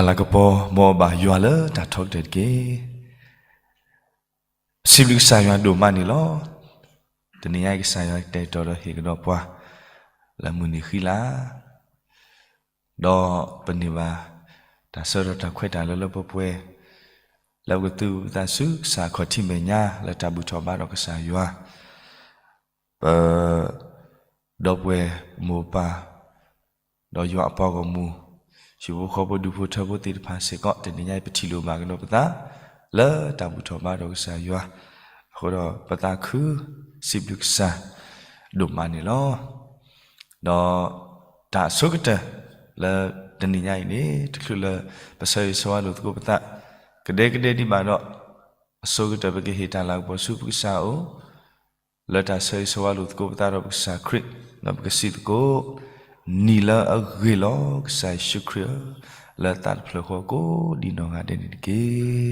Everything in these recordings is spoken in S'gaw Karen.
တၢ်လၤကပီၤ မ်အဘၣ်ယွၤလၢတၢ်ထီကတၢၢ်တက့ၢ်. စံးဘျုးကစၢ်ယွၤဒိၣ်မးန့ၣ်လီၤ. တနံၤညါအံၤ ကစၢ်ယွၤကတဲာ်ကတီၤဒီးဟ့ၣ်ကဒီးပှၤ လၢမုၢ်နံၤဃံလၤ ဒီးပန့ၢ်ဘၣ် တၢ်ဆၢကတီၢ်တၢ်ခွဲးတၢ်ယာ်လၢလၢပှဲၤပှဲၤ လၢပကသူၣ်ပသးဆူကစၢ်အခီၣ်ထံးမဲာ်ညါ လၢတၢ်ဘူၣ်ထီၣ်ဘါထီၣ်ကစၢ်ယွၤ ပ ဒီပုၢ်ဝဲၢ်မိၢ်ပၢ် ဒီးယွၤအပှၤဂီၢ်မုၢ် ဟံၣ်ဖိဃီဖိဒူဖိထၢဖိသ့ၣ်တဖၣ်စ့ၢ်ကီး တနံၤညါအံၤ ပထံၣ်လိာ်ဘၣ်ကဒီးပသး လၢတၢ်ဘူၣ်ထီၣ်ဘါထီၣ်ကစၢ်ယွၤ အဃိဒီးပသးခု စံးဘျုးကစၢ် ဒိၣ်မးန့ၣ်လီၤ. ဒီးတၢ်အဆိကတၢၢ် လၢတနံၤညါအံၤန့ၣ် တချုးလၢပဆၢဂ့ၤဆၢဝါလိာ်သကိးပသး ကဒဲကဒဲဒံးဘၣ်ဒီး အဆိကတၢၢ်ပကဟ့ၣ်တၢ်လၤကပီၤဆူပကစၢ်အအိၣ် လၢတၢ်ဆၢဂ့ၤဆၢဝါလိာ်သကိးပသးဒီးပကစၢ်ခရံာ် ဒီးပကစံးသကိး နံၤလၢအဂ့ၤလီၤ ကစၢ်ယ့ၣ်ၡူးခရံာ်ဧၢ, လၢသးတဖျၢၣ်ဃီကိးဒံးနီၢ်ဂၤဒဲးန့ၣ်တက့ၢ်.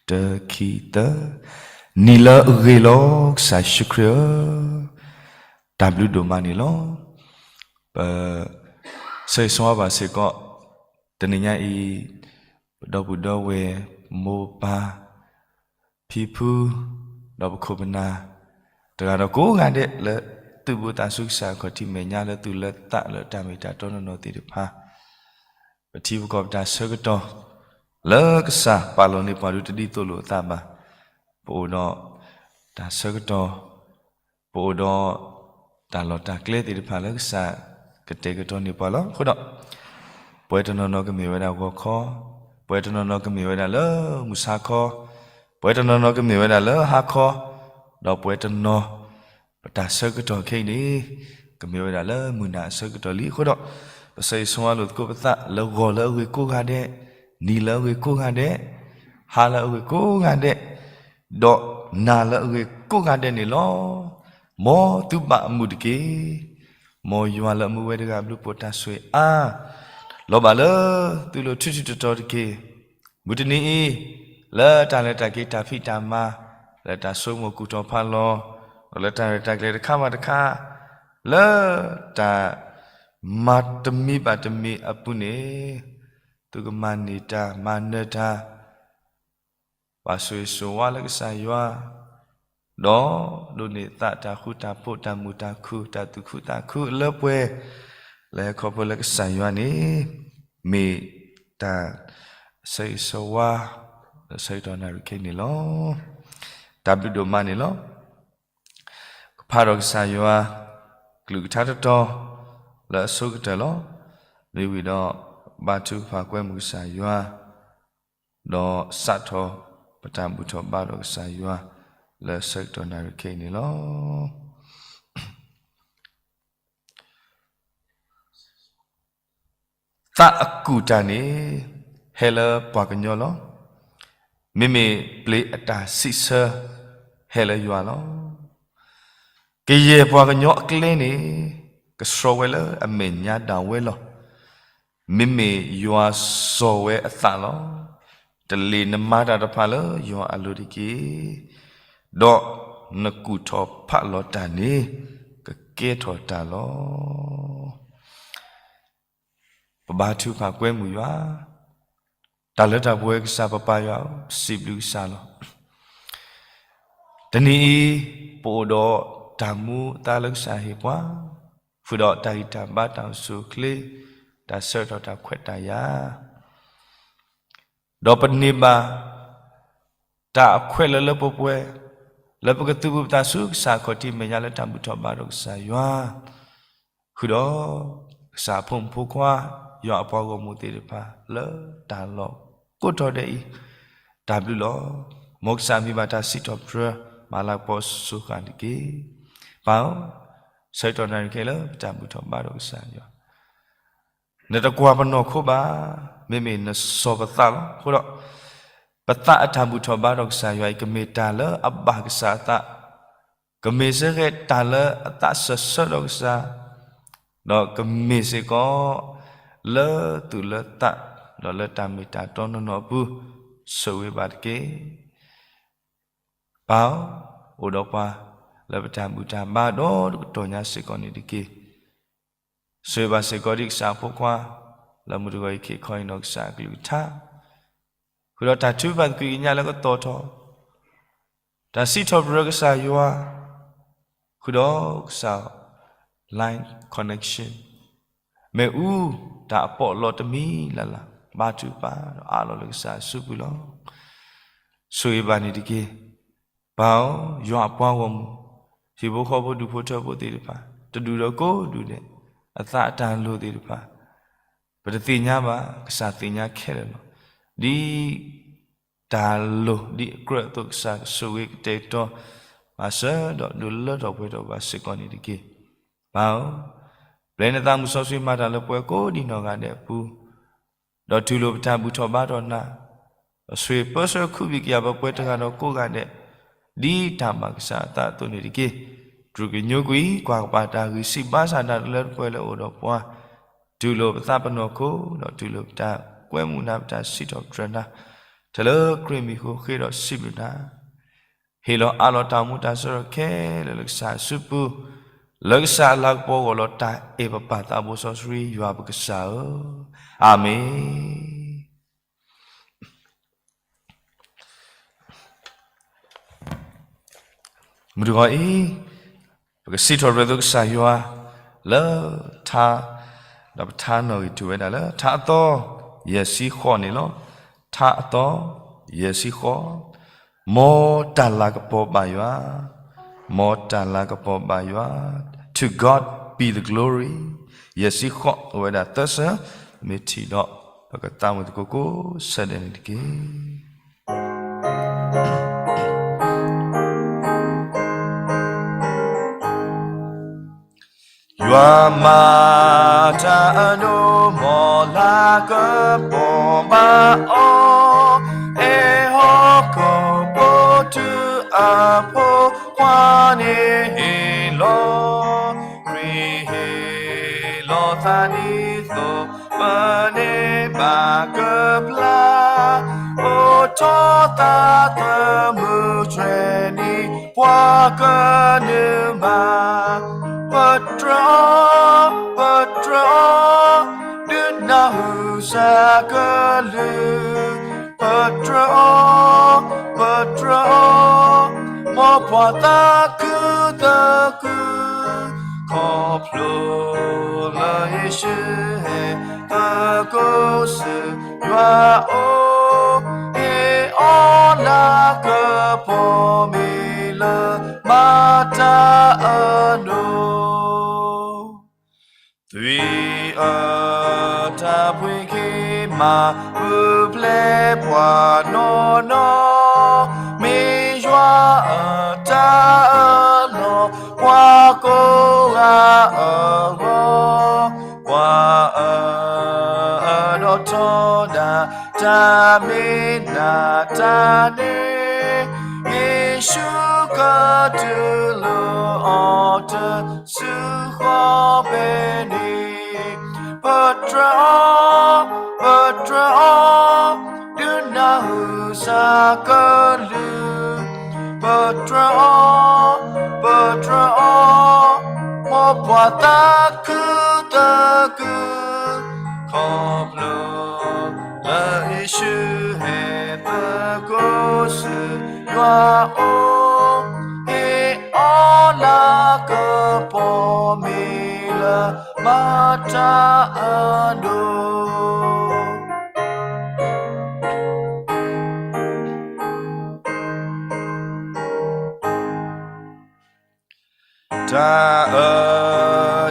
တၢ ခံ သၢ, နံၤလၢအဂ့ၤလီၤ ကစၢ်ယ့ၣ်ၡူးခရံာ်ဧၢ, တၢ်ဘျုးဒိၣ်မးန့ၣ်လီၤ. ပ ဆၢဂ့ၤဆၢဝါဘၣ်စ့ၢ်ကီး တနံၤညါအံၤ ပဒီပုၢ်ဒီဝဲၢ် မိၢ်ပၢ် ဖံဖု ဒီးပခိၣ်ပနၢ် တဂၤဒီးကိးဂၤဒဲး လၢသုးဘူးသးဆူကစၢ်အခီၣ်ထံးမဲာ်ညါ လၢသူၣ်လၢသးလၢတၢ်မ့ၢ်တၢ်တီနီၢ်နီၢ်သ့ၣ်တဖၣ် ပထံပကီၢ်ပတၢ်ဆၢကတီၢ် လၢကစၢ်ပာ်လီၤန့ၢ်ပှၤဒုးတဒ်သိးလိာ်အသးဘၣ်. ပအိၣ်ဒီးတၢ်ဆၢကတီၢ် ပအိၣ်ဒီး တၢ်လီၢ်တၢ်ကျဲသ့ၣ်တဖၣ်လၢကစၢ်ကတဲာ်ကတီၤန့ၢ်ပှၤလီၤ. အဃိဒီး ပှၤတနီၤနီၤကမ့ၢ်ဝဲဒၣ်ဂီၤခီ, ပှၤတနီၤနီၤကမ့ၢ်ဝဲဒၣ်လၢမုၢ်ဆါခီ, ပှၤတနီၤနီၤကမ့ၢ်ဝဲဒၣ်လၢဟါခီ, ဒီးပှၤတနီၤ ပတၢ်ဆၢကတီၢ်ခဲအံၤန့ၣ် ကမ့ၢ်ဝဲဒၣ်လၢမုၢ်နၤအဆၢကတီၢ်လံ. အဃိဒီး ပဆၢဂ့ၤဆၢဝါလိာ်သကိးပသးလၢဂီၤလၢအဂ့ၤကိးဂၤဒဲး, နံၤလၢအဂ့ၤကိးဂၤဒဲး, ဒီးနၤလၢအဂ့ၤကိးဂၤဒဲးန့ၣ်လီၤ. မ်သုဘၣ်အမုာ်တက့ၢ်. မ်ယွၤလၢအမူဝဲတဂၤအဘျုးအဖှိၣ်တၢ်ဆိၣ်ဂ့ၤအါ လီၤဘၣ်လၢသုလိၤထူထူတီတီတက့ၢ်. မုၢ်တနံၤအံၤ လၢတၢ်လဲၤတၢ်က့ၤတၢ်ဖံးတၢ်မၤ လၢတၢ်ဆိကမိၣ်ကူၣ်ထီၣ်ဖးလီၤ ဒီးလၢတၢ်ရဲၣ်တၢ်ကျဲၤတခါဘၣ်တခါ လၢတၢ်မၤတမံၤဘၣ်တမံၤအပူၤန့ၣ် သုကမၤန့ၢ်တၢ်မၤနၢၤတၢ် ဘၣ်ဆိၣ်ဂ့ၤဆိၣ်ဝါလၢကစၢ်ယွၤ ဒီးဒိးန့ၢ်သးတၢ်ဃူတၢ်ဖိး တၢ်မုာ်တၢ်ခုၣ် တၢ်သူၣ်ခုသးခုလၢပှဲၤ လၢဟဲခီဖျိလၢကစၢ်ယွၤန့ၣ် မ့ၢ်တၢ်ဆၢဂ့ၤဆၢဝါ လၢဆၢကတီၢ်နၣ်ရံၣ်ခဲအံၤန့ၣ်လီၤ. တၢ်ဘျုးဒိၣ်မးန့ၣ်လီၤ. ကဖးဒီးကစၢ်ယွၤ ကလုၢ်ကထါတတီၤ လၢအဆိကတၢၢ်လီၤ. မ့ၢ်ဝံၤဒီး ဘါထုကဖၣ်ကွဲမုာ်ကစၢ်ယွၤ ဒီးစးထီၣ်ပတၢ်ဘူၣ်ထီၣ်ဘါထီၣ်ကစၢ်ယွၤ လၢဆၢကတီၢ်နၣ်ရံၣ်ခဲအံၤန့ၣ်လီၤ. သးအကူၣ်တၢ်န့ၣ် ဟဲလၢပှၤကညီလီၤ. မ့မ့ၢ်ပျ့ၤအတၢ်စံးဆၢ ဟဲလၢယွၤလီၤ. ကယဲၢ်ပှၤကညီအကျဲန့ၣ် ကဆှီဝဲလၢအမဲာ်ညါဒၣ်ဝဲလီၤ. မ့မ့ၢ်ယွၤစိာ်ဝဲအသးလီၤ. တလ့ၢ်နမၤတၢ်တဖၣ်လၢယွၤအလိၤတက့ၢ်. ဒီးနကူၣ်ထီၣ်ဖးလီၤတၢ်န့ၣ် ကကဲထီၣ်တၢ်လီၤ. ပဘါထုကဖၣ်ကွဲမုာ်ယွၤ, တၢ်လၢတၢ်ပဝဲကစၢ်ပပၢ်ယွၤဧၢ, ပစံးဘျုးကစၢ်လီၤ. တနံၤအံၤ ပအိၣ်ဒီးတၢ်မူအသါလၢကစၢ်ဟ့ၣ်ပှၤ, ဃုာ်ဒီးတၢ်ဂံၢ်တၢ်ဘါ တၢ်အိၣ်ဆူၣ်အိၣ်ချ့, တၢ်ဆၢကတီၢ်တၢ်ခွဲးတၢ်ယာ် ဒီးပန့ၢ်ဘၣ် တၢ်အခွဲးလၢလၢပှဲၤပှဲၤ လၢပကသူၣ်ပသးဆူကစၢ်အခီၣ်ထံးမဲာ်ညါလၢတၢ်ဘူၣ်ထီၣ်ဘါထီၣ်ကစၢ်ယွၤ, ဃုာ်ဒီး ကစၢ်အဖိမုၣ်ဖိခွါ ယွၤအပှၤဂီၢ်မုၢ်သ့ၣ်တဖၣ် လၢတၢ်လီၢ်ကိးထီၣ်ဒဲးအံၤ, တၢ်ဘျုးလီၤ. မ်ကစၢ်မံၤဘၣ်တၢ်စံးထီၣ်ပတြၢၤ မၤလၤကပီၤစိၤဃၣ်တက့ၢ်. ပၢ်ဧၢ, ဆၢကတီၢ်နၣ်ရံၣ်ခဲအံၤလၢပတၢ်ဘူၣ်ထီၣ်ဘါထီၣ်ကစၢ်ယွၤ နတကွၢ်ပနီၢ်ခိဘၣ်, မ့မ့ၢ်နစိာ်ပသးလီၤ. အဃိဒီး ပသးအတၢ်ဘူၣ်ထီၣ်ဘါထီၣ်ကစၢ်ယွၤအံၤ ကမ့ၢ်တၢ်လၢအဘၣ်ကစၢ်အသး, ကမ့ၢ်စ့ၢ်ကီးတၢ်လၢအသးစၢၤဆၢဒီးကစၢ်, ဒီးကမ့ၢ်စ့ၢ်ကီး လၢသူၣ်လၢသး ဒီးလၢတၢ်မ့ၢ်တၢ်တီနီၢ်နီၢ်အပူၤ ဆိၣ်ဂ့ၤဘၣ်တက့ၢ်. ပၢ်ဧၢ, အိၣ်ဒီးပှၤလၢပတၢ်ဘူၣ်တၢ်ဘါဒီတကတီၢ်ညါစ့ၢ်ကီးန့ၣ်တက့ၢ်. ဆိၣ်ဂ့ၤဘၣ်စ့ၢ်ကီးဒ်ကစၢ်အဖိခွါ လၢမုၢ်တဂီၤအံၤ ခ့ခီအံၤနီၢ်ကစၢ်အကလုၢ်ကထါ, ဃုာ်ဒီးတၢ်ထုကဖၣ်သကွံာ်ကညးလၢကတီၢ်ထီၣ်, တၢ်စံးထီၣ်ပတြၢၤကစၢ်ယွၤ, ဃုာ်ဒီးကစၢ် line connection, မ့ၣ်အူတၢ်အပီးအလီတမံၤလၢ်လၢ် ဘါထုကဖၣ်ဒီးအးလီၤလၢကစၢ်အစုပူၤလီၤ. ဆိၣ်ဂ့ၤဘၣ်န့ၣ်တက့ၢ်. ပၢ်ဧၢ, ယွၤအပှၤဂီၢ်မုၢ်, ဟံၣ်ဖိဃီဖိဒူၣ်ဖိထၢဖိသ့ၣ်တဖၣ်, တဒူၣ်ဒီးကိးဒူၣ်ဒဲး, အသးအတၢ်လိၤသ့ၣ်တဖၣ်, ပတသ့ၣ်ညါဘၣ်, ကစၢ်သ့ၣ်ညါခဲလၢာ်လီၤ. ဒ်တၢ်လိၤဒ်အကြၢးအသိး ကစၢ်ကဆိၣ်ဂ့ၤကတဲာ်ကတီၤ ဘၣ်ဆၢဒီးဒုးလၢထီၣ်ပှဲၤထီၣ်ဘၣ်စ့ၢ်ကီးန့ၣ်တက့ၢ်. ပၢ်ဧၢ, ပျဲနသးမုၢ်စီဆှံမၤတၢ်လၢပှၤကိးဒံးနီၢ်ဂၤဒဲးအပူၤ, ဒီးတူၢ်လိာ်ပတၢ်ဘူၣ်ထီၣ်ဘါထီၣ်နၤ, ဒီးဆိၣ်ဂ့ၤပၢဆှၢခူဘံၣ်ကယာ်ပှၤကိးဂၤဒဲး, ဒ်တၢ်ဘၣ်ကစၢ်အသးအသိးန့ၣ်တက့ၢ်. တြူၢ်ကညိကွံာ်ကွၢ်ကပၤတၢ်ဂံၢ်စၢ်ဘါစၢ်တၢ်တလၢတပှဲၤလၢအိၣ်ဒီးပှၤ, တူၢ်လိာ်ပသးပနီၢ်ခိ, ဒီးတူၢ်လိာ်ပတၢ်ကွဲမုာ်နၤ ပတၢ်စံးထီၣ်ပတြၢၤနၤ, ထဲလၢခရံာ်မံၤအဃိ ဃ့ဒီးစံးဘျုးနၤ ဟ့ၣ်လီၤအးလီၤတၢ်အိၣ်မူတၢ်ဆၢကတီၢ်ခဲလၢာ်လၢကစၢ်အစုပူၤ, လၢကစၢ်အလၤကပီၤအဂီၢ်လီၤ. တၢ်အဲၣ်ပပၢ်သးဘိစီဆှံယွၤပကစၢ်ဧၢ, အၤမ့ၣ်. မုၢ်တဂီၤအံၤ, ပကစံးထီၣ်ပတြၢၤကစၢ်ယွၤလၢထါ, ဒီးပထါနီၣ်ဂံၢ်ထူၣ်ဝဲဒၣ်လၢ ထါအသီယဲၢ်ဆံဃိးန့ၣ်လီၤ. ထါအသီယဲၢ်ဆံဃိး, မ်တၢ်လၤကပီၤဘၣ်ယွၤ, မ်တၢ်လၤကပီၤဘၣ်ယွၤ, To God be the glory. ယဲၢ်ဆံဃိး အိၣ်ဝဲဒၣ်သၢဆၢ, မ့ၢ်ထံၣ်ဒီး ပကသးဝံၣ်သကိးကိးဆၢဒဲးန့ၣ်တက့ၢ်. ယွၤမၤတၢ်အဒိၣ် မ်လၤကပီၤဘၣ်အီၤ, အဲၣ်ဟီၣ်ခိၣ်ဖိတုၤအဖိခွါန့ၣ် ဟ့ၣ်လီၤ, ခရံာ်ဟ့ၣ်လီၤသးဒ်သိး ပန့ၢ်ဘၣ်ကဖျါ, အိးထီၣ်သးသမူထွဲန့ၣ် ပှၤကနၢၤမး, ပတြၢၤအီၤ, ပတြၢၤအီၤ, ဒုးနၢ်ဟူစးကလုၢ်, ပတြၢၤအီၤ, ပတြၢၤအီၤ, မ်ပှၤသးခုသကုၤ, ခီဖျိလၢယ့ၣ်ၡူးဟဲသကိးဆူယွၤအအိၣ်, ဟ့ၣ်အီၤလၤကပီၤမ့ၢ်လၢမၤတၢ်အဒိၣ်. သွံၣ်အတၢ်ဖှံက့ၤမၤပူၤဖျဲးပှၤနီၢ်နီၢ်, မ့ၢ်ယွၤအတၢ်အၢၣ်လီၤ ပှၤကိးဂၤအဂီၢ်, ပှၤအၢၣ်အၢၣ်ဒီးထီဒါ တၢ်မ့ၢ်နၤတၢ်န့ၣ်, ယ့ၣ်ၡူးကတူၢ်လိာ်အီၤတစုဃီၤဖဲန့ၣ်, ပတြၢၤအီၤ, ပတြၢၤအီၤ, ဒုးနၢ်ဟူစးကလုၢ်, ပတြၢၤအီၤ, ပတြၢၤအီၤ, မ်ပှၤသးခုသကုၤ, ခီဖျိလၢယ့ၣ်ၡူးဟဲသကိး ဆူယွၤအအိၣ်, ဟ့ၣ်အီၤလၤကပီၤမ့ၢ်လၢမၤတၢ်အဒိၣ်. တၢ်အ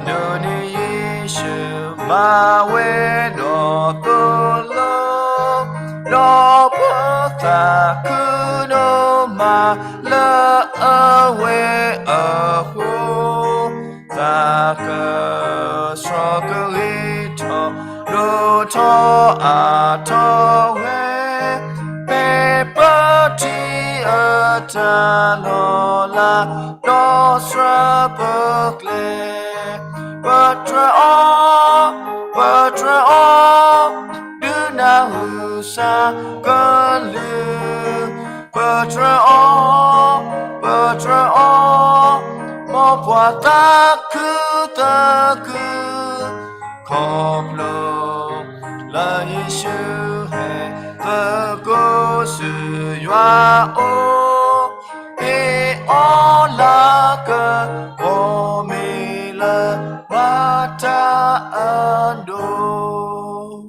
ဒိၣ်န့ၣ်ယ့ၣ်ၡူးမၤဝဲဒီးသိၣ်လိ, ဒီးပသးခုဒိၣ်မးလၢအဝဲအဃိ, သးကဆှီကဂ့ၤထီၣ် ဒိၣ်ထီၣ်အါထီၣ်ဝဲ, ဖဲပထံၣ်အတၢ်လီၤလး ဒီးစှၤပကျဲ, ပတြၢၤအီၤ, ပတြၢၤအီၤ, ဒုးနၢ်ဟူစးကလုၢ်, ပတြၢၤအီၤ, ပတြၢၤအီၤ, မ်ပှၤသးခုသကုၤ, ခီဖျိ အိၣ်, မ့ၢ်အီလၢက, ပမ့ၢ်လၢဘၣ်တၢ်အဒိၣ်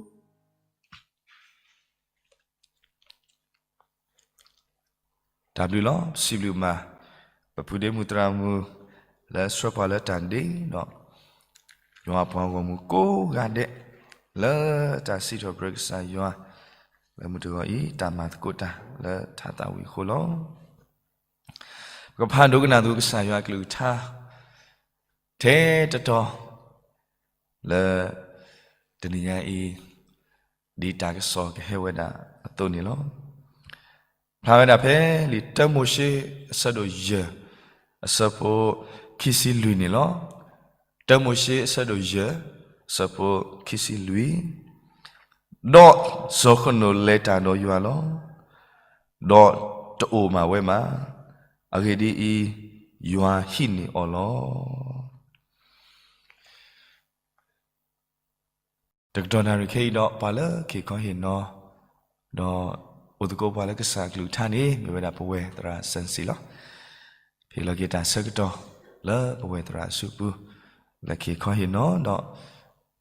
တၢ်ဘျုးလီၤ. ပစံးဘျုးမး ပပုၢ်ဒ့မုၣ်သရၣ်မုၣ် လၢဆှၢပှၤလၢတၢ်ဒ့ဒီး ယွၤအပှၤဂီၢ်မုၢ်ကိးဂၤဒဲး လၢတၢ်စံးထီၣ်ပတြၢၤကစၢ်ယွၤ လၢမုၢ်တဂီၤအံၤ တၢ်မၤသကိးတၢ်လၢထါသးဝံၣ်အဃိလီၤ. ပကဖးဒိကနၣ်သကိးကစၢ်ယွၤအကလုၢ်ကထါ ထဲတတီၤ လၢတနံၤညါအံၤ ဒ်တၢ်ကစီၣ်ကဟဲဝဲဒၣ်အသိးန့ၣ်လီၤ. ဖျါဝဲဒၣ်ဖဲလံာ်တၢမိၤၡ့အဆၢဒိၣ်ယဲၢ် အဆၢဖိခံဆံလွံၢ်န့ၣ်လီၤ. တၢမိၤၡ့အဆၢဒိၣ်ယဲၢ် အဆၢဖိခံဆံလွံၢ်, ဒီးစီၤဃနိာ်လဲၤတၢ်ဒီးယွၤလီၤ. ဒီးတအိၣ်မးဝဲဘၣ်. အဂ့ၢ်ဒ်အံၤ, ယွၤဟံးန့ၢ်အီၤလီၤ. တကတီၢ်နၣ်ရံၣ်ခဲအံၤဒီး ပှၤလၢက့ၤခီဟ့ၣ်နီၤ ဒီးအိၣ်သကိးပှၤလၢကစၢ်အကလုၢ်ကထါန့ၣ် မ့ၢ်ဝဲဒၣ်ပဝဲသရၣ်စၢၣ်စံၣ်လီၤ. ဟ့ၣ်လီၤက့ၤတၢ်ဆၢကတီၢ် လၢပဝဲသရၣ်အစုပူၤ လၢက့ၤခီဟ့ၣ်နီၤဒီး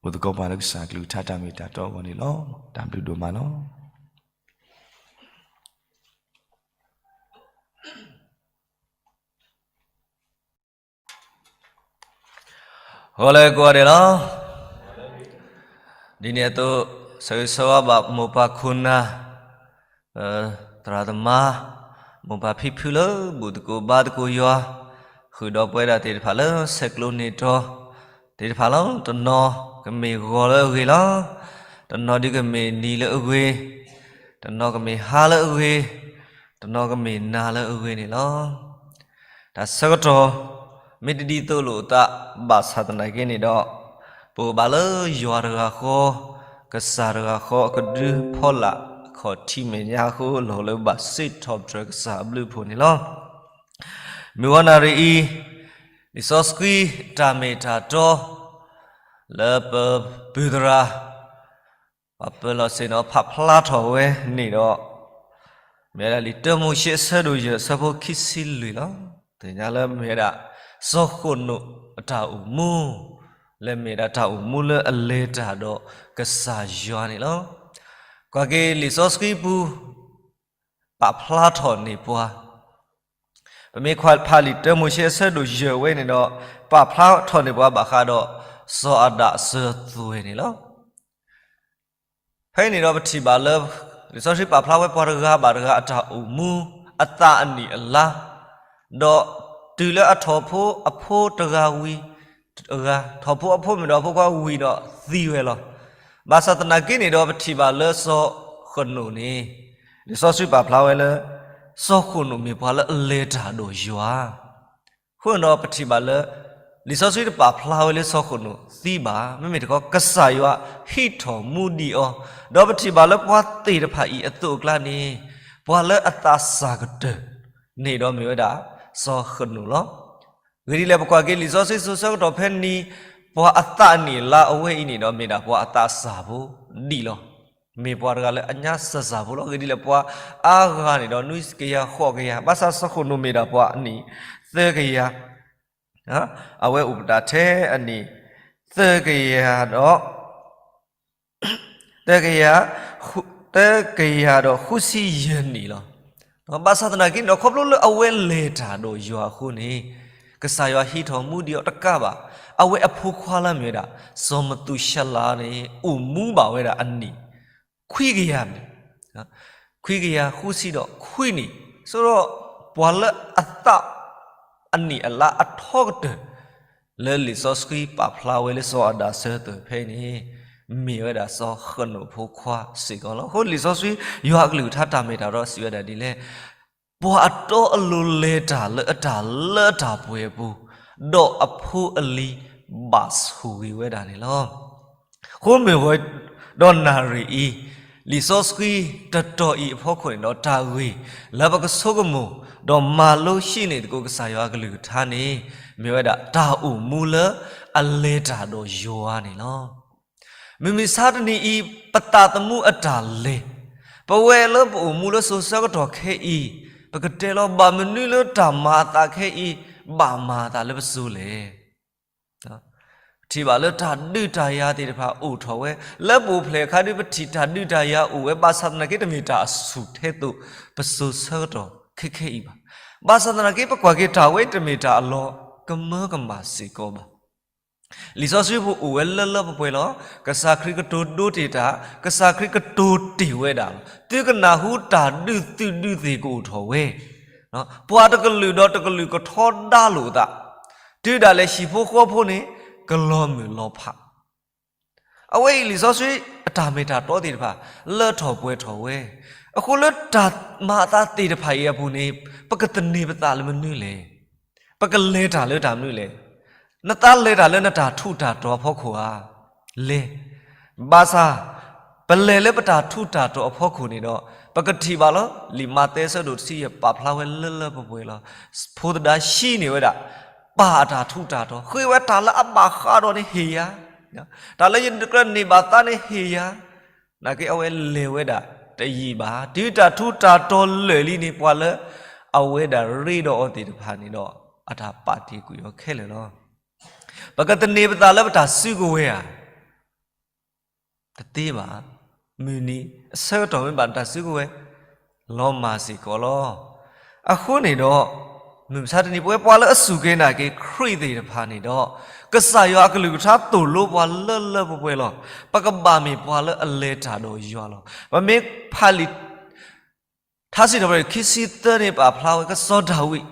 အိၣ်သကိးပှၤလၢကစၢ်အကလုၢ်ကထါတၢ်မ့ၢ်တၢ်တီအဂီၢ်န့ၣ်လီၤ. တၢ်ဘျုးဒိၣ်မးလီၤ. ဂီၤလၢကိးဂၤဒဲးလီၤ. ဒ်န့ၣ်အသိး ဆၢဂ့ၤဆၢဝါဘၣ်မိၢ်ပၢ်ခိၣ်နၢ်, သရၣ်သမါ, မိၢ်ပၢ်ဖံဖုလၢဘူၣ်သကိးဘါသကိးယွၤ, ဃုာ်ဒီးပဝဲဒၣ်သ့ၣ်တဖၣ်လၢဆဲးကျိးန့ၢ်တီၤသ့ၣ်တဖၣ်လီၤ. တနီၤကမ့ၢ်ဂီၤလၢအဂ့ၤလီၤ. တနီၤဒုးကမ့ၢ်နံၤလၢအဂ့ၤ, တနီၤကမ့ၢ်ဟါလၢအဂ့ၤ, တနီၤကမ့ၢ်နၤလၢအဂ့ၤန့ၣ်လီၤ. တၢ်ဆၢကတီၢ် မ့ၢ်တဒ်သိးလိာ်အသးဘၣ်ဆၣ်သနာ်က့န့ၣ်ဒီး, ပအိၣ်ဘၣ်လၢယွၤတဂၤဃီ, ကစၢ်တဂၤဃီအကဒုဖီလာ်အခီၣ်ထံးမဲာ်ညါအဃိ လီၤလၢဘၣ်စံးထီၣ်ပတြၢၤကစၢ်အဘျုးအဖှိၣ်န့ၣ်လီၤ. မုၢ်ဂီၤနၣ်ရံၣ်အံၤ, လံာ်စီဆှံတၢ်မ့ၢ်တၢ်တီ လၢပပုၢ်သရၣ် ပှၤပၢၤလီၢ်ဆ့ၣ်နီၤဖးဖျါထီၣ်ဝဲန့ၣ်ဒီး, မ့ၢ်ဝဲဒၣ်လံာ်တၢမိၤၡ့အဆၢဒိၣ်ယဲၢ်အဆၢဖိခံဆံလွံၢ်လီၤ. သ့ၣ်ညါလၢမ့ၢ်ဝဲဒၣ် စီၤဃနိာ်အတၢ်အိၣ်မူ, လၢမ့ၢ်ဝဲဒၣ်တၢ်အိၣ်မူလၢအလဲၤတၢ်ဒီးကစၢ်ယွၤန့ၣ်လီၤ. ကွၢ်က့ၤလံာ်စီဆှံပူၤ ပာ်ဖျါထီၣ်န့ၢ်ပှၤ ပမ့ၢ်ဖးလံာ်တၢမိၤၡ့အဆၢဒိၣ်ယဲၢ်ဝဲန့ၣ်ဒီး, ပာ်ဖျါထီၣ်န့ၢ်ပှၤဘၣ်ဃးဒီး စီၤအၤဒၣ်အစၢၤအသွဲၣ်န့ၣ်လီၤ. ဖဲအံၤန့ၣ်ဒီးပထံၣ်ဘၣ်လၢ လံာ်စီဆှံပာ်ဖျါဝဲပှၤတဂၤဘၣ်တဂၤအတၢ်အိၣ်မူအသးအနံၣ်အလါ, ဒီးတုၤလၢအထီၣ်ဖိအဖိတဂၤဝံၤတဂၤ, ထီၣ်ဖိအဖိမ့ၢ်ဒီးအဖိခွါဝံၤဒီးသံဝဲလီၤ. ဘၣ်ဆၣ်သနာ်က့န့ၣ်ဒီးပထံၣ်ဘၣ်လၢစီၤဃနိာ်န့ၣ်, လံာ်စီဆှံပာ်ဖျါဝဲလၢ စီၤဃနိာ်မ့ၢ်ပှၤလၢအလဲၤတၢ်ဒီးယွၤ အဃိန့ၣ်ဒီးပထံၣ်ဘၣ်လၢ လံာ်စီဆှံတပာ်ဖျါဝဲလၢစီၤဃနိာ်သံဘၣ်, မ့မ့ၢ်တခီ ကစၢ်ယွၤဟံးထီၣ်မူဒံးအီၤ, ဒီးပထံၣ်ဘၣ်လၢပှၤသ့ၣ်တဖၣ်အံၤအသိးအကျါန့ၣ်, ပှၤလၢအသးစၢ်ကတၢၢ်န့ၣ်ဒီးမ့ၢ်ဝဲဒၣ် စီၤဃနိာ်လီၤ. ဂ့ၢ်ဒ်လဲၣ် ပကွၢ်က့ၤလံာ်စီဆှံစိၤဆၢကတီၢ်ဖဲန့ၣ်, ပှၤအသးနံၣ်အလါအဝဲအံၤန့ၣ်ဒီး မ့ၢ်ဒၣ်ပှၤအသးစၢ်ဖိဒံးလီၤ. မ့ၢ်ပှၤတဂၤလၢအညါစၢ်စၢ်ဖိလီၤ. ဂ့ၢ်ဒ်လဲၣ် ပှၤအါဂၤန့ၣ်ဒီး နွံကယၤဃိးကယၤ, ဘၣ်ဆၣ်စီၤဃနိာ်မ့ၢ်ဒၣ်ပှၤအနံၣ်သၢကယၤ, အဝဲအိၣ်ပတၢ်ထဲအနံၣ်သၢကယၤဒီး သၢကယၤ, သၢကယၤဒီးဃုဆံယဲၢ်နံၣ်လီၤ. ဘၣ်ဆၣ်သနာ်က့န့ၣ်ဒီး ခီဖျိလၢအဝဲလဲၤတၢ်ဒီးယွၤအဃိန့ၣ်, ကစၢ်ယွၤဟံးထီၣ်မူဒံးအီၤတကးဘၣ်, အဝဲအဖိခွါလၢမ့ၢ်ဝဲဒၣ် စီၤမသူၤၡလးန့ၣ် အိၣ်မူဘၣ်ဝဲဒၣ်အနံၣ် ခွံကယၤနံၣ်, ခွံကယၤဃုဆံဒီးခွံနံၣ်, ဆိဒီးပှၤလၢအသးအနံၣ်အလါအထီကတၢၢ် လၢလံာ်စီဆှံပာ်ဖျါဝဲလၢစီၤအၤဒၣ်အစၢၤအသွဲၣ်ဖဲအံၤန့ၣ်, မ့ၢ်ဝဲဒၣ်စီၤဃနိာ်အဖိခွါစ့ၢ်ကီးလီၤ. အဃိလံာ်စီဆှံ ယွၤအကလုၢ်ကထါတၢ်မ့ၢ်တၢ်တီစံးဝဲဒၣ်ဒ်လဲၣ်, ပှၤအတီအလိၤလဲၤတၢ်လၢအတၢ်လၢတၢ်ပှဲၤအပူၤ, ဒီးအဖိအလံၤဘၣ်ဆိၣ်ဂ့ၤဝဲဒၣ်န့ၣ်လီၤ. အဃိမ့ၢ်ဝဲဒီးနၣ်ရံၣ်အံၤ, လံာ်စီဆှံတတီၤအံၤအဖီခိၣ်န့ၣ်ဒီး တၢ်ဂ့ၢ်လၢပကဆိကမိၣ် ဒီးမၤလိဟံးန့ၢ်သကိးကစၢ်ယွၤအကလုၢ်ကထါန့ၣ်, မ့ၢ်ဝဲဒၣ်တၢ်အိၣ်မူလၢအလဲၤတၢ်ဒီးယွၤန့ၣ်လီၤ. မုၢ်မဆါတနံၤအံၤ ပသးသမူအတၢ်လဲၤ, ပဝဲလၢပအိၣ်မူလၢစိၤဆၢကတီၢ်ခဲအံၤ, ပကတဲလီၤ ဘၣ်မနုၤလၢတၢ်မၤအသးခဲအံၤ ဘၣ်မၤအသးလၢပစိၤလဲၣ်. ထံၣ်ဘၣ်လၢတၢ်ဒုးတၢ်ယၤသ့ၣ်တဖၣ်အိၣ်ထီၣ်ဝဲ, လၢပအိၣ်ဖျဲၣ်အခါဒုး ပထံၣ်တၢ်ဒုးတၢ်ယၤအိၣ်ဝဲ, ဘၣ်ဆၣ်သနာ်က့ တမ့ၢ်တၢ်အဆူၣ်ထဲသိး ပစိၤဆၢကတီၢ်ခဲခဲအံၤဘၣ်. ဘၣ်ဆၣ်သနာ်က့ ပကွၢ်က့ၤတၢ်ဝဲအံၤ တမ့ၢ်တၢ်အလီၤကမၢကမၣ်စ့ၢ်ကီးဘၣ်. လံာ်စီဆှံပူၤအိၣ်ဝဲလၢလၢပှဲၤပှဲၤလီၤ. ကစၢ်ခရံာ်ကတိၤဒိတ့ၢ်တၢ်, ကစၢ်ခရံာ်ကတိၤတ့ၢ်ဝဲဒၣ်လီၤ. သုကနၢ်ဟူတၢ်ဒုးသုးဒုးသ့ၣ်ကအိၣ်ထီၣ်ဝဲ, ပှၤတကလုာ်ဒီးတကလုာ်ကထီဒါလိာ်အသး, တုၤဒၣ်လဲာ်ဟံၣ်ဖိဃီဖိန့ၣ် ကလီၤမုၢ်လီၤဖး. အဝဲအံၤလံာ်စီဆှံအတၢ်မ့ၢ်တၢ်တီသ့ၣ်တဖၣ် လၢထီၣ်ပှဲၤထီၣ်ဝဲ. အဃိလၢတၢ်မၤအသးသ့ၣ်တဖၣ်အံၤအပူၤန့ၣ် ပကသန့ၤပသးလၢမနုၤလဲၣ်. ပကလဲၤတၢ်လၢတၢ်မနုၤလဲၣ်. နသးလဲၤတၢ်လၢနတၢ်ထူးတၢ်တီၤအဖီခိၣ်ဧါ. လဲၤ. ဘၣ်ဆၣ် ပလဲၤလၢပတၢ်ထူးတၢ်တီၤအဖီခိၣ်န့ၣ်ဒီး ပကထံၣ်ဘၣ်လီၤ. လံာ်မးသဲအဆၢဒိၣ်တဆံယဲၢ် ပာ်ဖျါဝဲလၢလၢပှဲၤပှဲၤလီၤ. ဖိသဒါဟံးန့ၢ်ဝဲဒၣ် ပၢ်အတၢ်ထူးတၢ်တီၤ, ဃ့ဝဲတၢ်လၢအဘၣ်ဃးဒီးန့ၣ်ဟ့ၣ်ယၤ, တၢ်လၢယကြၢးန့ၢ်ဘၣ်သးန့ၣ်ဟ့ၣ်ယၤ. နာ်က့အဝဲလဲၤဝဲဒၣ်တယံာ်ဘၣ်. တုၤတၢ်ထူးတၢ်တီၤလၢာ်လံန့ၣ် ပှၤလၢအဝဲဒၣ်ရ့ဒီးအီၤသ့ၣ်တဖၣ်န့ၣ်ဒီး အတၢ်ပာ်တ့ၢ်ကွံာ်အီၤခဲလၢာ်လီၤ. ပကသန့ၤပသးလၢပတၢ်စုကဝဲၤဧါ. တသ့ဘၣ်. မုၢ်နံၤအဆၢကတီၢ်မ့ၢ်ဘၣ်တၢ်စုကဝဲၤ လီၤမၢ်စ့ၢ်ကီးလီၤ. အဃိန့ၣ်ဒီး မုၢ်မဆါတနံၤ ပဝဲပှၤလၢအစူၢ်က့ၤနာ်က့ၤခရံာ်သ့ၣ်တဖၣ်န့ၣ်ဒီး ကစၢ်ယွၤအကလုၢ်ကထါသိၣ်လိပှၤလၢလၢပှဲၤပှဲၤလီၤ. ပကဘၣ်မ့ၢ်ပှၤလၢအလဲၤတၢ်ဒီးယွၤလီၤ. ပမ့ၢ်ဖးလံာ် ထါစံးထီၣ်ပတြၢၤခံဆံသၢန့ၣ် ပာ်ဖျါဝဲကစီၤဒၤဝံး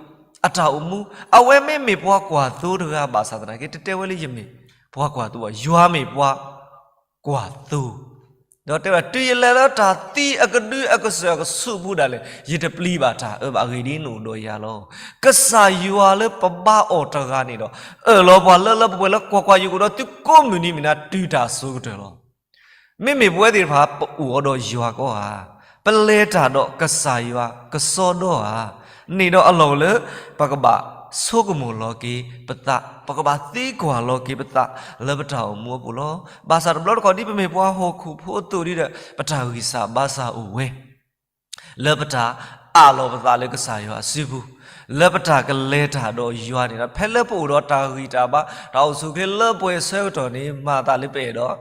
အတၢ်အိၣ်မူ, အဝဲမ့မ့ၢ်ပှၤကွၢ်သိတဂၤဘၣ်ဆၣ်သနာ်က့ တတဲဝဲလၢယမ့ၢ်ပှၤကွၢ်သိဘၣ်, ယွၤမ့ၢ်ပှၤကွၢ်သိ. ဒီးတဲဝဲဒၣ် တုၤယလဲၤလၢတၢ်သံအကဒုအကစၢၢ်အကဆူးပူၤဒၣ်လဲာ် ယတပျံၤဘၣ်တၢ်အၢဘၣ်, အဂ့ၢ်ဒ်အံၤ နအိၣ်ဒီးယၤလီၤ. ကစၢ်ယွၤလၢပဘါအီၤတဂၤန့ၣ်ဒီး အၢၣ်လီၤပှၤလၢလၢပှဲၤပှဲၤလၢ ကွၢ်ကွၢ်ယကဒီးသုကိးမုၢ်နံၤမုၢ်နၤတုၤတၢ်အစိၤကတၢၢ်လီၤ. မ့မ့ၢ်ပဝဲသ့ၣ်တဖၣ် ပအိၣ်အီၤဒီးယွၤကီဧါ, ပလဲၤတၢ်ဒီးကစၢ်ယွၤကစီဒီဧါ, န့ၣ်ဒီးအလီၢ်အိၣ်လၢ ပကဘၣ်ဆိကမိၣ်လီၤက့ၤပသး, ပကဘၣ်သံကွၢ်လီၤက့ၤပသး လၢပတၢ်အိၣ်မူအပူၤလီၤ. ဘၣ်ဆၣ်တဘျီတခီၣ်ဒ်ပမ့ၢ်ပှၤဟီၣ်ခိၣ်ဖိအသိးဒ်ဒီး ပတၢ်ဂံၢ်စၢ်ဘါစၢ်အိၣ်ဝဲ လၢပတၢ်အးလီၤပသးလၢကစၢ်ယွၤအစုပူၤ, လၢပတၢ်ကလဲၤတၢ်ဒီးယွၤန့ၣ်ဒီး ဖဲလၢပအိၣ်ဒီးတၢ်ဂံၢ်တၢ်ဘါ တၢ်အိၣ်ဆူၣ်အိၣ်ချ့လၢပှဲၤဆၢကတီၢ်န့ၣ် မၤသးလၢပအဲၣ်ဒိး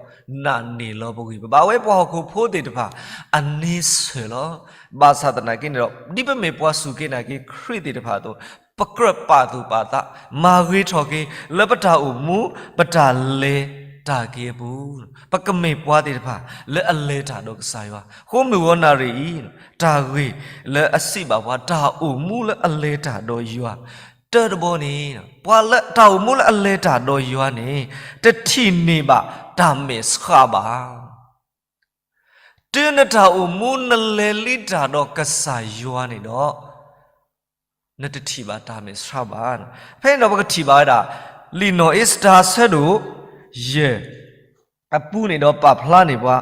နာ်န့ၢ်လီၤပဂံၢ်, ပဘၣ်ဝဲပှၤဟီၣ်ခိၣ်ဖိသ့ၣ်တဖၣ် အန့ဆၢၣ်လီၤ. ဘၣ်ဆၣ်သနာ်က့န့ၣ်ဒီး ဒ်ပမ့ၢ်ပှၤစူၢ်က့ၤနာ်က့ၤခရံာ်သ့ၣ်တဖၣ်အသိး ပကြၢးပာ်သူၣ်ပာ်သး မၤဂ့ၤထီၣ်က့ၤ လၢပတၢ်အိၣ်မူ ပတၢ်လဲၤတၢ်က့ၤအပူၤ, ပကမ့ၢ်ပှၤသ့ၣ်တဖၣ် လၢအလဲၤတၢ်ဒီးကစၢ်ယွၤ, ဃိမုၢ်ဂီၤနၣ်ရံၣ်အံၤ တၢ်ဂ့ၢ်လၢအစံးဘၣ်ပှၤ တၢ်အိၣ်မူလၢအလဲၤတၢ်ဒီးယွၤ တၢတဘီန့ၣ် ပှၤလၢတၢ်အိၣ်မူလၢအလဲၤတၢ်ဒီးယွၤန့ၣ် တထံၣ်န့ၢ်ဘၣ်တၢ်မဲာ်ဆှးဘၣ်. တုၤနတၢ်အိၣ်မူနလဲၤလံတၢ်ဒီးကစၢ်ယွၤန့ၣ်ဒီး နတထံၣ်ဘၣ်တၢ်မဲာ်ဆှးဘၣ်. ဖဲန့ၣ်ဒီးပကထံၣ်ဘၣ်ဝဲဒၣ် လံာ်နီၢ်အ့စတၢၤအဆၢဒိၣ်ယဲၢ် အပူၤန့ၣ်ဒီးပာ်ဖျါန့ၢ်ပှၤ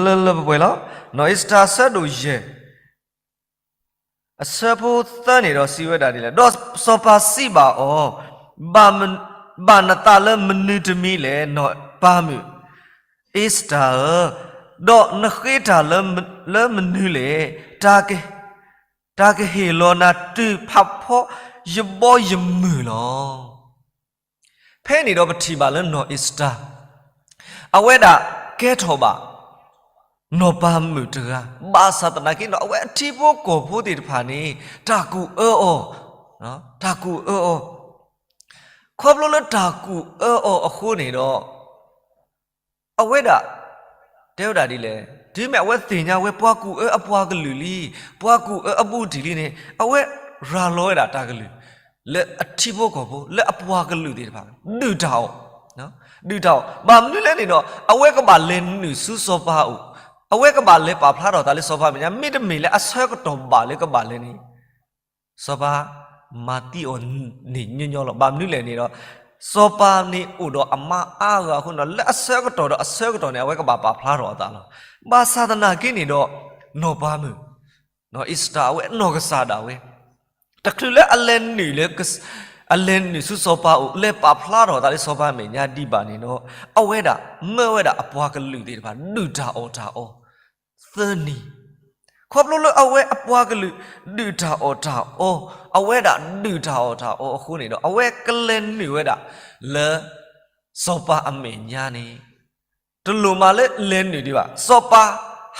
လၢလၢပှဲၤပှဲၤလီၤ. နီၢ်အ့စတၢၤအဆၢဒိၣ်ယဲၢ် အဆၢဖိသၢန့ၣ်ဒီးစံးဝဲဒၣ်ဒ်လဲၣ်, ဒီးစီၤပၤစံးဘၣ်အီၤ, ဘၣ်မ- ဘၣ်နသးလၢမနုၤတမံၤလဲၣ် နီၢ်ပၤမုၣ်အ့စတၢၤဧၢ, ဒီးနဃ့တၢ်လၢမ- လၢမနုၤလဲၣ်, တၢ်က- တၢ်ကဟ့ၣ်လီၤနၤတုၤဖးဖီယဘီယမုၢ်လီၤ. ဖဲန့ၣ်ဒီးပထံၣ်ဘၣ်လၢနီၢ်အ့စတၢၤ အဝဲဒၣ်ကဲထီၣ်ဘၣ် နီၢ်ပၤမုၣ်တဂၤ, ဘၣ်ဆၣ်သနာ်က့ဒီး အဝဲအထံဖိကီၢ်ဖိသ့ၣ်တဖၣ်န့ၣ် တၢ်ကူၣ်အၢအီၤ, တၢ်ကူၣ်အၢအီၤ, ခီဖျိလၢတၢ်ကူၣ်အၢအီၤအဃိန့ၣ်ဒီး အဝဲဒၣ် တဲဝဲဒၣ်ဒ်လဲၣ်, တုၤမ့ၢ်အဝဲသ့ၣ်ညါဝဲပှၤကူၣ်အၢအပှၤကလုာ်လံ, ပှၤကူၣ်အၢအဘူးတံၢ်လံန့ၣ် အဝဲရၤလီၤဝဲဒၣ်တၢ်ကလုၢ် လၢအထံဖိကီၢ်ဖိ လၢအပှၤကလုာ်သ့ၣ်တဖၣ် ဒုၣ်တၢ်အီၣ်, ဒုၣ်တၢ်အီၣ်, ဘၣ်မနုၤလဲၣ်န့ၣ်ဒီး အဝဲကဘၣ်လဲၤနုာ်ဆူစီၤပၤအအိၣ်, အဝဲကဘၣ်လဲၤပာ်ဖျါထီၣ်သးလၢစီၤပၤမဲာ်ညါ, မ့တမ့ၢ်လၢအဆၢကတီၢ်ဘၣ်လၢကဘၣ်လဲၤန့ၣ် စီၤပၤမၤသံအီၤန့ၣ်ညီညီလီၤ. ဘၣ်မနုၤလဲၣ်န့ၣ်ဒီး စီၤပၤန့ၣ်အိၣ်ဒီးအမါအါဂၤအဃိန့ၣ်ဒီး လၢအဆၢကတီၢ်ဒီးအဆၢကတီၢ်န့ၣ် အဝဲကဘၣ်ပာ်ဖျါထီၣ်အသးလီၤ. ဘၣ်ဆၣ်သနာ်က့န့ၣ်ဒီး နီၢ်ပၤမုၣ် နီၢ်အ့စတၢၤ အဝဲနီၢ်ကစၢ်ဒၣ်ဝဲ တချုးလၢအလဲၤနုာ်လၢ အလဲၤနုာ်ဆူစီၤပၤအအိၣ် လဲၤပာ်ဖျါထီၣ်အသးလၢစီၤပၤမဲာ်ညါဒံးဘၣ်န့ၣ်ဒီး အဝဲဒၣ်မၢဝဲဒၣ်အပှၤကလုာ်သ့ၣ်တဖၣ် ဒုၣ်တၢ်အီၣ်တၢ်အီ သၢနံၤ ခီဖျိလၢအဝဲအပှၤကလုာ်ဒုးတၢ်အီၣ်တၢ်အီ, အဝဲဒၣ်ဒုးတၢ်အီၣ်တၢ်အီအဃိန့ၣ်ဒီး အဝဲကလဲၤနုာ်ဝဲဒၣ်လၢ စီၤပၤအမဲာ်ညါန့ၣ် တလိၣ်မးလၢလဲၤနုာ်ဒံးဘၣ်. စီၤပၤ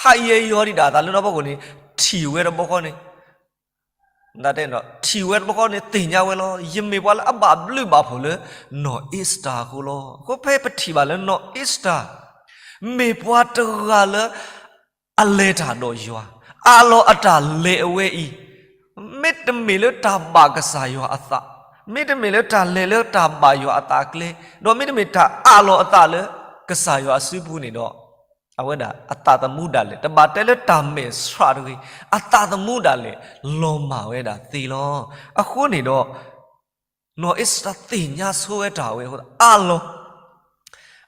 ဟးယဲယီၤဒံးဒၣ်အသးလၢနီၢ်ဖီခိၣ်န့ၣ် ထံၣ်ဝဲတဘျီဃီန့ၣ် ထံၣ်ဝဲတဘျီဃီန့ၣ် သ့ၣ်ညါဝဲလီၤ. ယမ့ၢ်ပှၤလၢအဘၣ်ဘျုးဘၣ်ဖှိၣ်လၢ နီၢ်အ့စတၢၤအဃိလီၤ. အဃိဖဲပထံၣ်ဘၣ်လၢနီၢ်အ့စတၢၤ မ့ၢ်ပှၤတဂၤလၢ အလဲၤတၢ်ဒီးယွၤ, အးလီၤအတၢ်လဲၤအဝဲအံၤ, မ့တမ့ၢ်လၢတၢ်ဘၣ်ကစၢ်ယွၤအသး, မ့တမ့ၢ်လၢတၢ်လဲၤလၢတၢ်ဘၣ်ယွၤအသးအကျဲ, ဒီးမ့တမ့ၢ်တၢ်အးလီၤအသးလၢ ကစၢ်ယွၤအစုပူၤန့ၣ်ဒီး အဝဲဒၣ်အသးသမူဒၣ်လဲာ် တဘၣ်တဲလၢတၢ်မဲာ်ဆှးတဂ့ၤ, အသးသမူဒၣ်လဲာ် လီၤမၢ်ဝဲဒၣ်သ့လီၤ. အဃိန့ၣ်ဒီး နီၢ်အ့စတၢၤသ့ၣ်ညါဆိဝဲတၢ်ဝဲအဃိ အးလီၤ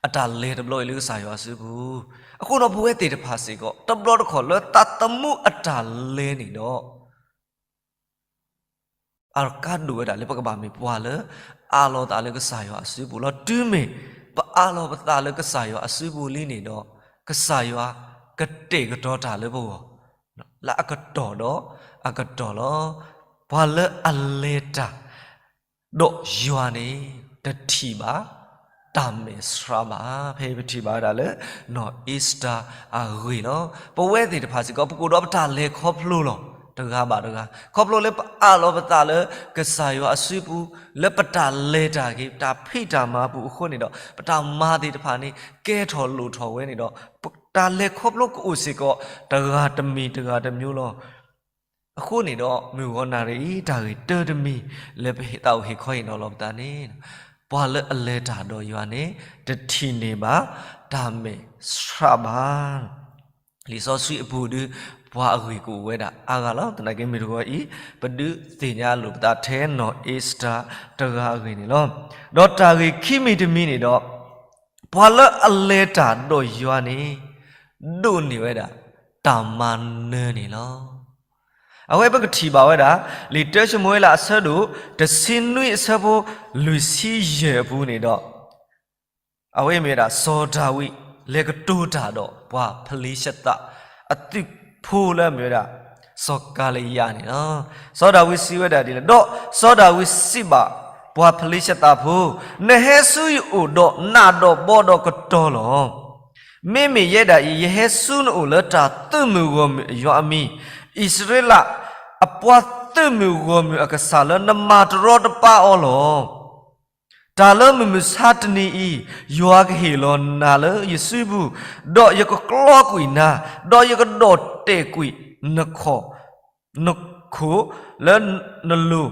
အတၢ်လဲၤတဘျီအံၤလၢကစၢ်ယွၤအစုပူၤ, အဃိဒီးပဝဲသ့ၣ်တဖၣ်စ့ၢ်ကီး တဘျီတခီၣ်လၢသးသမူအတၢ်လဲၤန့ၣ်ဒီး အကါဒိၣ်ဝဲဒၣ်လၢပကဘၣ်မ့ၢ်ပှၤလၢ အးလီၤသးလၢကစၢ်ယွၤအစုပူၤလီၤ. တုၤမ့ၢ်ပအးလီၤပသးလၢကစၢ်ယွၤအစုပူၤလံန့ၣ်ဒီး ကစၢ်ယွၤကတဲာ်ကတီၤတၢ်လၢပဂီၢ် လၢအကတီၢ်ဒီးအကတီၢ်လီၤ. ပှၤလၢအလဲၤတၢ် ဒီးယွၤန့ၣ် တထံၣ်ဘၣ် တၢ်မဲာ်ဆှးဘၣ်. ဖဲပထံၣ်ဘၣ်ဝဲဒၣ်လၢ နီၢ်အ့စတၢၤအဂ့ၢ်လီၤ. ပဝဲသ့ၣ်တဖၣ်စ့ၢ်ကီး ပကအိၣ်ဒီးပတၢ်လဲၤခီဖျိလီၤ. တဂၤဘၣ်တဂၤ ခီဖျိလၢပအးလီၤပသးလၢ ကစၢ်ယွၤအစုပူၤ လၢပတၢ်လဲၤတၢ်က့ၤ ပတၢ်ဖံးတၢ်မၤပူၤအဃိန့ၣ်ဒီး ပတၢ်မၤသ့ၣ်တဖၣ်န့ၣ် ကဲထီၣ်လိၣ်ထီၣ်ဝဲန့ၣ်ဒီး ပတၢ်လဲၤခီဖျိကအိၣ်စ့ၢ်ကီး တဂၤတမံၤတဂၤတမျိုးလီၤ. အဃိန့ၣ်ဒီး မုၢ်ဂီၤနၣ်ရံၣ်အံၤ တၢ်ဂ့ၢ်တၢတမံၤ လၢပသးအိၣ်ဟ့ၣ်ခီဟ့ၣ်နီၤလီၤပသးန့ၣ် ပှၤလၢအလဲၤတၢ်ဒီးယွၤန့ၣ် တထံၣ်န့ၢ်ဘၣ် တၢ်မဲာ်ဆှးဘၣ်. လံာ်စီဆှံအပူၤဒုး ပှၤအဂ့ၢ်ကအိၣ်ဝဲဒၣ်အါဂၤလီၤ. သနာ်က့မုၢ်တဂီၤအံၤ ပဒုးသ့ၣ်ညါလိာ်ပသးထဲနီၢ်အ့စတၢၤတဂၤအဂ့ၢ်န့ၣ်လီၤ. ဒီးတၢ်ဂ့ၢ်ခံမံၤတမံၤန့ၣ်ဒီး ပှၤလၢအလဲၤတၢ်ဒီးယွၤန့ၣ် ဒိးန့ၢ်ဝဲဒၣ် တၢ်မၤနၢၤန့ၣ်လီၤ. အဝဲပကထံၣ်ဘၣ်ဝဲဒၣ် လံာ်တၢၡမူၤအ့လးအဆၢဒိၣ် တဆံနွံအဆၢဖိ လွံၢ်ဆံယဲၢ်အပူၤန့ၣ်ဒီး အဝဲမ့ၢ်ဝဲဒၣ် စီၤဒၤဝံး လဲၤကတိၤတၢ်ဒီး ပှၤဖလ့ၡသး အသုးဖိလၢမ့ၢ်ဝဲဒၣ် စီၤကၤလယးန့ၣ်လီၤ. စီၤဒၤဝံးစံးဝဲဒၣ်ဒ်လဲၣ်, ဒီးစီၤဒၤဝံးစံးဘၣ် ပှၤဖလ့ၡသးဖိ, နဟဲဆူယအိၣ်ဒီး နးဒီးဘီဒီးကတီၤလီၤ. မ့မ့ၢ်ယဲဒၣ်အံၤ ယဟဲဆူနအိၣ်လၢတၢ်သုးမုၢ်ဂီၢ်မုၢ်အယွၤအမံၤ, အံၣ်စရ့လးအပှၤသုးမုၢ်ဂီၢ်မုၢ်အကစၢ်လၢ နမၤတရီတပါအီၤလီၤ. တၢ်လၢမုၢ်မဆါတနံၤအံၤ ယွၤကဟ့ၣ်လီၤနၤလၢယစုပူၤ, ဒီးယကကျီကွံာ်နၤ, ဒီးယကဒီၣ်တဲာ်ကွံာ်နခိၣ်, နခိၣ်လၢနလိၤ,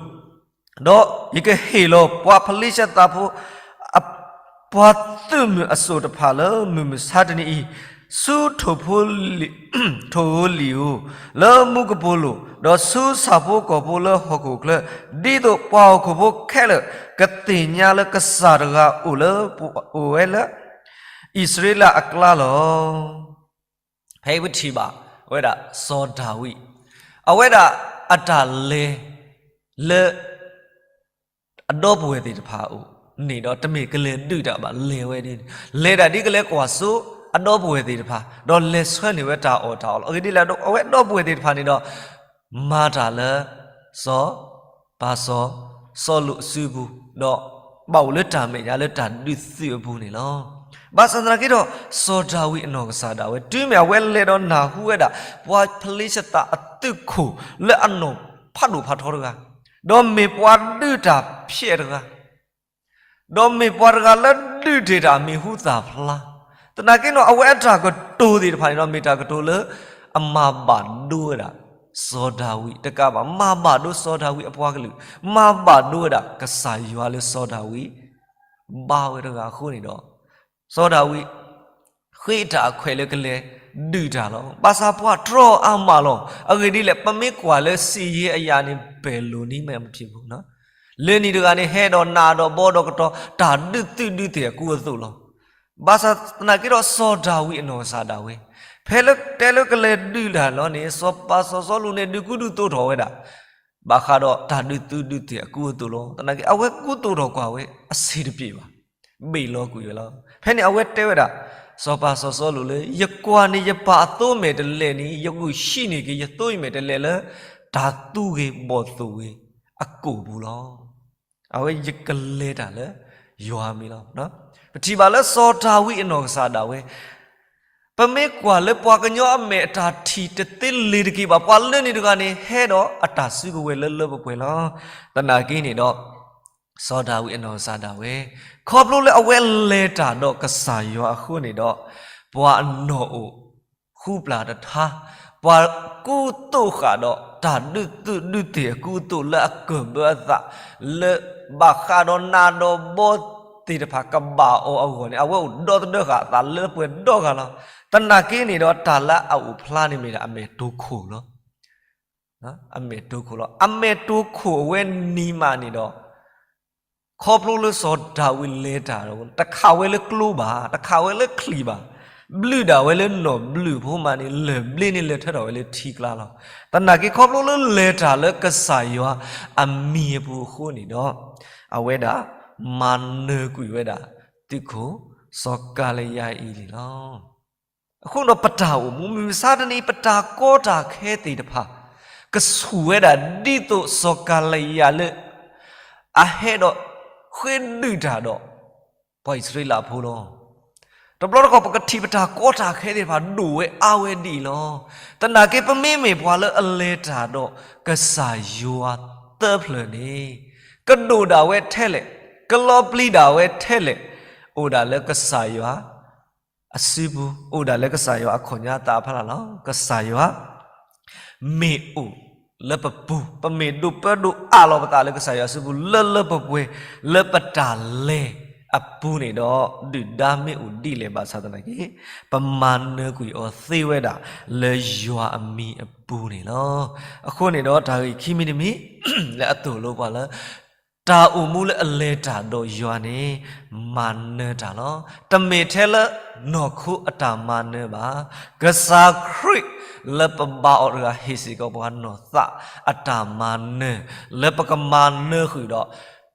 ဒီးယကဟ့ၣ်လီၤပှၤဖလ့ၡသးဖိ အပှၤသုးမုၢ်အစိၣ်တဖၣ်လၢမုၢ်မဆါတနံၤအံၤ, ဆူထိၣ်ဖိလံၣ်, ထိၣ်ဧိၤလံၣ်ဧိၤလၢမူကပိာ်လိၤ, ဒီးဆူဆၣ်ဖိကီၢ်ဖိလၢဟီၣ်ခိၣ်ချၢ, ဒ်သိးပှၤဟီၣ်ခိၣ်ဖိခဲလၢာ် ကသ့ၣ်ညါလၢကစၢ်တဂၤအိၣ်လၢ, အိၣ်ဝဲလၢ အံၣ်စရ့လးအကျါလီၤ. ဖဲပထံၣ်ဘၣ်ဝဲဒၣ် စီၤဒၤဝံး, အဝဲဒၣ်အတၢ်လဲၤလၢ အဒီပုၢ်ဝဲၢ်သ့ၣ်တဖၣ်အအိၣ်န့ၣ်ဒီး တမ့ၢ်ကလဲၤဒုးတၢ်ဘၣ်, လဲၤဝဲဒ်န့ၣ်, လဲၤဒၣ်ဒ်ကလဲၤကွၢ်စိအဒီပုၢ်ဝဲၢ်သ့ၣ်တဖၣ်, ဒီးလဲၤဆှၢန့ၢ်ဝဲတၢ်အီၣ်တၢ်အီလီၤ. အဂ့ၢ်ဒ်လဲၣ်, အဝဲအဒီပုၢ်ဝဲၢ်သ့ၣ်တဖၣ်န့ၣ်ဒီး မၤတၢ်လၢ စီၤ, ပၢ်စီၤ, စီလူးအစုပူၤ, ဒီးဘၣ်အိၣ်လၢတၢ်မဲာ်ညါလၢတၢ်ဒုးသုးအပူၤန့ၣ်လီၤ. ဘၣ်ဆၣ်သနာ်က့ဒီး စီၤဒၤဝံးအနီၢ်ကစၢ်ဒၣ်ဝဲ တုၤမ့ၢ်အဝဲလဲၤဒီးနၢ်ဟူဝဲဒၣ် ပှၤဖလ့ၡသးအသုးခိၣ်လၢအနီၢ်ဖးဒိၣ်ဖးထီတဂၤ, ဒီးမ့ၢ်ပှၤဒုးတၢ်ဖျဲးတဂၤ, ဒီးမ့ၢ်ပှၤတဂၤလၢဒုးတ့ၢ်တၢ်မံၤဟူသၣ်ဖျါ, သနာ်က့ဒီး အဝဲအတၢ်ကတိၤသ့ၣ်တဖၣ်န့ၣ်ဒီး မ့ၢ်တၢ်ကတိၤလၢ အမၤဘၣ်ဒိဝဲဒၣ် စီၤဒၤဝံးတကးဘၣ်, မၤဘၣ်ဒိစီၤဒၤဝံးအပှၤကလုာ်, မၤဘၣ်ဒိဝဲဒၣ်ကစၢ်ယွၤလၢစီၤဒၤဝံး ဘါဝဲတဂၤအဃိန့ၣ်ဒီး စီၤဒၤဝံး ဃ့တၢ်အခွဲးလၢကလဲၤဒုးတၢ်လီၤ. ဘၣ်ဆၣ်ပှၤတြီအါမးလီၤ. အဂ့ၢ်ဒ်လဲၣ်, ပမ့ၢ်ကွၢ်လၢစစ်ရေးအရန့ၣ် ဘယ်လိုနည်းမှမဖြစ်ဘူးနော်. လၢနံၤတဂၤန့ၣ် ဟဲဒီးနးဒီးဘီဒီးကတီၤ တၢ်ဒုးသုးဒုးသ့ၣ်အကူအသိးလီၤ. ဘၣ်ဆၣ်သနာ်က့ဒီး စီၤဒၤဝံးအနီၢ်ကစၢ်ဒၣ်ဝဲ ဖဲလၢတဲလၢကလဲၤဒုးတၢ်လီၤန့ၣ် စီၤပၤစီၤစီလူးန့ၣ် ဒုးကူဒုးသိးထီၣ်ဝဲဒၣ် ဘၣ်ဃးဒီးတၢ်ဒုးသုးဒုးသ့ၣ်အကူအသိးလီၤ. သနာ်က့ အဝဲကူသိးထီၣ်ကွၢ်ဝဲအဆင်တပြေဘၣ်. ဘ့ၣ်လီၤကွံာ်ဝဲလီၤ. ဖဲန့ၣ်အဝဲတဲဝဲဒၣ် စီၤပၤစီၤစီလူးလၢ ယကွၢ်န့ၣ်ယပာ်အသိမဲာ်တလဲၣ်န့ၣ် ယဂုာ်ဆံးန့ၢ်က့ၤယသိမဲာ်တလဲၣ်လၢ တၢ်သူဂ့ၤဘီၣ်သိၣ်ဂ့ၤအကိာ်ပူၤလီၤ. အဝဲယကလဲၤတၢ်လၢယွၤအမံၤလီၤ. ပထံၣ်ဘၣ်လၢစီၤဒၤဝံးအနီၢ်ကစၢ်ဒၣ်ဝဲ ပမ့ၢ်ကွၢ်လၢပှၤကညီအမဲာ်အတၢ်ထံၣ်တသ့လ့ၤတက့ၢ်ဘၣ်, ပှၤလၢန့ၣ်တဂၤန့ၣ် ဟဲဒီးအတၢ်စုကဝဲၤလၢလၢပှဲၤပှဲၤလီၤ. သနာ်က့န့ၣ်ဒီး စီၤဒၤဝံးအနီၢ်ကစၢ်ဒၣ်ဝဲ ခီဖျိလၢအဝဲလဲၤတၢ်ဒီးကစၢ်ယွၤအဃိန့ၣ်ဒီး ပှၤအနီၢ်အိၣ်ဃူပျၢ်တထါ, ပှၤကူသိးဃာ်ဒီးတၢ်ဒုးသုးဒုးသ့ၣ်အကူအသိးလၢအကၢၣ်ဘၢအသး လၢဘၣ်ဃးဒီးနးဒီးဘီသ့ၣ်တဖၣ်ကဘၣ်အီၤအဂီၢ်န့ၣ် အဝဲအိၣ်ဒီသဒၢဃာ်အသးလၢပှဲၤဒီဂၤလီၤ. သနာ်က့န့ၣ်ဒီးတၢ်လၢအအိၣ်ဖျါန့ၣ်မ့ၢ်ဒၣ်အမဲာ်တိခိၣ်လီၤ. အမဲာ်တိခိၣ်လီၤ. အမဲာ်တိခိၣ်အဝဲနံၤမးန့ၣ်ဒီး ခီဖျိလၢစီၤဒၤဝံးလဲၤတၢ်ဒီး တခးဝဲလၢကျိဘၣ်, တခးဝဲလၢချံးဘၣ်, ဘျုးဒၣ်ဝဲလၢနီၢ်ဘျုးဖိမးန့ၣ် လၢၢ်ဘျ့န့ၣ်လဲၤထၢထီၣ်ဝဲလၢထံကျါလီၤ. သနာ်က့ခီဖျိလၢလဲၤတၢ်လၢကစၢ်ယွၤအမံၤအပူၤအဃိန့ၣ်ဒီး အဝဲဒၣ်မၤနၢၤကွံာ်ဝဲဒၣ် သုးခိၣ်စီၤကၤလယၤအံၤန့ၣ်လီၤ. အဃိဒီးပတၢ်အိၣ်မူ မုၢ်မဆါတနံၤ ပတၢ်ကီတၢ်ခဲသ့ၣ်တဖၣ် ကဆူၣ်ဝဲဒၣ်ဒ်သိးစီၤကၤလယၤလၢ အဟဲဒီးဃ့ဒုးတၢ်ဒီး ပှၤအံၣ်စရ့လးဖိလီၤ. တဘျီတခီၣ် ပကထံၣ်ပတၢ်ကီတၢ်ခဲသ့ၣ်တဖၣ်ဒိၣ်ဝဲအါဝဲဒ်အံၤလီၤ. သနာ်က့ပမ့မ့ၢ်ပှၤလၢအလဲၤတၢ်ဒီးကစၢ်ယွၤသၢဖျၢၣ်န့ၣ် ကဒိၣ်ဒၣ်ဝဲထဲလဲၣ်, ကလီၤပျံၤဒၣ်ဝဲထဲလဲၣ်, အိၣ်ဒၣ်လၢကစၢ်ယွၤ အစုပူၤ အိၣ်ဒၣ်လၢကစၢ်ယွၤအခီၣ်ညါသးအဖီလာ်လီၤ. ကစၢ်ယွၤမ့ၢ်အိၣ်လၢပပူၤ, ပမ့ၢ်ဒိးပၢဒိးအးလီၤပသးလၢကစၢ်ယွၤအစုပူၤ လၢလၢပှဲၤပှဲၤ လၢပတၢ်လဲၤအပူၤန့ၣ်ဒီး ဒုၣ်ဒါမ့ၢ်အိၣ်ဒ်လဲၣ်ဘၣ်ဆၣ်သနာ်က့ ပမၤနၢၤကွံာ်အီၤသ့ဝဲဒၣ်လၢယွၤအမံၤအပူၤန့ၣ်လီၤ. အဃိန့ၣ်ဒီး တၢ်ဂ့ၢ်ခံမံၤတမံၤ လၢအသိၣ်လိပှၤလၢ တၢ်အိၣ်မူလၢအလဲၤတၢ်ဒီးယွၤန့ၣ် မၤနၢၤတၢ်လီၤ. တမ့ၢ်ထဲလၢနီၢ်ခိအတၢ်မၤနၢၤဘၣ်. ကစၢ်ခရံာ်လၢပဘါအီၤတဂၤ ဟ့ၣ်စ့ၢ်ကီးပှၤနီၢ်သးအတၢ်မၤနၢၤ လၢပကမၤနၢၤဃုာ်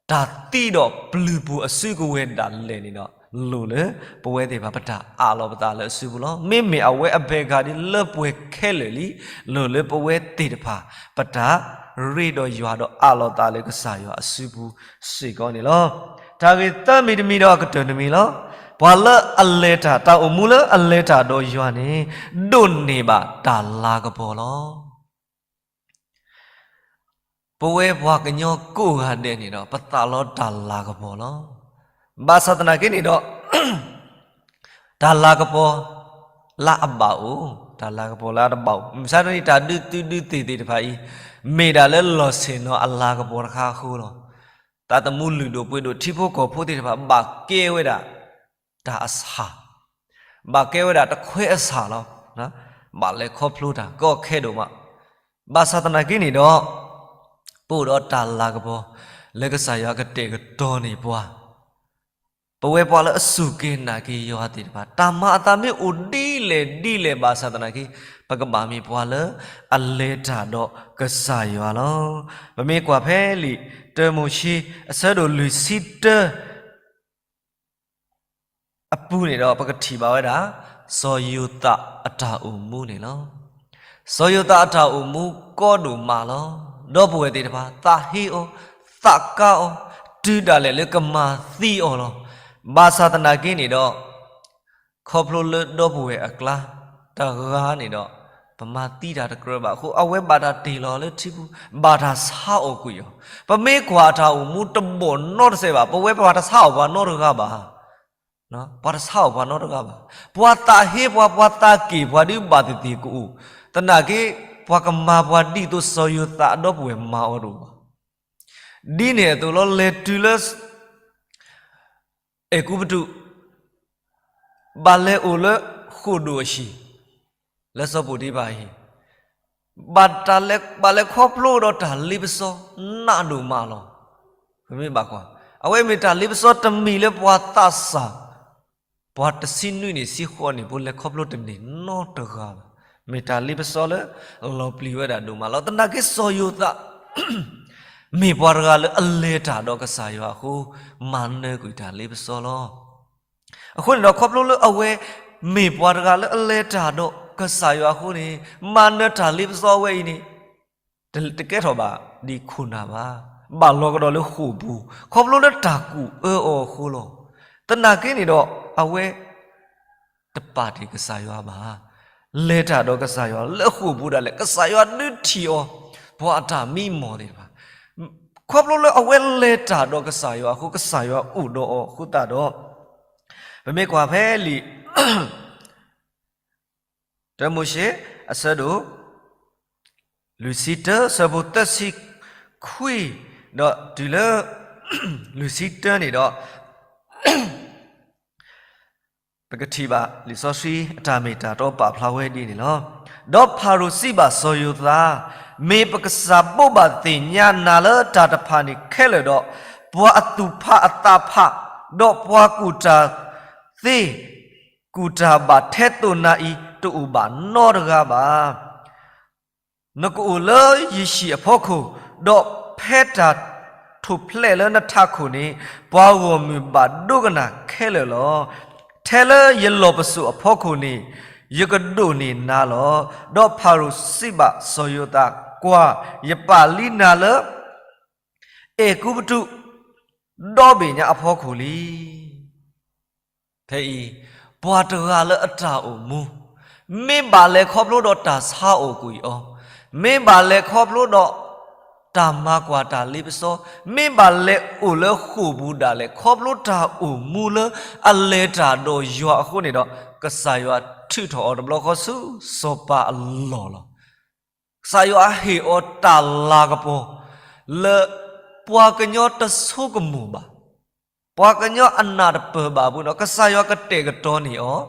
ဒီး တၢ်သံဒီးပျုၤပူၤအစုကဝဲၤဒၣ်လဲာ်န့ၣ်ဒီး လိၣ်လၢပဝဲသ့ၣ်တဖၣ် ပတၢ်အးလီၤပသးလၢအစုပူၤလီၤ. မ့မ့ၢ်အဝဲအဘဲၣ်ဂၤဒ်လၢပှဲၤခဲလၢာ်လံ, လိၣ်လၢပဝဲသ့ၣ်တဖၣ် ပတၢ်ရ့ဒီးယွၤဒီးအးလီၤသးလၢကစၢ်ယွၤအစုပူၤစ့ၢ်ကီးန့ၣ်လီၤ. တၢ်ဂ့ၢ်သၢမံၤတမံၤဒီးအကတၢၢ်တမံၤလီၤ. ပှၤလၢအလဲၤတၢ် တၢ်အိၣ်မူလၢအလဲၤတၢ်ဒီးယွၤန့ၣ် ဒိးန့ၢ်ဘၣ်တၢ်လၤကပီၤလီၤ. ပဝဲပှၤကညီကိးဂၤဒဲးန့ၣ်ဒီး ပသးလီတၢ်လၤကပီၤလီၤ. ဘၣ်ဆၣ်သနာ်က့န့ၣ်ဒီး တၢ်လၤကပီၤလၢအဘၣ်အိၣ်, တၢ်လၤကပီၤလၢအတဘၣ်အိၣ်, မုၢ်မဆါတနံၤ တၢ်ဒုးသုးဒုးသ့ၣ်သ့ၣ်တဖၣ်အံၤ မ့ၢ်ဒၣ်လၢလီၢ်ဆ့ၣ်နီၤအလၤကပီၤတခါအဃိလီၤ. သးသမူလုၢ်ဒိၣ်ပှ့ၤဒိၣ် ထံဖိကီၢ်ဖိသ့ၣ်တဖၣ် ဘၣ်ကဲဝဲဒၣ်တၢ်အဆၣ် ဘၣ်ကဲဝဲဒၣ်တခွဲးအဆၣ်လီၤ. ဘၣ်လဲၤခီဖျိတၢ်ကီခဲဒိၣ်မး. ဘၣ်ဆၣ်သနာ်က့န့ၣ်ဒီး ပအိၣ်ဒီးတၢ်လၤကပီၤ လၢကစၢ်ယွၤကတဲာ်ကတီၤန့ၢ်ပှၤ, ပဝဲပှၤလၢအစူၢ်က့ၤနာ်က့ၤယွၤသ့ၣ်တဖၣ် တၢ်မၤအသးမ့ၢ်အိၣ်ဒ်လဲၣ်ဒ်လဲၣ်ဘၣ်ဆၣ်သနာ်က့ ပကဘၣ်မ့ၢ်ပှၤလၢအလဲၤတၢ်ဒီးကစၢ်ယွၤလီၤ. ပမ့ၢ်ကွၢ်ဖဲလံာ်တၢမိၤၡ့ အဆၢဒိၣ်လွံၢ်ဆံတၢ အပူၤန့ၣ်ဒီး ပကထံၣ်ဘၣ်ဝဲဒၣ် စီၤယိၤသးအတၢ်အိၣ်မူန့ၣ်လီၤ. စီၤယိၤသးအတၢ်အိၣ်မူကီဒိၣ်မးလီၤ. ဒီပုၢ်ဝဲၢ်သ့ၣ်တဖၣ် သးဟ့အီၤ, သးကါအီၤ, တုၤဒၣ်လဲာ်လၢကမၤသံအီၤလီၤ. ဘၣ်ဆၣ်သနာ်က့န့ၣ်ဒီး ခီဖျိလၢဒီပုၢ်ဝဲၢ်အကျါတဂၤန့ၣ်ဒီး ပမၤသံတၢ်တကြၢးဘၣ်အဃိ အဝဲဘၣ်တၢ်တ့ၢ်လီၤလၢထံပူၤ ဘၣ်တၢ်ဆါအီၣ်ကွံာ်အီၤ. ပမ့ၢ်ကွၢ်အတၢ်အိၣ်မူတဘီၣ်နီတစဲးဘၣ် ပဝဲပှၤတဆါအီၣ်ပှၤနီတဂၤဘၣ်. ပှၤတဆါအီၣ်ပှၤနီတဂၤဘၣ်. ပှၤသးဟ့ပှၤ ပှၤသးက့ၣ်ပှၤ ဒုးဘၣ်သ့ၣ်သ့ၣ်ကအိၣ်. သနာ်က့ ပှၤကမၤပှၤဒ်သိးစီၤယိၤသးအဒီပုၢ်ဝဲၢ်မၤအီၤတအိၣ်ဘၣ်. ဒ်န့ၣ်အသိးလီၤ လဲၤတုၤလၢ အဲၤကူပတူး, ဘၣ်လဲၤအိၣ်လၢဃိာ်ဒိၣ်အဟံၣ်, လၢစီၤပီၤတံဖၤအဟံၣ်, ဘၣ်လဲၤခီဖျိဒီးတၢ်လ့ပစီနးဒိၣ်မးလီၤ. ပမ့ၢ်ဘၣ်ကွၢ်, အဝဲမ့ၢ်တၢ်လ့ပစီတမံၤလၢပှၤသးစၢ်, ပှၤတဆံနွံန့ၣ် ဆံဃိးန့ၣ် ပလဲၤခီဖျိတန့ၢ်နီတဂၤဘၣ်. မ့ၢ်တၢ်လ့ပစီလၢ လီၤပျံၤဝဲဒၣ်ဒိၣ်မးလီၤ. သနာ်က့စီၤယိၤသး မ့ၢ်ပှၤတဂၤလၢအလဲၤတၢ်ဒီးကစၢ်ယွၤအဃိ, မၤနၢၤကွံာ်တၢ်လ့ပစီလီၤ. အဃိန့ၣ်ဒီး ခီဖျိလၢအဝဲမ့ၢ်ပှၤတဂၤလၢအလဲၤတၢ်ဒီးကစၢ်ယွၤအဃိန့ၣ်, မၤနၢၤတၢ်လ့ပစီဝဲအံၤန့ၣ် တကဲထီၣ်ဘၣ်ဒ်ခိၣ်နၢ်ဘၣ်, ဘၣ်လီၤကဒီးလၢဃိာ်ပူၤ, ခီဖျိလၢတၢ်ကူၣ်အၢအီၤအဃိလီၤ. သနာ်က့န့ၣ်ဒီး အဝဲတပာ်တ့ၢ်ကစၢ်ယွၤဘၣ်. လဲၤတၢ်ဒီးကစၢ်ယွၤလၢအဃိာ်ပူၤဒၣ်လဲာ် ကစၢ်ယွၤဒုးထံၣ်အီၤ ပှၤအတၢ်မံမီၢ်သ့ၣ်တဖၣ်. ခီဖျိလၢအဝဲလဲၤတၢ်ဒီးကစၢ်ယွၤအဃိ ကစၢ်ယွၤအိၣ်ဒီးအီၤအဃိသတးဒီး, ပမ့ၢ်ကွၢ်ဖဲလံာ် တၢမိၤၡ့ အဆၢဒိၣ် လွံၢ်ဆံတၢ အဆၢဖိသၢဆံခွံ ဒီးတုၤလၢ လွံၢ်ဆံတၢန့ၣ်ဒီး ပကထံၣ်ဘၣ်လံာ်စီဆှံအတၢ်မ့ၢ်တၢ်တီပာ်ဖျါဝဲဒ်န့ၣ်လီၤ. ဒီးဖၤရိၤစံးဘၣ်စီၤယိၤသး, မ့ၢ်ပကစၢ်ဘိးဘၣ်သ့ၣ်ညါနၤလၢတၢ်တဖၣ်န့ၣ်ခဲလၢာ်ဒီး, ပှၤအသူၣ်ဖးအသးဖး, ဒီးပှၤကူၣ်တၢ်သ့ ကူၣ်တၢ်ဘၣ်ထဲသိးနၤအံၤ တအိၣ်ဘၣ်နီတဂၤဘၣ်. နကအိၣ်လၢယဟံၣ်အဖီခိၣ်, ဒီးဖဲတၢ်ထိၣ်ဖျဲးလၢနထးခိၣ်န့ၣ်, ပှၤဂီၢ်မုၢ်ဘၣ်ဒိကနၣ်ခဲလၢာ်လီၤ. ထဲလၢယလီၢ်ပစိာ်အဖီခိၣ်န့ၣ်, ယကဒိးန့ၢ်နၤလီၤ. ဒီးဖၤရိၤစံးဘၣ်စီၤယိၤသး, ကွၢ်, ယပာ်လံနၤလၢ အဲၤကူပတူး ဒီဘ့ၣ်ညါအဖီခိၣ်လံ. ဖဲအံၤ, ပှၤတဂၤလၢအတၢ်အိၣ်မူ, မ့ၢ်ဘၣ်လဲၤခီဖျိဒီးတၢ်ဆါအိၣ်ကွံာ်အီၤ, မ့ၢ်ဘၣ်လဲၤခီဖျိဒီးတၢ်မၤကွၢ်တၢ်လ့ပစီ, မ့ၢ်ဘၣ်လဲၤအိၣ်လၢဃိာ်ပူၤဒၣ်လဲာ် ခီဖျိတၢ်အိၣ်မူလၢအလဲၤတၢ်ဒီးယွၤအဃိန့ၣ်ဒီး, ကစၢ်ယွၤထုးထီၣ်အီၤတဘျီဃီဆူစီၤပၤအလီၢ်လီၤ. ကစၢ်ယွၤဟ့ၣ်အီၤတၢ်လၤကပီၤ လၢပှၤကညီတဆိကမိၣ်ဘၣ်, ပှၤကညီအနၢ်တပၢၢ်ဘၣ်အပူၤန့ၣ် ကစၢ်ယွၤကတဲာ်ကတီၤန့ၢ်အီၤ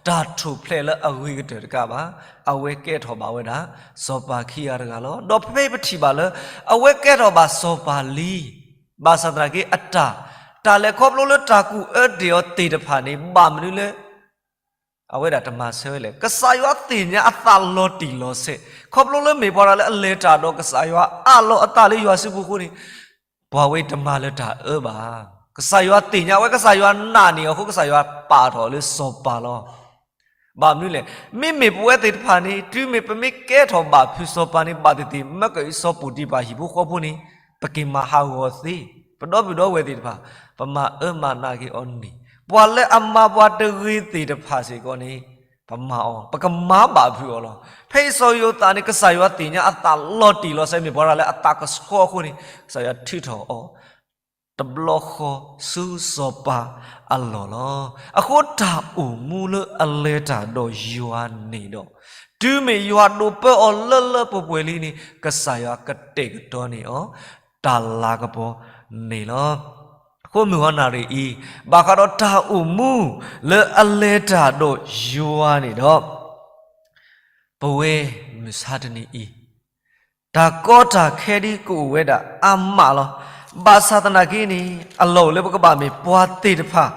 တၢ်ထိၣ်ဖျဲးလၢအဂ့ၤကတၢၢ်တကးဘၣ်, အဝဲကဲထီၣ်ဘၣ်ဝဲဒၣ် စီၤပၤခံဂၤတဂၤလီၤ. ဒီးဖဲပထံၣ်ဘၣ်လၢ အဝဲကဲထီၣ်ဘၣ်စီၤပၤလံ, ဘၣ်ဆၣ်သနာ်က့အတၢ်, တၢ်လဲၤခီဖျိလၢတၢ်ကူၣ်အၢတ့ၢ်အီၤသ့ၣ်တဖၣ်န့ၣ် ဘၣ်မနုၤလၢ အဝဲဒၣ်တမၤဆၢဝဲလဲၣ်. ကစၢ်ယွၤသ့ၣ်ညါအသးလီၤတံၢ်လီၤဆဲး, ခီဖျိလၢမ့ၢ်ပှၤတဂၤလၢအလဲၤတၢ်ဒီးကစၢ်ယွၤ အးလီၤအသးလၢယွၤစုပူၤအဃိန့ၣ်, ပှၤဝဲတမၤလၢတၢ်အၢဘၣ်. ကစၢ်ယွၤသ့ၣ်ညါဝဲ, ကစၢ်ယွၤနာ်န့ၢ်အီၤအဃိ ကစၢ်ယွၤပာ်ထီၣ်အီၤလၢစီၤပၤလီၤ. ဘၣ်မနုၤလဲၣ်. မ့မ့ၢ်ပဝဲသ့ၣ်တဖၣ်န့ၣ် တုၤမ့ၢ်ပမ့ၢ်ကဲထီၣ်ဘၣ်ဖုးစီၤပၤန့ၣ် ဘၣ်သ့ၣ်သ့ၣ် မၢကၢၢ်အံၤစီၤပီၤတံးဖၣ်ဟံၣ်ဖိဃီဖိန့ၣ် ပက့ၤမၤဟးဂီၤသ့, ပဒီပုၢ်ဒီဝဲၢ်သ့ၣ်တဖၣ် ပမၤအၢမၤနးက့ၤအီၤန့ၣ်, ပှၤလၢအမၤပှၤတဂ့ၤသ့ၣ်တဖၣ်စ့ၢ်ကီးန့ၣ် ပမၤအီၤ, ပကမၤဘၣ်ဖုးအီၤလီၤ. ဖဲအံၤစီၤယိၤသးန့ၣ် ကစၢ်ယွၤသ့ၣ်ညါအသးလီၤတံၢ်လီၤဆဲး မ့ၢ်ပှၤတဂၤလၢအသးကဆှီအဃိန့ၣ် ကစၢ်ယွၤထုးထီၣ်အီၤ တဘျီဃီဆူစီၤပၤအလီၢ်လီၤ. အဃိတၢ်အိၣ်မူလၢအလဲၤတၢ်ဒီးယွၤန့ၣ်ဒီး, တုၤမ့ၢ်ယွၤဒိးပၢအီၤလၢလၢပှဲၤပှဲၤလံန့ၣ် ကစၢ်ယွၤကတဲာ်ကတီၤန့ၢ်အီၤ တၢ်လၤကပီၤန့ၣ်လီၤ. အဃိမုၢ်ဂီၤနၣ်ရံၣ်အံၤ ဘၣ်ဃးဒီးတၢ်အိၣ်မူလၢအလဲၤတၢ်ဒီးယွၤန့ၣ်ဒီး, ပဝဲမုၢ်ဆါတနံၤအံၤ တၢ်ကီတၢ်ခဲဒ်ကအိၣ်ဝဲဒၣ်အါမးလီၤ. ဘၣ်ဆၣ်သနာ်က့န့ၣ် အလီၢ်အိၣ်လၢပကဘၣ်မ့ၢ်ပှၤသ့ၣ်တဖၣ်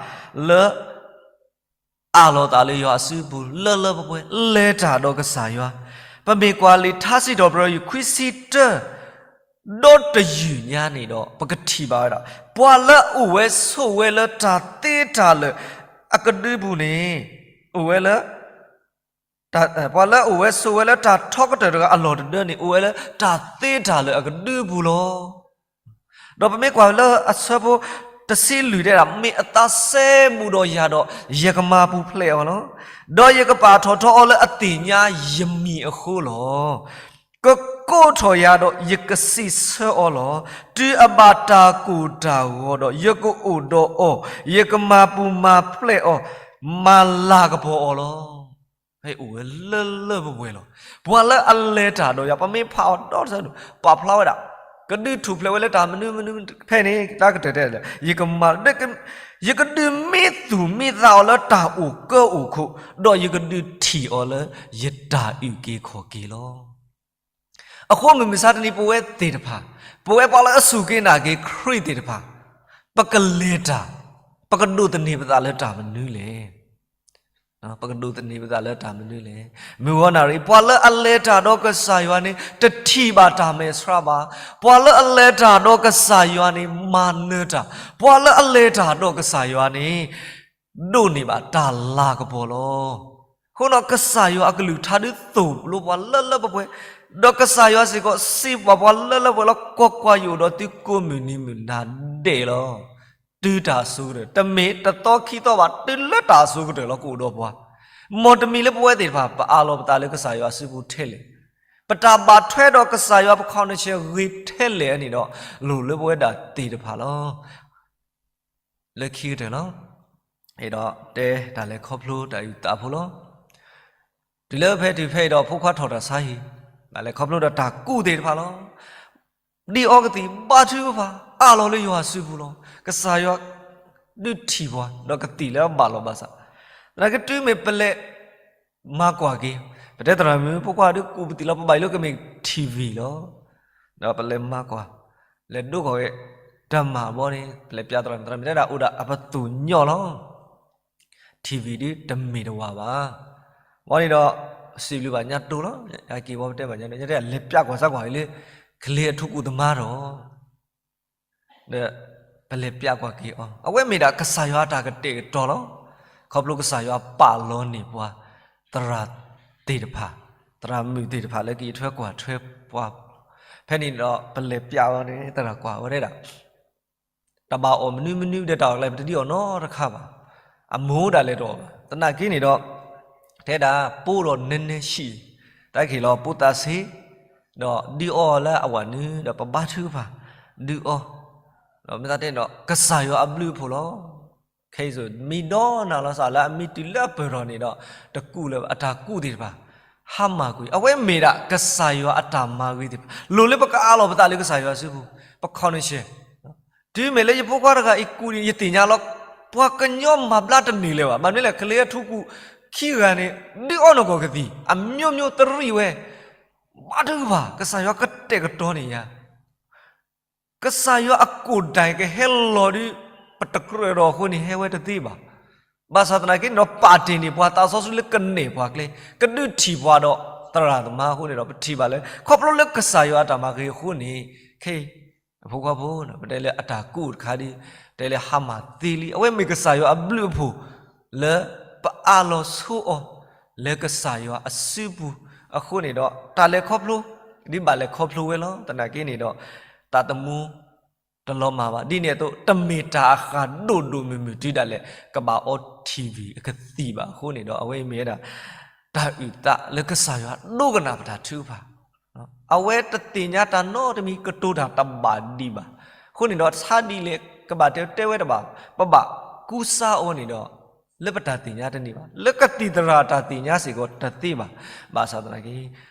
လၢ အးလီၤသးလၢယွၤအစုပူၤ လၢလၢပှဲၤပှဲၤ လဲၤတၢ်ဒီးကစၢ်ယွၤ, ပမ့ၢ်ကွၢ်လံာ်ထါစံးထီၣ်ပတြၢၤ ယွၤခွံဆံတၢ ဒီတယုၢ်ညါန့ၣ်ဒီး ပကထံၣ်ဘၣ်ဝဲဒၣ် ပှၤလၢအအိၣ်ဝဲဆိးဝဲလၢတၢ်သ့တၢ်လၢာ်အကဒုပူၤန့ၣ် အိၣ်ဝဲလၢ ပှၤလၢအအိၣ်ဝဲဆိးဝဲလၢတၢ်ထီကတၢၢ်တဂၤအလီၢ်တဒၢန့ၣ် အိၣ်ဝဲလၢတၢ်သ့တၢ်လၢာ်အကဒုပူၤလီၤ. ဒီးပမ့ၢ်ကွၢ်လၢအဆၢဖိတဆံလွံၢ်တဲဒၣ် မ့ၢ်အသးစဲဘူးဒီးယၤဒီး ယကမၤပူၤဖျဲးအီၤလီၤ. ဒီးယကပာ်ထီၣ်ထီအီၤလၢအသ့ၣ်ညါယမံၤအဃိလီၤ. ကကိးထီၣ်ယၤဒီး ယကစံးဆၢအီၤလီၤ. တုၤအဘၣ်တၢ်ကိၢ်တၢ်ဂီၤဒီး ယကအိၣ်ဒီးအီၤ, ယကမၤပူၤမၤဖျဲးအီၤ, မၤလၤကပီၤအီၤလီၤ. ဖဲအိၣ်ဝဲလၢလၢပှဲၤပှဲၤလီၤ. ပှၤလၢအလဲၤတၢ်ဒီးယၤ ပမ့ၢ်ဖးအီၤဒီတဆၢန့ၣ် ပာ်ဖျါဝဲဒၣ် ကဒုးထူၣ်ဖျဲးဝဲလၢတၢ်မနုၤမနုၤ ဖဲန့ၣ် တၢ်ကတၢၢ်တဲလၢ ယကမၤ ယကဒုးမံသူၣ်မံသးအီၤလၢတၢ်အိၣ်ကၢအိၣ်ခိး, ဒီးယကဒုးထံၣ်အီၤလၢယတၢ်အုၣ်က့ၤခီၣ်က့ၤလီၤ. အဃိမုၢ်မဆါတနံၤ ပဝဲသ့ၣ်တဖၣ်, ပဝဲပှၤလၢအစူၢ်က့ၤနာ်က့ၤခရံာ်သ့ၣ်တဖၣ်, ပကလဲၤတၢ်, ပကဒိးသန့ၤပသးလၢတၢ်မနုၤလဲၣ်. ပကဒိးသန့ၤပသးလၢတၢ်မနုၤလဲၣ်. မုၢ်ဂီၤနၣ်ရံၣ် ပှၤလၢအလဲၤတၢ်ဒီးကစၢ်ယွၤန့ၣ် တထံၣ်ဘၣ်တၢ်မဲာ်ဆှးဘၣ်. ပှၤလၢအလဲၤတၢ်ဒီးကစၢ်ယွၤန့ၣ် မၤနၢၤတၢ်, ပှၤလၢအလဲၤတၢ်ဒီးကစၢ်ယွၤန့ၣ် ဒိးန့ၢ်ဘၣ်တၢ်လၤကပီၤလီၤ. အဃိဒီးကစၢ်ယွၤအကလုၢ်ကထါဒုးသိၣ်လိပှၤလၢလၢပှဲၤပှဲၤ, ဒီးကစၢ်ယွၤစ့ၢ်ကီးစံးဘၣ်ပှၤလၢလၢပှဲၤပှဲၤလီၤ, ကွၢ်ကွၢ်, ယအိၣ်ဒီးသုကိးမုၢ်နံၤမုၢ်နၤဒဲးလီၤ. တုၤတၢ်အစိၤကတၢၢ်, တမ့ၢ်တသီခံသီဘၣ်, တုၤလၢတၢ်အစိၤကတၢၢ်လီၤကအိၣ်ဒီးပှၤ. မ်တမံၤလၢပဝဲသ့ၣ်တဖၣ် ပအးလီၤပသးလၢကစၢ်ယွၤအစုပူၤထဲလဲၣ်, ပတၢ်ဘၣ်ထွဲဒီးကစၢ်ယွၤ ပခီၣ်နၢၣ်ဆဲးဂ့ၤထဲလဲၣ်န့ၣ်ဒီး လိၣ်လၢပဝဲဒၣ်သ့ၣ်တဖၣ်လီၤ. လၢခံကတၢၢ်လီၤ. အဲၣ်ဒိးတဲတၢ်လဲၤခီဖျိတၢ်အုၣ်သးဖိလီၤ. တုၤလၢဖဲတုၤဖဲအံၤဒီး ဖိခွါထီၣ်တၢ်ဆါဟံၣ်, တၢ်လဲၤခီဖျိဒီးတၢ်ကူၣ်သ့ၣ်တဖၣ်လီၤ. ဒ်အီကသံၣ်ဘါထုကဖၣ် အးလီၤလၢယွၤအစုပူၤလီၤ. ကစၢ်ယွၤဒုးထံၣ်ပှၤ ဒီးကသံၣ်လၢအဘၣ်လီၤဘၣ်ဆၣ်, သနာ်က့တုၤမ့ၢ်ပလဲၤ မၤကွၢ်က့ၤ, ပတဲသရၣ်မုၣ် ဖိခွါဒုးကူၣ်ပသံၣ်လီၤ, ပဘၣ်အံၤလၢကမ့ၢ် ထံၣ်ဝံၤ လီၤ. ဒီးပလဲၤမၤကွၢ်, လဲၤဒိကီၢ်ဝဲ တၢ်မၤဘီန့ၣ် ပလဲၤပျးသရၣ်မုၣ်, သရၣ်မုၣ်တဲဒၣ်အိၣ်ဒၣ်အပသူၣ်ညီၣ်လီၤ. ထံၣ်ဝံၤဒုးတမ့ၢ်တဝၤဘၣ်. ဘီန့ၣ်ဒီး စံးဘျုးဘၣ်ညါတိၢ်လီၤ. ယက့ၤဝီပတဲဘၣ်ညါ, ယတဲလဲၤပျးကွၢ်စၢ်ကွၢ်အံၤလၢ ကလ့အထူကူၣ်သမါဒီး ဒီးပလဲၤပျးကွၢ်က့ၤအီၤ, အဝဲမ့ၢ်ဒၣ်ကစၢ်ယွၤအတၢ်ကတဲာ်ကတီၤလီၤ. ခီဖျိကစၢ်ယွၤပာ်လီၤန့ၢ်ပှၤ သရၣ်သ့ၣ်တဖၣ်, သရၣ်မုၣ်သ့ၣ်တဖၣ်လၢကအံးထွဲကွၢ်ထွဲပှၤ, ဖဲန့ၣ်ဒီးပလဲၤပျးအီၤန့ၣ် သရၣ်ကွၢ်ဝဲဒၣ် တၢ်ဘၣ်အီၣ်မနုၤမနုၤဒီးတၢ်အီၣ်ကျဲ ပတဒ်အီၣ်နီတခါဘၣ်. အမိၢ်ဒၣ်လဲာ်တအီၣ်ဘၣ်. သနာ်က့န့ၣ်ဒီး တဲဒၣ်ပိဒီးနဲနဲဆံး, တၢ်ခံးလီၤပိသးဆ့, ဒီးဒုးအီလၢအဝၤနုၤ ဒီးပဘါထုကဖၣ် ဒုးအီ, ဒီးမ့ၢ်သးတဲဒီး ကစၢ်ယွၤအဘျုးအဖှိၣ်လီၤ. ခဲအံၤစိၤ မံဒီနၤလီၤစၢ်လၢအမံတုၤလၢအပၢၢ်ထီၣ်န့ၣ်ဒီး တကူၣ်လၢၤဘၣ်, အတၢ်ကူၣ်သ့ၣ်တဖၣ် ဟါမၢ်ကွံာ်, အဝဲမ့ၢ်ဒၣ်ကစၢ်ယွၤအတၢ်မၤဂ့ၤသ့ၣ်တဖၣ်, လိၣ်လၢပကအးလီၤပသးလၢကစၢ်ယွၤစုပူၤ, ပခီၣ်နၢၣ်ဆဲး တုၤမ့ၢ်လၢယဖိခွါတဂၤအံၤကူၣ်န့ၣ် ယသ့ၣ်ညါလီၤ. ပှၤကညီမၤဘျါတန့ၢ်လၢၤဘၣ်. မ့မ့ၢ်လၢကလ့အထူကူၣ်ခံဂၤန့ၣ် ဒုးအီနီၢ်ကီၢ်ကသံၣ် အမျိုးမျိုးသရံးဝဲ, ဘါထုကဖၣ် ကစၢ်ယွၤကတဲာ်ကတီၤန့ၢ်ယၤ, ကစၢ်ယွၤအကူၣ်ဒၣ်ကဟဲလီၤဒုး ပတကြၢးဒီးအဃိန့ၣ် ဟဲဝဲတသ့ဘၣ်. ဘၣ်ဆၣ်သနာ်က့န့ၣ်ဒီး ပာ်တ့ၢ်န့ၢ်ပှၤသးစီဆှံလၢကနဲၣ်ပှၤကျဲ, ကဒုးထံၣ်ပှၤဒီးသရၣ်သမါအဃိန့ၣ်ဒီး ပထံၣ်ဘၣ်လၢ ခီဖျိလၢကစၢ်ယွၤအတၢ်မၤဂ့ၤအဃိန့ၣ် ခဲအံၤ အဖိခွါဖိ ပတဲလၢအတၢ်ကူၣ်တခါဒ် တဲလၢဟါမၢ်သ့လံ, အဝဲမ့ၢ်ကစၢ်ယွၤအဘျုးအဖှိၣ် လၢပအးလီၤဆိအီၤ လၢကစၢ်ယွၤအစုပူၤအဃိန့ၣ်ဒီး တၢ်လဲၤခီဖျိ ဒ်ဘၣ်လဲၤခီဖျိဝဲလီၤ. သနာ်က့န့ၣ်ဒီး သးသမူတလီၤမၢ်ဘၣ်. ဒ်န့ၣ်အသိး တမ့ၢ်တၢ်အဃၢ်ဒိၣ်ဒိၣ်မုၢ်မုၢ်တုၤဒၣ်လဲာ် ကဘၣ်အီထံၣ်ဝံၤအကသံၣ်ဘၣ်. အဃိန့ၣ်ဒီး အဝဲအံၤမ့ၢ်ဝဲဒၣ် တၢ်အုၣ်သးလၢကစၢ်ယွၤဒိကနၣ်ပတၢ်ထုကဖၣ် အဝဲတသ့ၣ်ညါတၢ်နီတမံၤ ကတိၤတၢ်တဘၣ်ဒံးဘၣ်. အဃိန့ၣ်ဒီး ဆါဒ်လဲၣ် ကဘၣ်တဲတဲဝဲတဘၣ်, ပဘၣ်ကူစါအီၤန့ၣ်ဒီး လၢပတၢ်သ့ၣ်ညါတန့ၢ်ဘၣ်, လၢကသံၣ်သရၣ်တၢ်သ့ၣ်ညါစ့ၢ်ကီးတသ့ဘၣ်. ဘၣ်ဆၣ်သနာ်က့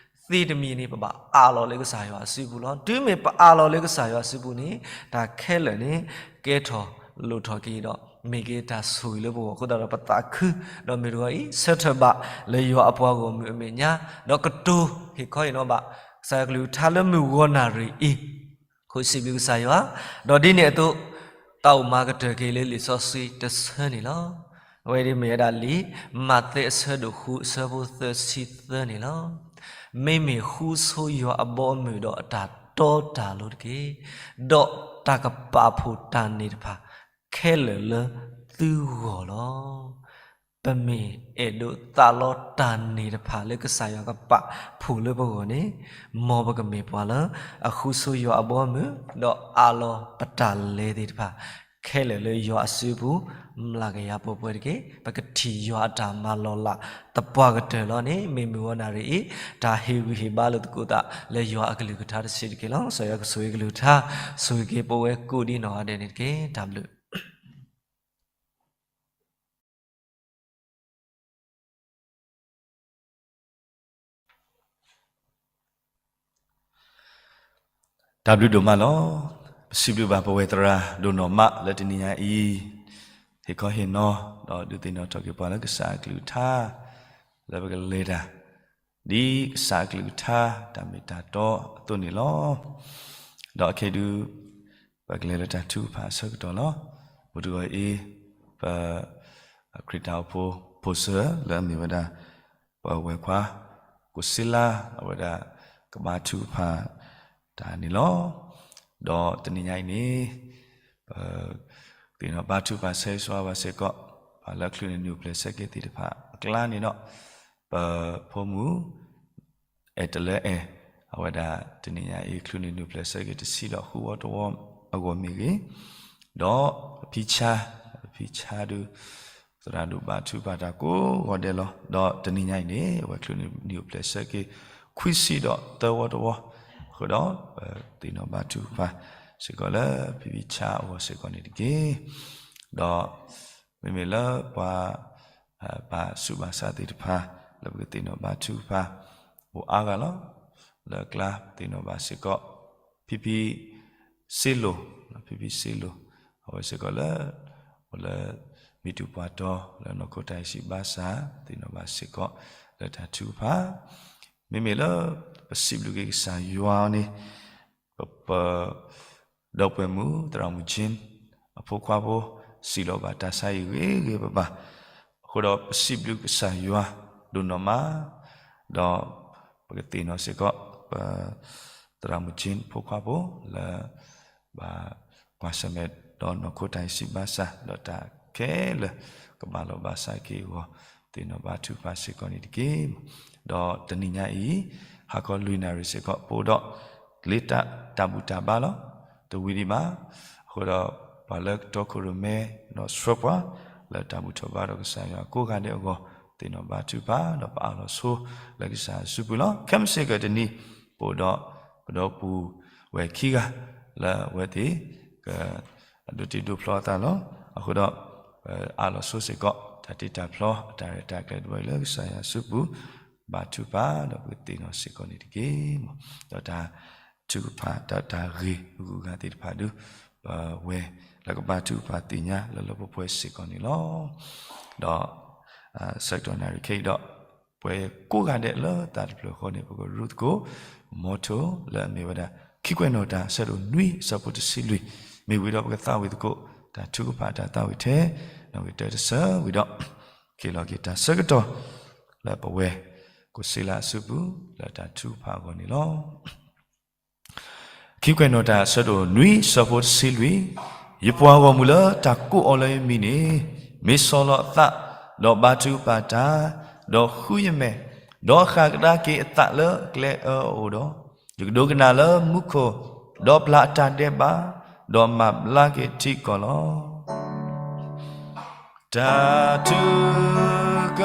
သ့တမံၤန့ၣ် ပဘၣ်အးလီၤလၢကစၢ်ယွၤအစုပူၤလီၤ. တုၤမ့ၢ်ပအးလီၤလၢကစၢ်ယွၤအစုပူၤန့ၣ် တၢ်ခဲလၢာ်န့ၣ် ကဲထီၣ်လိၣ်ထီၣ်က့ၤဒီး မ့ၢ်က့ၤတၢ်ဆိၣ်ဂ့ၤလၢပဂီၢ်အဃိသတးဒီး ပသးခု ဒီးမုၢ်တဂီၤအံၤ ဆၢထၢၣ်ဘၣ်လၢယွၤအပှၤဂီၢ်မုၢ်အမဲာ်ညါ, ဒီးကတိၤဟ့ၣ်ခီဟ့ၣ်နီၤဘၣ် ကစၢ်ယွၤကလုၢ်ကထါလၢမုၢ်ဂီၤနၣ်ရံၣ်အံၤ ခိၣ်စံးဘျုးကစၢ်ယွၤ, ဒီးဒ်န့ၣ်အသိး သးအိၣ်မၤကတၢၢ်က့ၤလၢလံာ်စီဆှံတဆၢန့ၣ်လီၤ. အဝဲဒၣ်မ့ၢ်ဝဲဒၣ်လံာ် မးသဲအဆၢဒိၣ်ဃုအဆၢဖိသၢဆံသၢန့ၣ်လီၤ. မ့မ့ၢ်ဃုဆိယွၤအဘီအမုၢ်ဒီးအတၢ်တီတၢ်လိၤတက့ၢ်. ဒီးတၢ်ကပာ်ဖှိၣ်တၢ်န့ၢ်တဖၣ်ခဲလၢာ်လၢသုဂီၢ်လီၤ. ပမ့ၢ်အဲၣ်ဒိးသးလီတၢ်န့ၢ်တဖၣ်လၢကစၢ်ယွၤကပာ်ဖှိၣ်လၢပဂီၢ်န့ၣ်, မ်ပကမ့ၢ်ပှၤလၢအဃုဆိယွၤအဘီအမုၢ်, ဒီးအးလီၤပတၢ်လဲၤသ့ၣ်တဖၣ်ခဲလၢာ်လၢယွၤအစုပူၤ မျးကယၤပှဲၤပှဲၤတက့ၢ်. ပကထံၣ်ယွၤအတၢ်မၤလီၤလးသပှၢ်ကတၢၢ်လီၤန့ၣ် မ့ၢ်မုၢ်ဂီၤနၣ်ရံၣ်အံၤ တၢ်ဟ့ၣ်ဂံၢ်ဟ့ၣ်ဘါလၢသကိးသးလၢယွၤအကလုၢ်ကထါတဆံးတက့ၢ်လီၤ. ကစၢ်ယွၤကဆိၣ်ဂ့ၤကလုၢ်ကထါ, ဆိၣ်ဂ့ၤက့ၤပဝဲကိးဒံနီၢ်ဂၤဒဲးန့ၣ်တက့ၢ်. တၢ်ဘျုး တၢ်ဘျုးဒိၣ်မးလီၤ. ပစံးဘျုးဘၣ်ပဝဲသရၣ်ဒိၣ်နီၢ်မးလၢတနံၤညါအံၤ ဟ့ၣ်ခီဟ့ၣ်နီၤ ဒီးဒုးသ့ၣ်နီၣ်ထီၣ်က့ၤပှၤလၢကစၢ်အကလုၢ်ကထါ လၢပကလဲၤတၢ် ဒ်ကစၢ်အကလုၢ်ကထါတၢ်မ့ၢ်တၢ်တီအသိးန့ၣ်လီၤ. ဒီးခဲအံၤဒုး ပကလဲၤလၢတၢ်ထုကဖၣ်အဆၢကတီၢ်လီၤ. မုၢ်တဂီၤအံၤ ပ ခရံာ်တၢ်အိၣ်ဖှိၣ် ဖိစၢၣ်လၢအမ့ၢ်ဝဲဒၣ် ပဝဲၢ်ခွါ ကိးစ့လါ အဝဲဒၣ်ကဘါထုကဖၣ်တၢ်န့ၣ်လီၤ. ဒီးတနံၤညါအံၤန့ၣ် ပသ့ၣ်နီၣ်ဘါထုကဖၣ်ဆၢဂ့ၤဆၢဝါဘၣ်စ့ၢ်ကီး ပှၤလၢအချုးန့ၢ်နံၣ်အိၣ်ဖျဲၣ်ဆၢက့ၤသ့ၣ်တဖၣ်အကျါန့ၣ်ဒီး ပဖိမုၣ် အဲၣ်တလၢအဲၣ် အဝဲဒၣ်တနံၤညါအံၤ ချုးန့ၢ်နံၣ်အိၣ်ဖျဲၣ်ဆၢက့ၤတဆံဒီးဃုဝီတဝီအဂီၢ်မ့ၢ်ဂ့ၤ, ဒီးပဖံဆါ, ပဖံဆါဒုး သရၣ်ဒိၣ်ဘါထုကဖၣ်တၢ်ကိးဂီၤဒဲးလီၤ. ဒီးတနံၤညါအံၤန့ၣ် အဝဲချုးန့ၢ်နံၣ်အိၣ်ဖျဲၣ်ဆၢက့ၤ ခွံဆံဒီးသၢဝီတဝီ, အဃိဒီး ပသ့ၣ်နီၣ်ဘါထုကဖၣ်စ့ၢ်ကီးလၢဖံဖံဆါအဂီၢ်စ့ၢ်ကီးန့ၣ်တက့ၢ်. ဒီး မ့မ့ၢ်လၢပှၤ ဘၣ်ဆူးဘၣ်ဆါသ့ၣ်တဖၣ် လၢပကသ့ၣ်နီၣ်ဘါထုကဖၣ် အိၣ်အါဂၤလီၤ. လၢအကျါပသ့ၣ်နီၣ်ဘၣ်စ့ၢ်ကီး ဖံဖံစ့လိၤ, ဖံဖံစ့လိၤ အဝဲစ့ၢ်ကီးလၢ အိၣ်လၢ မံတူၢ်ပှၢ်တီၤ လၢနီၢ်ခိတၢ်အံၤစံးဘၣ်ဆၣ် သ့ၣ်နီၣ်ဘၣ်စ့ၢ်ကီး လၢတၢ်ထုကဖၣ် မ့မ့ၢ်လၢ ပစံးဘျုးက့ၤကစၢ်ယွၤန့ၣ် ပ ပ ဒီပုၢ်ဝဲၢ်မုၣ် သရၣ်မုၣ်ကၠ့ အဖိခွါဖိ စံးလီၤဘၣ်တၢ်ဆါအံၤဂ့ၤဂ့ၤဘၣ်ဘၣ်, အဃိဒီးပစံးဘျုးကစၢ်ယွၤဒိၣ်နီၢ်မး, ဒီးပကသ့ၣ်နီၣ်စ့ၢ်ကီး ပ သရၣ်မုၣ်ကၠ့ဖိခွါဖိလၢ ဘၣ်ကွၢ်ဆၢၣ်မဲာ်ဒီးနီၢ်ခိတၢ်အံၤစံးဘၣ်ဆၣ် ဒီးတၢ်ခဲလၢာ် ကဘၣ်လီၤဘၣ်ဆၣ်က့ၤအဂီၢ် သ့ၣ်နီၣ်ဘါထုကဖၣ်စ့ၢ်ကီးန့ၣ်တက့ၢ်. ဒီးတနံၤညါအံၤ ဟါခီလွံၢ်နၣ်ရံၣ်စ့ၢ်ကီး ပအိၣ်ဒီး လ့တၢ် တၢ်ဘူၣ်တၢ်ဘါလီၤ. တဝံၤဒံးဘၣ်. အဃိဒီး ပှၤလၢကတီခိၣ်ရိၣ်မဲ ဒီးဆှၢပှၤ လၢတၢ်ဘူၣ်ထီၣ်ဘါထီၣ်ကစၢ်ယွၤကိးဂၤဒဲးအဂီၢ် သ့ၣ်နီၣ်ဘါထုကဖၣ် ဒီးပအးလီၤဆိလၢကစၢ်ယွၤစုပူၤလီၤ. ခဲမုၢ်ဆ့ၣ်ကတနံၤ ပအိၣ်ဒီး ပဒီပုၢ်ဝဲၢ်ခံဂၤ လၢအဝဲသ့ၣ် က အဒိးတ့ဒိးဖျီအသးလီၤ. အဃိဒီး ပအးလီၤဆိစ့ၢ်ကီး တၢ်တ့တၢ်ဖျီ အတၢ်ရဲၣ်တၢ်ကျဲၤတဝဲလၢကစၢ်ယွၤစုပူၤ ဘါထုကဖၣ် ဒီးပကသ့ၣ်နီၣ်စ့ၢ်ကီးန့ၣ်တက့ၢ်. ဒီးတၢ်ထုကဖၣ် တၢ် တၢ်ဂ့ၢ်အဂုၤအဂၤသ့ၣ်တဖၣ်ဒုး ပဝဲၢ်လၢကဘါထုကဖၣ်သ့ၣ်ညါလၢလၢပှဲၤပှဲၤစ့ၢ်ကီးန့ၣ်လီၤ. ဒီး ဆၢကတီၢ်နၣ်ရံၣ်ခဲအံၤဒီး ပဝဲကိးဂၤဒဲးလၢသးတဖျၢၣ်ဃီန့ၣ် ပကရူသကိး motto လၢအမ့ၢ်ဝဲဒၣ် ခံကွဲးနီၣ်တၢ် အဆၢဒိၣ်နွံ အဆၢဖိတဆံလွံၢ် မ့ၢ်ဝံၤဒီးပကသးဝံၣ်သကိး တၢ်ထုကဖၣ်တၢ်သးဝံၣ်ထဲ နီၣ်ဂံၢ်တၢတဆၢဝံၤဒီး က့ၤလီၤက့ၤတၢ်ဆၢကတီၢ် လၢပဝဲၢ် ကိးစ့လါအစုပူၤ လၢတၢ်ထုကဖၣ်အဂီၢ်န့ၣ်လီၤ. ခံကွဲးနီၣ်တၢ် အဆၢဒိၣ်နွံ အဆၢဖိတဆံလွံၢ်, ယပှၤဂီၢ်မုၢ်လၢတၢ်ကိးအီၤလၢယမံၤန့ၣ် မ့ၢ်ဆီၣ်လီၤအသး, ဒီးဘါထုကဖၣ်တၢ်, ဒီးဃုယမဲာ်, ဒီးဃၣ်ကဒါက့ၤအသးလၢကျဲအၢအအိၣ်ဒီး, ယကဒိကနၣ်လၢမူခိၣ်, ဒီးပျၢ်အတၢ်ဒဲးဘး, ဒီးမၤဘျါက့ၤထံကီၢ်လီၤ. တၢ်ထုက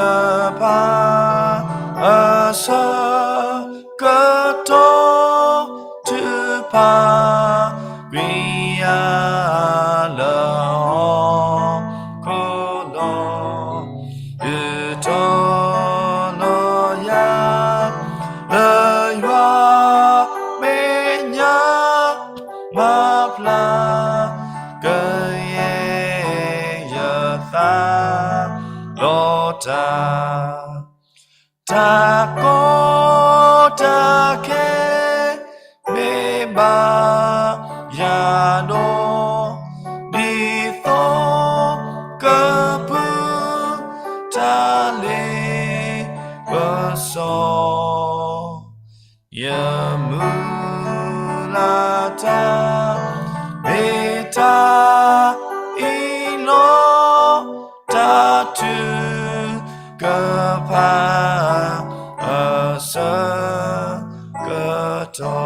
ဖၣ်အဆၢကတီၢ် ထုကဖၣ် ကွံာ်ယၤလၢဟီၣ်ခိၣ်လီၤ. ဒုးထီၣ်လီၤယၤ လၢယွၤမဲာ်ညါ မၤဖျါ ကယဲၢ်ယသး ဒီးတၢ် တၢ်ကီတၢ်ခဲ မ့ၢ်ဘၣ်ယၤဒီး ဒ်သိးကဖုတၢ်လ့ပစီ ယမုၢ်လၢ်တၢ် မ့ၢ်တၢ်အံၤလီၤ. တၢ်ထုကဖၣ်အဆၢကတီ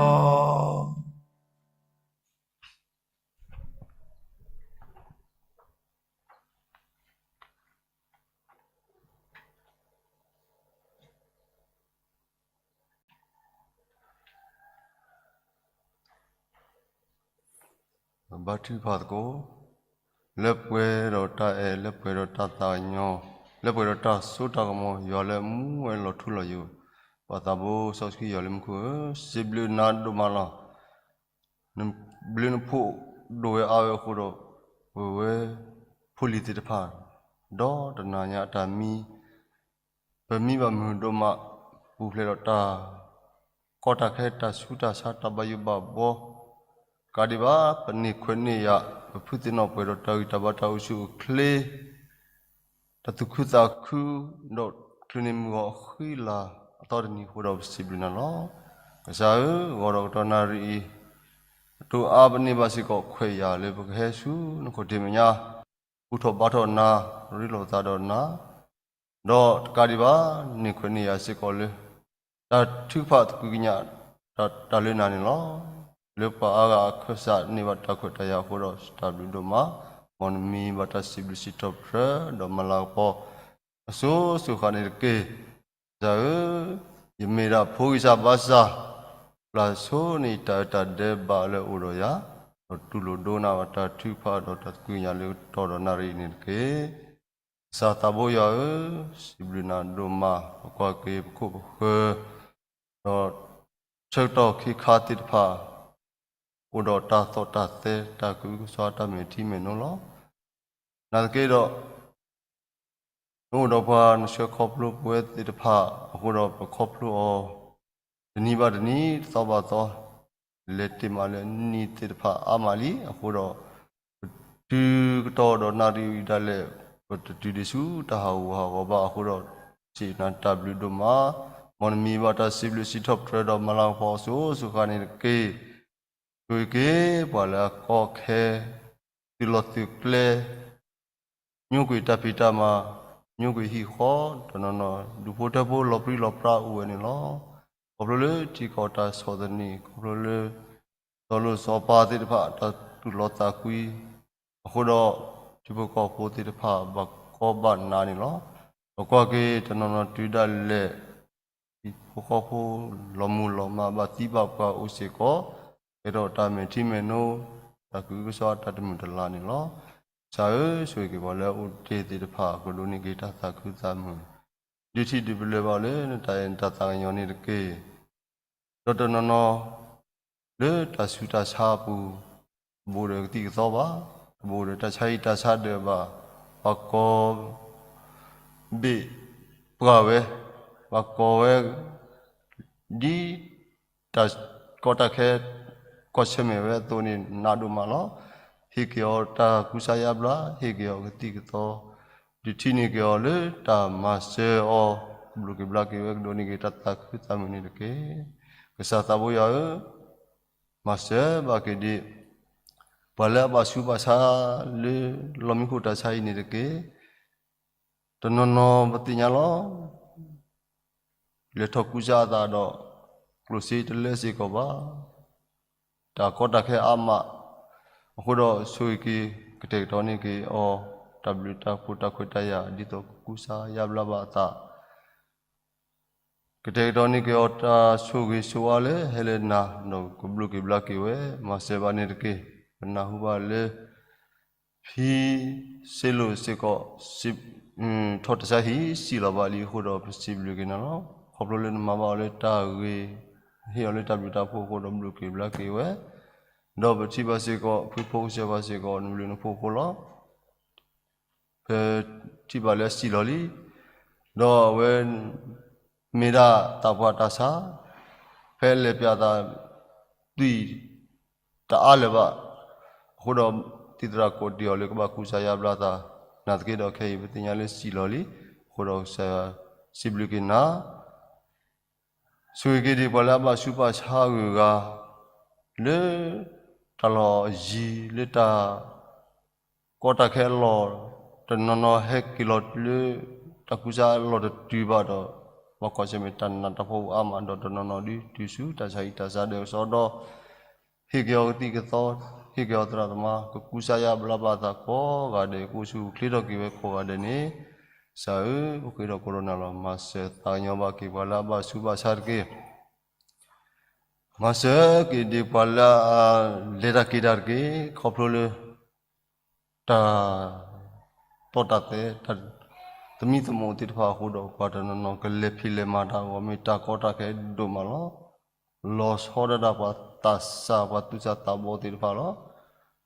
ၢ် ဘါထုကဖၣ်သကိး, လၢပှဲၤဒီးတၢ်အဲၣ်, လၢပှဲၤဒီးတၢ်သးကညီၤ, လၢပှဲၤဒီးတၢ်စိတၢ်ကမီၤ, ယွၤလၢအမူဝဲလီၤထူလီၤယိာ်, ပၢ်သးဘိစီဆှံယွၤလၢမူခိၣ်ဧၢ, စံးဘျုးနၤဒိၣ်မးလီၤ. နဘျုးနဖှိၣ်ဒိၣ်ဝဲအါဝဲအဃိဒီး, ပဝဲဖိလံၤသ့ၣ်တဖၣ်, ဒီးတနၤညါအတၢ်မံ ပမံဘၣ်မုာ်ဒိၣ်မး, ပူၤဖျဲးဒီးတၢ် ကီတၢ်ခဲ တၢ်ဆူးတၢ်ဆါ တၢ်ဘၣ်ယိၣ်ဘၣ်ဘှီ, ကးဒံးဘၣ် ပန့ၢ်ခွဲးန့ၢ်ယာ်, ပဖုသ့ၣ်နီၣ်ပှဲၤဒီးတၢ်ဂံၢ်တၢ်ဘါ တၢ်အိၣ်ဆူၣ်အိၣ်ချ့, တၢ်သူၣ်ခုသးခု ဒီးချုးန့ၢ်မုၢ်ဂီၤအဃံလၤအသီတနံၤအဃိဒီး ပစံးဘျုးနၤလီၤ. ကစၢ်ဧၢ, ဂီၤဒီးကတီၢ်နၣ်ရံၣ်အံၤ အတိၢ်အါပန့ၢ်ဘၣ်စ့ၢ်ကီးခွဲးယာ်လၢပကဟဲဆူနခိၣ်ထံးမဲာ်ညါ, ဘူၣ်ထီၣ်ဘါထီၣ်နၤ, ရ့လိာ်သးဒီးနၤ, ဒီးတကးဒံးဘၣ် န့ၢ်ခွဲးန့ၢ်ယာ်စ့ၢ်ကီးလၢ တၢ်ထုကဖၣ်သကွံာ်ကညး တၢ်လၢနၤန့ၣ်လီၤ. လၢပှၤအါဂၤအခၢၣ်စးန့ၢ်ဘၣ်တၢ်ခွဲးတၢ်ယာ်အဃိဒီး တၢ်ဘျုးဒိၣ်မး, မ်နမံၤဘၣ်တၢ်စံးဘျုးစံးထီၣ်ပတြၢၤ ဒီးမၤလၤကပီၤ အစိၤစိၤဃၣ်န့ၣ်တက့ၢ်. ကစၢ်ဧၢ, ယမ့ၢ်ဒၣ်ဖိဂံၢ်စၢ်ဘါစၢ်, ပျၢ်ဆိန့ၢ်တၢ်အၢတၢ်ဒဲးဘးလၢအအိၣ်ဒီးယၤ, ဒီးတူၢ်လိာ်ဒိကနၣ်ဘၣ်တၢ်ထုကဖၣ်ဒီးတၢ်သကွံာ်ကညးလၢကတီၢ်ဒီးနၣ်ရံၣ်အံၤန့ၣ်တက့ၢ်. ကစၢ်သးဘိယွၤဧၢ, စံးဘျုးနၤဒိၣ်မး, ပကွၢ်က့ၤပခိၣ်ပဃၢၤ ဒီးဆၢကတီၢ်ခ့ခါသ့ၣ်တဖၣ် အိၣ်ဒီးတၢ်သီၣ်တၢ်သဲ တၢ်ကအုကစွါ တၢ်မဲာ်ထံမဲာ်နိလီၤ. နာ်သက့ဒီး နအိၣ်ဒီးပှၤ နဆှၢခီဖျိပဝဲသ့ၣ်တဖၣ်အဃိဒီး ပခီဖျိအီၤ တနံၤဘၣ်တနံၤ တသီဘၣ်တသီ လဲၤတ့ၢ်မးလၢနံၣ်သ့ၣ်တဖၣ်အါမးလံအဃိဒီး ပတုၤကတီၢ်ဒီးနၣ်ရံၣ်အံၤဒၣ်လဲာ် ပတတုၤဒံးဆူတၢ်ဟးဂူာ်ဟးဂီၤဘၣ်အဃိဒီး စံးနၤတၢ်ဘျုးဒိၣ်မး, မ်နမံၤဘၣ်တၢ်စံးဘျုးစံးထီၣ်ပတြၢၤဒီးမၤလၤကပီၤအစိၤစိၤဃၣ်န့ၣ်တက့ၢ်. ဆိၣ်ဂ့ၤက့ၤပှၤလၢအကီခဲ သုးလီၢ်သုးကျဲ ညိကွံာ်တၢ်ဖံးတၢ်မၤ, ညိကွံာ်ဟံၣ်ဃီ, တနီၤနီၤ ဒူၣ်ဖိထၢဖိလီၤပြံလီၤပြါအိၣ်ဝဲန့ၣ်လီၤ. ခီဖျိလၢထံကီၢ်တၢ်ဆီၣ်သနံး, ခီဖျိလၢ စီၤလိၤစီၤပၤသ့ၣ်တဖၣ် တၢ်သူၣ်လီသးကွံ အဃိဒီး ထံဖိကီၢ်ဖိသ့ၣ်တဖၣ် ဘၣ်ကီဘၣ်နးန့ၣ်လီၤ. ပကွၢ်က့ၤတနီၤနီၤတုၤဒၣ်လဲာ် ဟံၣ်ဖိဃီဖိ လီၤမုၢ်လီၤမၢ် ဘၣ်သံဘၣ်ပှၢ်အိၣ်စ့ၢ်ကီး, ကဲထီၣ်တၢ်မဲာ်ထံမဲာ်နိ, တၢ်ကအုကစွါ တၢ်တမုာ်တလၤန့ၣ်လီၤ. ကစၢ်ဧၢ, ဆိၣ်ဂ့ၤက့ၤပှၤလၢအအိၣ်တ့ၢ်သ့ၣ်တဖၣ် ကဒိးန့ၢ်က့ၤတၢ်သးခုသးမုာ်, ဒုးထံၣ်ဒုးပလၢၢ်ဘၣ်လၢနတၢ်အဲၣ်နတၢ်သးကညီၤန့ၣ်တက့ၢ်. ဒီးတနီၤနီၤ လၢတၢ်ဆူးတၢ်ဆါအပူၤ, တဘူးဒီးကသံၣ်ကသီဘၣ်, တဘူးဒီးတၢ်ဆါဟံၣ်တၢ်ဆါဒၢးဘၣ်, ပှၤကိးဘ့ၣ်ပှၢ်ဝဲ, ပှၤကိးဝဲ ဒ်တၢ်ကီတၢ်ခဲ ကီၢ်ဆၢၣ်မဲာ်ဝဲအသိးန့ၣ် နးဒိၣ်မးလီၤ. ဟ့ၣ်က့ၤအီၤတၢ်ကူစါယါဘျါ, ဟ့ၣ်က့ၤအီၤကသံၣ်ကသီ, ဒုးထံၣ်န့ၢ်က့ၤအီၤလၢတၢ်မၤစၢၤအီၤ, ကဘျုးက့ၤဘျါက့ၤဝဲ ကဒိးန့ၢ်က့ၤတၢ်သးခုသးမုာ်န့ၣ်တက့ၢ်. ကစၢ်သးဘိယွၤဧၢ, မၤစၢၤဘၣ်က့ၤဒံး ပှၤလၢအဘၣ်ဆူးဘၣ်ဆါလၢ လီၢ်မံခိၣ်တၢ်ဆါအံၤန့ၣ်တက့ၢ်. တနီၤနီၤပသ့ၣ်ညါလီၤ. လဲၤထီၣ်ကူစါအသးဒီး ကျိၣ်စ့တလၢစ့ၢ်ကီးဘၣ်. တၢ်ကီတၢ်ခဲအါမး, အဃိဒီးဆိၣ်ဂ့ၤက့ၤ ကတဲာ်ကတီၤန့ၢ်က့ၤအီၤ တၢ်ဘျုးတၢ်ဖှိၣ်တၢ်ခွဲးတၢ်ယာ် ဒ်သိးကကူစါယါဘျါဘၣ်အသး ကတဲာ်ကတီၤန့ၢ်က့ၤအီၤတၢ်ဆိၣ်ဂ့ၤဆိၣ်ဝါလၢဟဲလၢနၤ, ဒီးကဘျုးက့ၤဘျါက့ၤဝဲ, မၤစၢၤဘၣ်န့ၣ်တက့ၢ်. ပနၢ်ဟူဘၣ်လၢ ဖံစ့လိာ်စ့ၢ်ကီး ထီၣ်တၢ်ဆါဟံၣ် စံၣ်လီၤဘၣ်လံအဃိဒီး ပစံးဘျုးက့ၤနၤလီၤ. ခီဖျိလၢနမၤဘၣ်အီၤလၢတၢ်ဂ့ၤ, ဟ့ၣ်အီၤလၢတၢ်ဘျုးတၢ်ဖှိၣ်အဃိဒီး ဘျုးက့ၤဘျါက့ၤဝဲ, ဒီးပထံၣ်ဘၣ်စ့ၢ်ကီး ဖုဖိကစၢၢ်ဘၣ်စ့ၢ်ကီး နဘျုးနဖှိၣ်အဃိလီၤ. ပထံၣ်ဘၣ်လၢအစံၣ်လီၤလံ, ဒီးအဝဲ မ့ၢ်ဒၣ်သးပှၢ်တၢ်ဆါ, ဖဲလဲၤပၠးသး သွံၣ်တအါလၢၤဘၣ်. အဃိဒီး သံၣ်သရၣ်ကိးတ့ၢ်အီၤလၢကဘၣ်ကူစါယါဘျါသး, နာ်သက့ဒီးခဲအံၤ ပသ့ၣ်ညါလၢစံၣ်လီၤလံ. အဃိဒီးကစၢ်ယွၤစံးဘျုးက့ၤနၤ ဆိၣ်ဂ့ၤက့ၤဒံးပှၤလၢအဘၣ်ဆူးဘၣ်ဆါအဂုၤအဂၤ လၢတၢ်လီၢ်ယံၤ လၢတၢ်ကီတၢ်ခဲအလီၢ်, တနီၤနီၤဟဲက့ၤလီၤလၢတၢ်ကူစါအလီၢ်တတုၤဘၣ်ဒီး ဘၣ်ကွၢ်ဆၢၣ်မဲာ်တၢ်နးတၢ်ဖှီၣ်အိၣ်အါမး ဒီးတနီၤနီၤဒုးတုၤဆူတၢ်ဆါဟံၣ်တၢ်ဆါဒဲးကစီဒီ ဟ့ၣ်က့ၤအီၤကသံၣ်ကသီ, ဟ့ၣ်က့ၤအီၤသရၣ်သမါ ကကူစါယါဘျါဘၣ်သးကိးဂၤဒဲး ကအိၣ်ဆူၣ်အိၣ်ချ့ထီၣ်က့ၤဝဲကိးဂၤဒဲးန့ၣ်, ကစၢ်ဧၢ, ပဃ့ဒီးကိးဒီးနၤလီၤ. မၤစၢၤသးကညီၤဘၣ်က့ၤပှၤလၢအဘၣ်ဆူးဘၣ်ဆါတက့ၢ်. မၤစၢၤက့ၤဒံးပှၤလၢအလဲၤတၢ်က့ၤတၢ်တက့ၢ်. ခီဖျိလၢ တၢ် တီတၢ်သဲ တၢ်သမံသမိးသ့ၣ်တဖၣ်အဃိဒီး ပှၤတနီၤနီၤကလဲၤဖံးလဲၤမၤတၢ်အဂီၢ် မ့ၢ်တၢ်ကီတၢ်ခဲဒိၣ်မးလီၤ. လီၤဆီဒၣ်တၢ်ပှၤသးစၢ် ပှၤသူၣ်စၢ်သးဘီသ့ၣ်တဖၣ်လီၤ.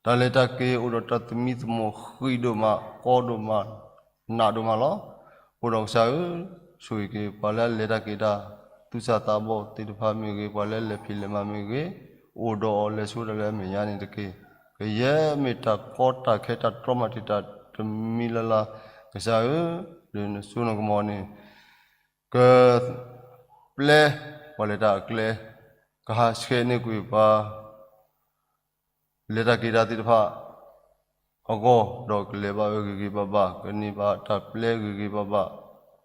တၢ်လဲၤတၢ်က့ၤအိၣ်ဒီးတၢ်သမံသမိးဃံးဒိၣ်မး ကီဒိၣ်မး နးဒိၣ်မးလီၤ. အဃိဒီးကစၢ်ဧၢ, ဆိၣ်ဂ့ၤက့ၤပှၤလၢအလဲၤတၢ်က့ၤတၢ် သူၣ်စၢ်သးဘီသ့ၣ်တဖၣ်မ့ၢ်ဂ့ၤ, ပှၤလၢအလဲၤဖံးလဲၤမၤမ့ၢ်ဂ့ၤ, အိၣ်ဒီးအီၤလဲၤဆိဒီးလၢအမဲာ်ညါန့ၣ်တက့ၢ်. ကယဲၢ်မ့ၢ်တၢ်ကီတၢ်ခဲတၢ်တြီမၤတံာ်တာ်တမံၤလၢ်လၢ် ကစၢ်ဧၢ, လၢနစိနကမီၤန့ၣ် ကပျဲပှၤလဲၤတၢ်အကျဲ, ကဟးဆှဲးန့ၢ်ကွံာ်ပှၤ လဲၤတၢ်က့ၤတၢ်သ့ၣ်တဖၣ်အဂီၢ်, ဒီးကလဲၤဘၣ်ဝဲဂ့ၤဂ့ၤဘၣ်ဘၣ်, ကန့ၢ်ဘၣ်တၢ်ပျဲဂ့ၤဂ့ၤဘၣ်ဘၣ်,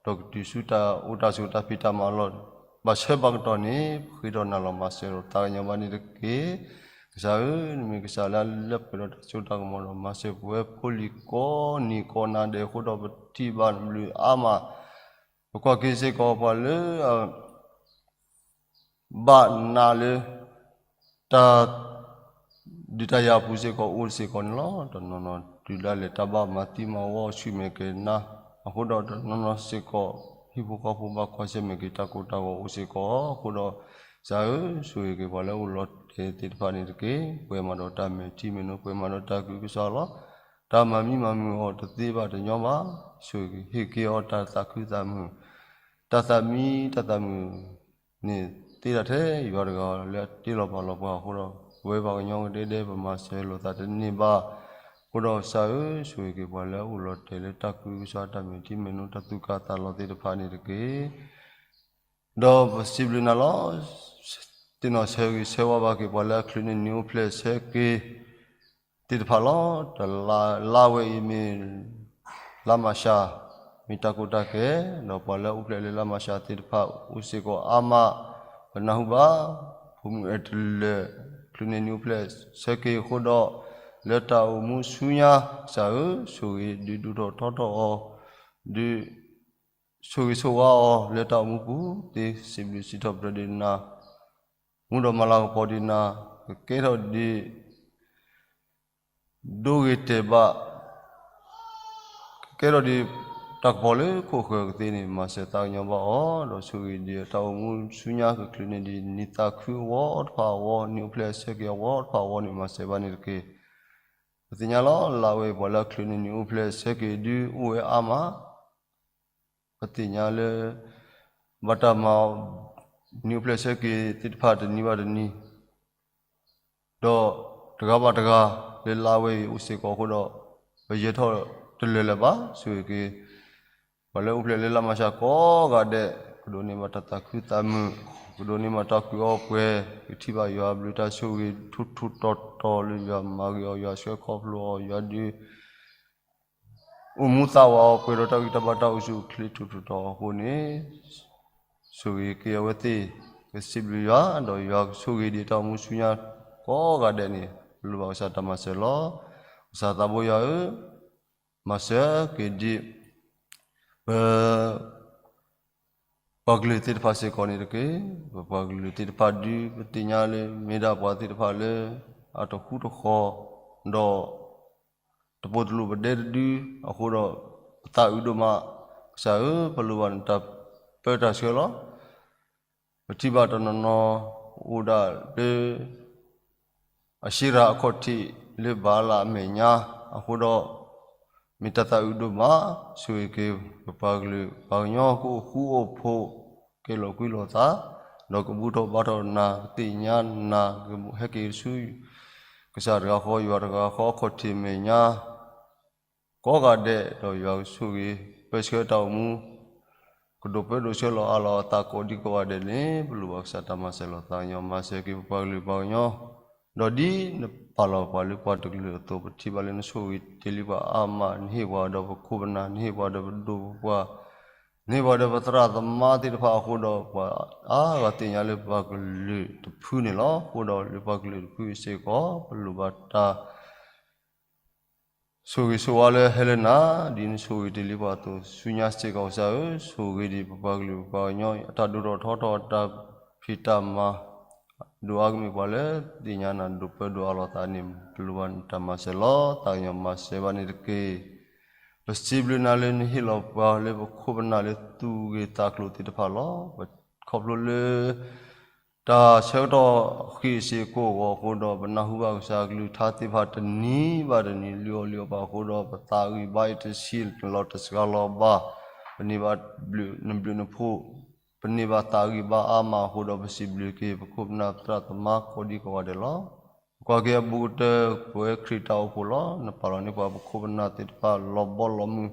ဒီးကတုၤဆူတၢ်အိၣ်တၢ်ဆိးတၢ်ဖံးတၢ်မၤလီၤ. ဘၣ်ဆၢဘၣ်ကတီၢ်န့ၣ် ပဃ့ထီၣ်နၤလီၤ မၤစၢၤဒီးသးကညီၤဘၣ်န့ၣ်တက့ၢ်. ကစၢ်ဧၢ, နမ့ၢ်ကစၢ်လၢအလၢပှဲၤဒီးတၢ်စိတၢ်ကမီၤဒီး မၤစၢၤပဝဲဖိလံၤကိးနံၤကိးနၤဒဲးအဃိဒီး ပထံၣ်ဘၣ်နဘျုးအါမး, ပကွၢ်က့ၤစ့ၢ်ကီးပှၤလၢ ဘၣ်နးလၢ တၢ်ဒုးတၢ်ယၤအပူၤစ့ၢ်ကီးအိၣ်စ့ၢ်ကီးန့ၣ်လီၤ. တနီၤနီၤတုၤဒၣ်လဲာ်တၢ်ဘၣ်မၤသံမၤဝီဆူၣ်မဲာ်ကဲၤနါ, အဃိဒီးတနီၤနီၤစ့ၢ်ကီး ဟံၣ်ဖိဃီဖိဘၣ်ကွၢ်ဆၢၣ်မဲာ်က့ၤ တၢ်ကိၢ်တၢ်ဂီၤအိၣ်စ့ၢ်ကီးအဃိဒီး, ကစၢ်ဧၢ, ဆိၣ်ဂ့ၤက့ၤပှၤလၢအိၣ်လီၤတဲာ်သ့ၣ်တဖၣ်န့ၣ်တက့ၢ်. ပှဲၤမးဒီးတၢ်မဲာ်ထံမဲာ်နိ, ပှဲၤမးဒီးတၢ်ကုၢ်ကစၢ်လီၤ. တၢ်မၤမံမၤမုာ်အီၤတသ့ဘၣ်တညီဘၣ်. ဆိၣ်ဂ့ၤက့ၤအီၤတၢ်သးခုသးမုာ်, တၢ်သးမံတၢ်သးမုာ် န့ၣ်သ့ဒၣ်ထဲယွၤတဂၤလၢအတ့လီၤပာ်လီၤပှၤအဃိဒီး, ပဝဲပှၤကညီကဒဲဒဲ ပမၤစၢၤလိာ်သးတန့ၢ်ဘၣ်. အဃိဒီးကစၢ်ဧၢ, ဆိၣ်ဂ့ၤက့ၤပှၤလၢအအိၣ်လီၤတဲာ်လၢတၢ်ကုၢ်ကစၢ် တၢ်မဲာ်ထံမဲာ်နိ တၢ်သူၣ်ကၢ်သးလီၤသ့ၣ်တဖၣ်န့ၣ်တက့ၢ်. ဒီးပစံးဘျုးနၤလီၤ. သ့ၣ်နီၣ်ဆၢဂ့ၤဆၢဝါဘၣ်က့ၤပှၤလၢအချုးန့ၢ်နံၣ်အိၣ်ဖျဲၣ်ဆၢက့ၤ သ့ၣ်တဖၣ်လီၤ. တလါဝဲအံၤမ့ၢ် လါမၤရှး, မ့ၢ်တၢ်ကီတၢ်ခဲ, ဒီးပှၤလၢအအိၣ်ဖျဲၣ်လၢလါမၤရှးသ့ၣ်တဖၣ်အိၣ်စ့ၢ်ကီးအါမး, ပနၢ်ဟူဘၣ်, ဖိမုၣ်အဲၣ်တလၢာ် ချုးန့ၢ်နံၣ်အိၣ်ဖျဲၣ်ဆၢက့ၤအဃိဒီး, လၢတၢ်အိၣ်မူဆူညါ, ကစၢ်ဧၢ, ဆိၣ်ဂ့ၤဒုးဒိၣ်ထီၣ်ထီထီၣ်အီၤ, ဒုး ဆိၣ်ဂ့ၤဆိၣ်ဝါအီၤလၢတၢ်အိၣ်မူပူၤ, သ့စံးဘျုးစံးထီၣ်ပတြၢၤဒံးနၤ, မူဒီးမၤလၤကပီၤဒံးနၤ, ကကဲထီၣ်ဒံး ဒိဂ့ၤတဲာ်ဘၣ်, ကကဲထီၣ်ဒံး တၢ်ကပီၤလၢခိၣ်ဃၢၤကသ့န့ၣ် မၤစၢၤသးကညီၤဘၣ်အီၤ, ဒီးဆိၣ်ဂ့ၤဒံးတၢ်အိၣ်မူဆူညါ ကချုးန့ၢ်ဒံးနံၣ်သးခုအဝီတဖၣ်အဝီ, နံၣ်အိၣ်ဖျဲၣ်ဆၢက့ၤအဝီတဖၣ်အဝီန့ၣ် မၤစၢၤဘၣ်န့ၣ်တက့ၢ်. ပသ့ၣ်ညါလီၤ လါဝဲအံၤ ပှၤလၢအချုးန့ၢ်နံၣ်အိၣ်ဖျဲၣ်ဆၢက့ၤဒုအိၣ်ဝဲအါမး, ပသ့ၣ်ညါလၢ ဘၣ်တၢ်မၤ နံၣ်အိၣ်ဖျဲၣ်ဆၢက့ၤသ့ၣ်တဖၣ်တနံၤဘၣ်တနံၤ, ဒီးတဂၤဘၣ်တဂၤ လၢလါဝဲအံၤအိၣ်စ့ၢ်ကီးအဃိဒီး, ပယၢၤထီၣ်တလၢာ်လၢၤဘၣ်, ဆိၣ်ဂ့ၤက့ၤ ပှၤလၢအိၣ်ဖျဲၣ်လၢလါမၤရှးကိးဂၤဒဲး, ကဒိးန့ၢ်ဘၣ်တၢ်သးခုသးမုာ်, ကဒိးန့ၢ်ဘၣ်တၢ်ကွံာ်အီပှဲၤ, ကထံၣ်ဘၣ်ယွၤဘျုးတၢ်ဆိၣ်ဂ့ၤထူထူတီတီလၢယွၤမၤဂ့ၤအီၤ, ယွၤဆှၢခီဖျိအီၤ, ယွၤဒုး အိၣ်မူသးဝးအီၤ ပှဲၤဒီးတၢ်ဂံၢ်တၢ်ဘါတၢ်အိၣ်ဆူၣ်အိၣ်ချ့ထူထူတီတီအဃိန့ၣ်, ဆိၣ်ဂ့ၤက့ၤအဝဲသ့ၣ်, ကစံးဘျုးယွၤ, ဒီးယွၤကဆိၣ်ဂ့ၤဒံးတၢ်အိၣ်မူဆူညါကိးဂၤဒဲးန့ၣ်, ပလိၣ်ဘၣ်ကစၢ်တၢ်မၤစၢၤလီၤ. ကစၢ်သးဘိယွၤဧၢ, မၤစၢၤက့ၤဒံး ပ ပှၤကလုာ်သ့ၣ်တဖၣ်စ့ၢ်ကီးန့ၣ်တက့ၢ်. ပပှၤကလုာ်သ့ၣ်တဖၣ်ဒုး ပသ့ၣ်ညါလၢ မ့ၢ်ဒၣ်ပှၤသ့ၣ်တဖၣ်လၢ အတဃူတဃီၤ, ဒီး တပိာ်တလိာ်ပဒဲတဒုအဃိဒီး ပသးအုးဒိၣ်မး, ကစၢ်ဧၢ, ပလိၣ်ဘၣ်နတၢ်ပၢတၢ်ဆှၢလီၤ. ပထံၣ်ဘၣ်တနီၤနီၤ အိၣ်ဒၣ်လၢ အၡ့ရၤအခီၣ်ထံးလၢဘၤအလးအမဲာ်ညါအဃိဒီး, မ့ၢ်တၢ်သးအုးဒိၣ်မး, ဆိၣ်ဂ့ၤက့ၤ ပပှၤကလုာ်ပှၤကညီကအိၣ်ဃူအိၣ်ဖိး, ကဲလီၤကွံလီၤသး, ဒီးကဘူၣ်ထီၣ်ဘါထီၣ်နၤ, ကသ့ၣ်ညါနၤ, ကဟဲက့ၤဆူ ကစၢ်တဂၤဃီ ယွၤတဂၤဃီ အခီၣ်ထံးမဲာ်ညါ ကိးဂၤဒဲး, ဒီးယွၤကဆိၣ်ဂ့ၤ ပၢဆှၢတၢ်အိၣ်မူ, ကဒိးပၢဒိးဆှၢလီၤအါလီၤအသးကိးဒံကိးဂၤဒဲးန့ၣ်, ပလိၣ်ဘၣ်ကစၢ်တၢ်မၤစၢၤလီၤသးကညီၤ, မၤစၢၤက့ၤပပှၤကလုာ်ပှၤကညီ, ဒီးဒ်နပာ်လီၤပှၤလၢပှၤတကလုာ်အသိး, ပထံၣ်ဘၣ်လၢနဆိၣ်ဂ့ၤတ့ၢ်လံပှၤအါမး, နဟ့ၣ်ပှၤဒီးပဒိၣ်ပပှၢ်, နဟ့ၣ်ပှၤဒီးပသရၣ်သမါသ့ၣ်တဖၣ်အဃိဒီး, ပှၤအါဂၤသ့ၣ်ညါလၢပှၤကလုာ်တဖုန့ၣ်လီၤ. အဃိဒီးလၢပှၤကလုာ်တဖုစ့ၢ်ကီး, ပလိၣ်ဘၣ်တၢ် ဆိၣ်ဂ့ၤဆိၣ်ဝါလၢဟဲလၢနၤ, ဒ်နဆိၣ်ဂ့ၤတ့ၢ်လံပှၤအသိး, ဆူညါစ့ၢ်ကီးကစၢ်ဧၢ, ဆိၣ်ဂ့ၤဒံးပပှၤကလုာ်ပှၤကညီ အတၢ်ဒိၣ်ထီၣ်ထီထီၣ်အတၢ်ဖံးတၢ်မၤ, ဒိၣ်အါကမ့ၢ်ပှၤလၢသ့ၣ်ညါနၤဒိၣ်ပၢဒိၣ်အါလီၤသးန့ၣ်, ပလိၣ်ဘၣ်နတၢ်မၤစၢၤလီၤ, သးကညီၤမၤစၢၤဘၣ်န့ၣ်တက့ၢ်. ပစံးဘျုးနၤလၢနဟ့ၣ်လီၤပှၤလၢပခိၣ်ပနၢ်လၢသူၣ်ဂ့ၤသးကျိၤသ့ၣ်တဖၣ်လီၤ. ခီဖျိလၢ တၢ်ဆၢကတီၢ်ဃံးစ့ၢ်ကီးအဃိဒီး, ပနၢ်ဟူဘၣ်ကစၢ်ကလုၢ်ကထါသ့ၣ်တဖၣ်တနံၤဘၣ်တနံၤ လုၢ်အီၣ်လုၢ်အီပှၤအဃိဒီး, ပသးဂံၢ်ဘါအံၤတဆံးလီၤတစှၤလီၤဘၣ်, ပန့ၢ်ဘၣ်နဘျုးနဖှိၣ်, ပန့ၢ်ဘၣ်သးဂံၢ်ဘါအါမးအဃိဒီး, ပစံးဘျုးက့ၤပခိၣ်ပနၢ်သရၣ်သမါကိးဒံကိးဂၤဒဲးလီၤ. ပကွၢ်က့ၤအဘူးကတၢၢ် ပဝဲခရံာ်တၢ်အိၣ်ဖှိၣ်လီၤ. နပာ်လီၤန့ၢ်ပှၤပခိၣ်ပနၢ်သ့ၣ်တဖၣ် လီၤဘီလီၤမုၢ်,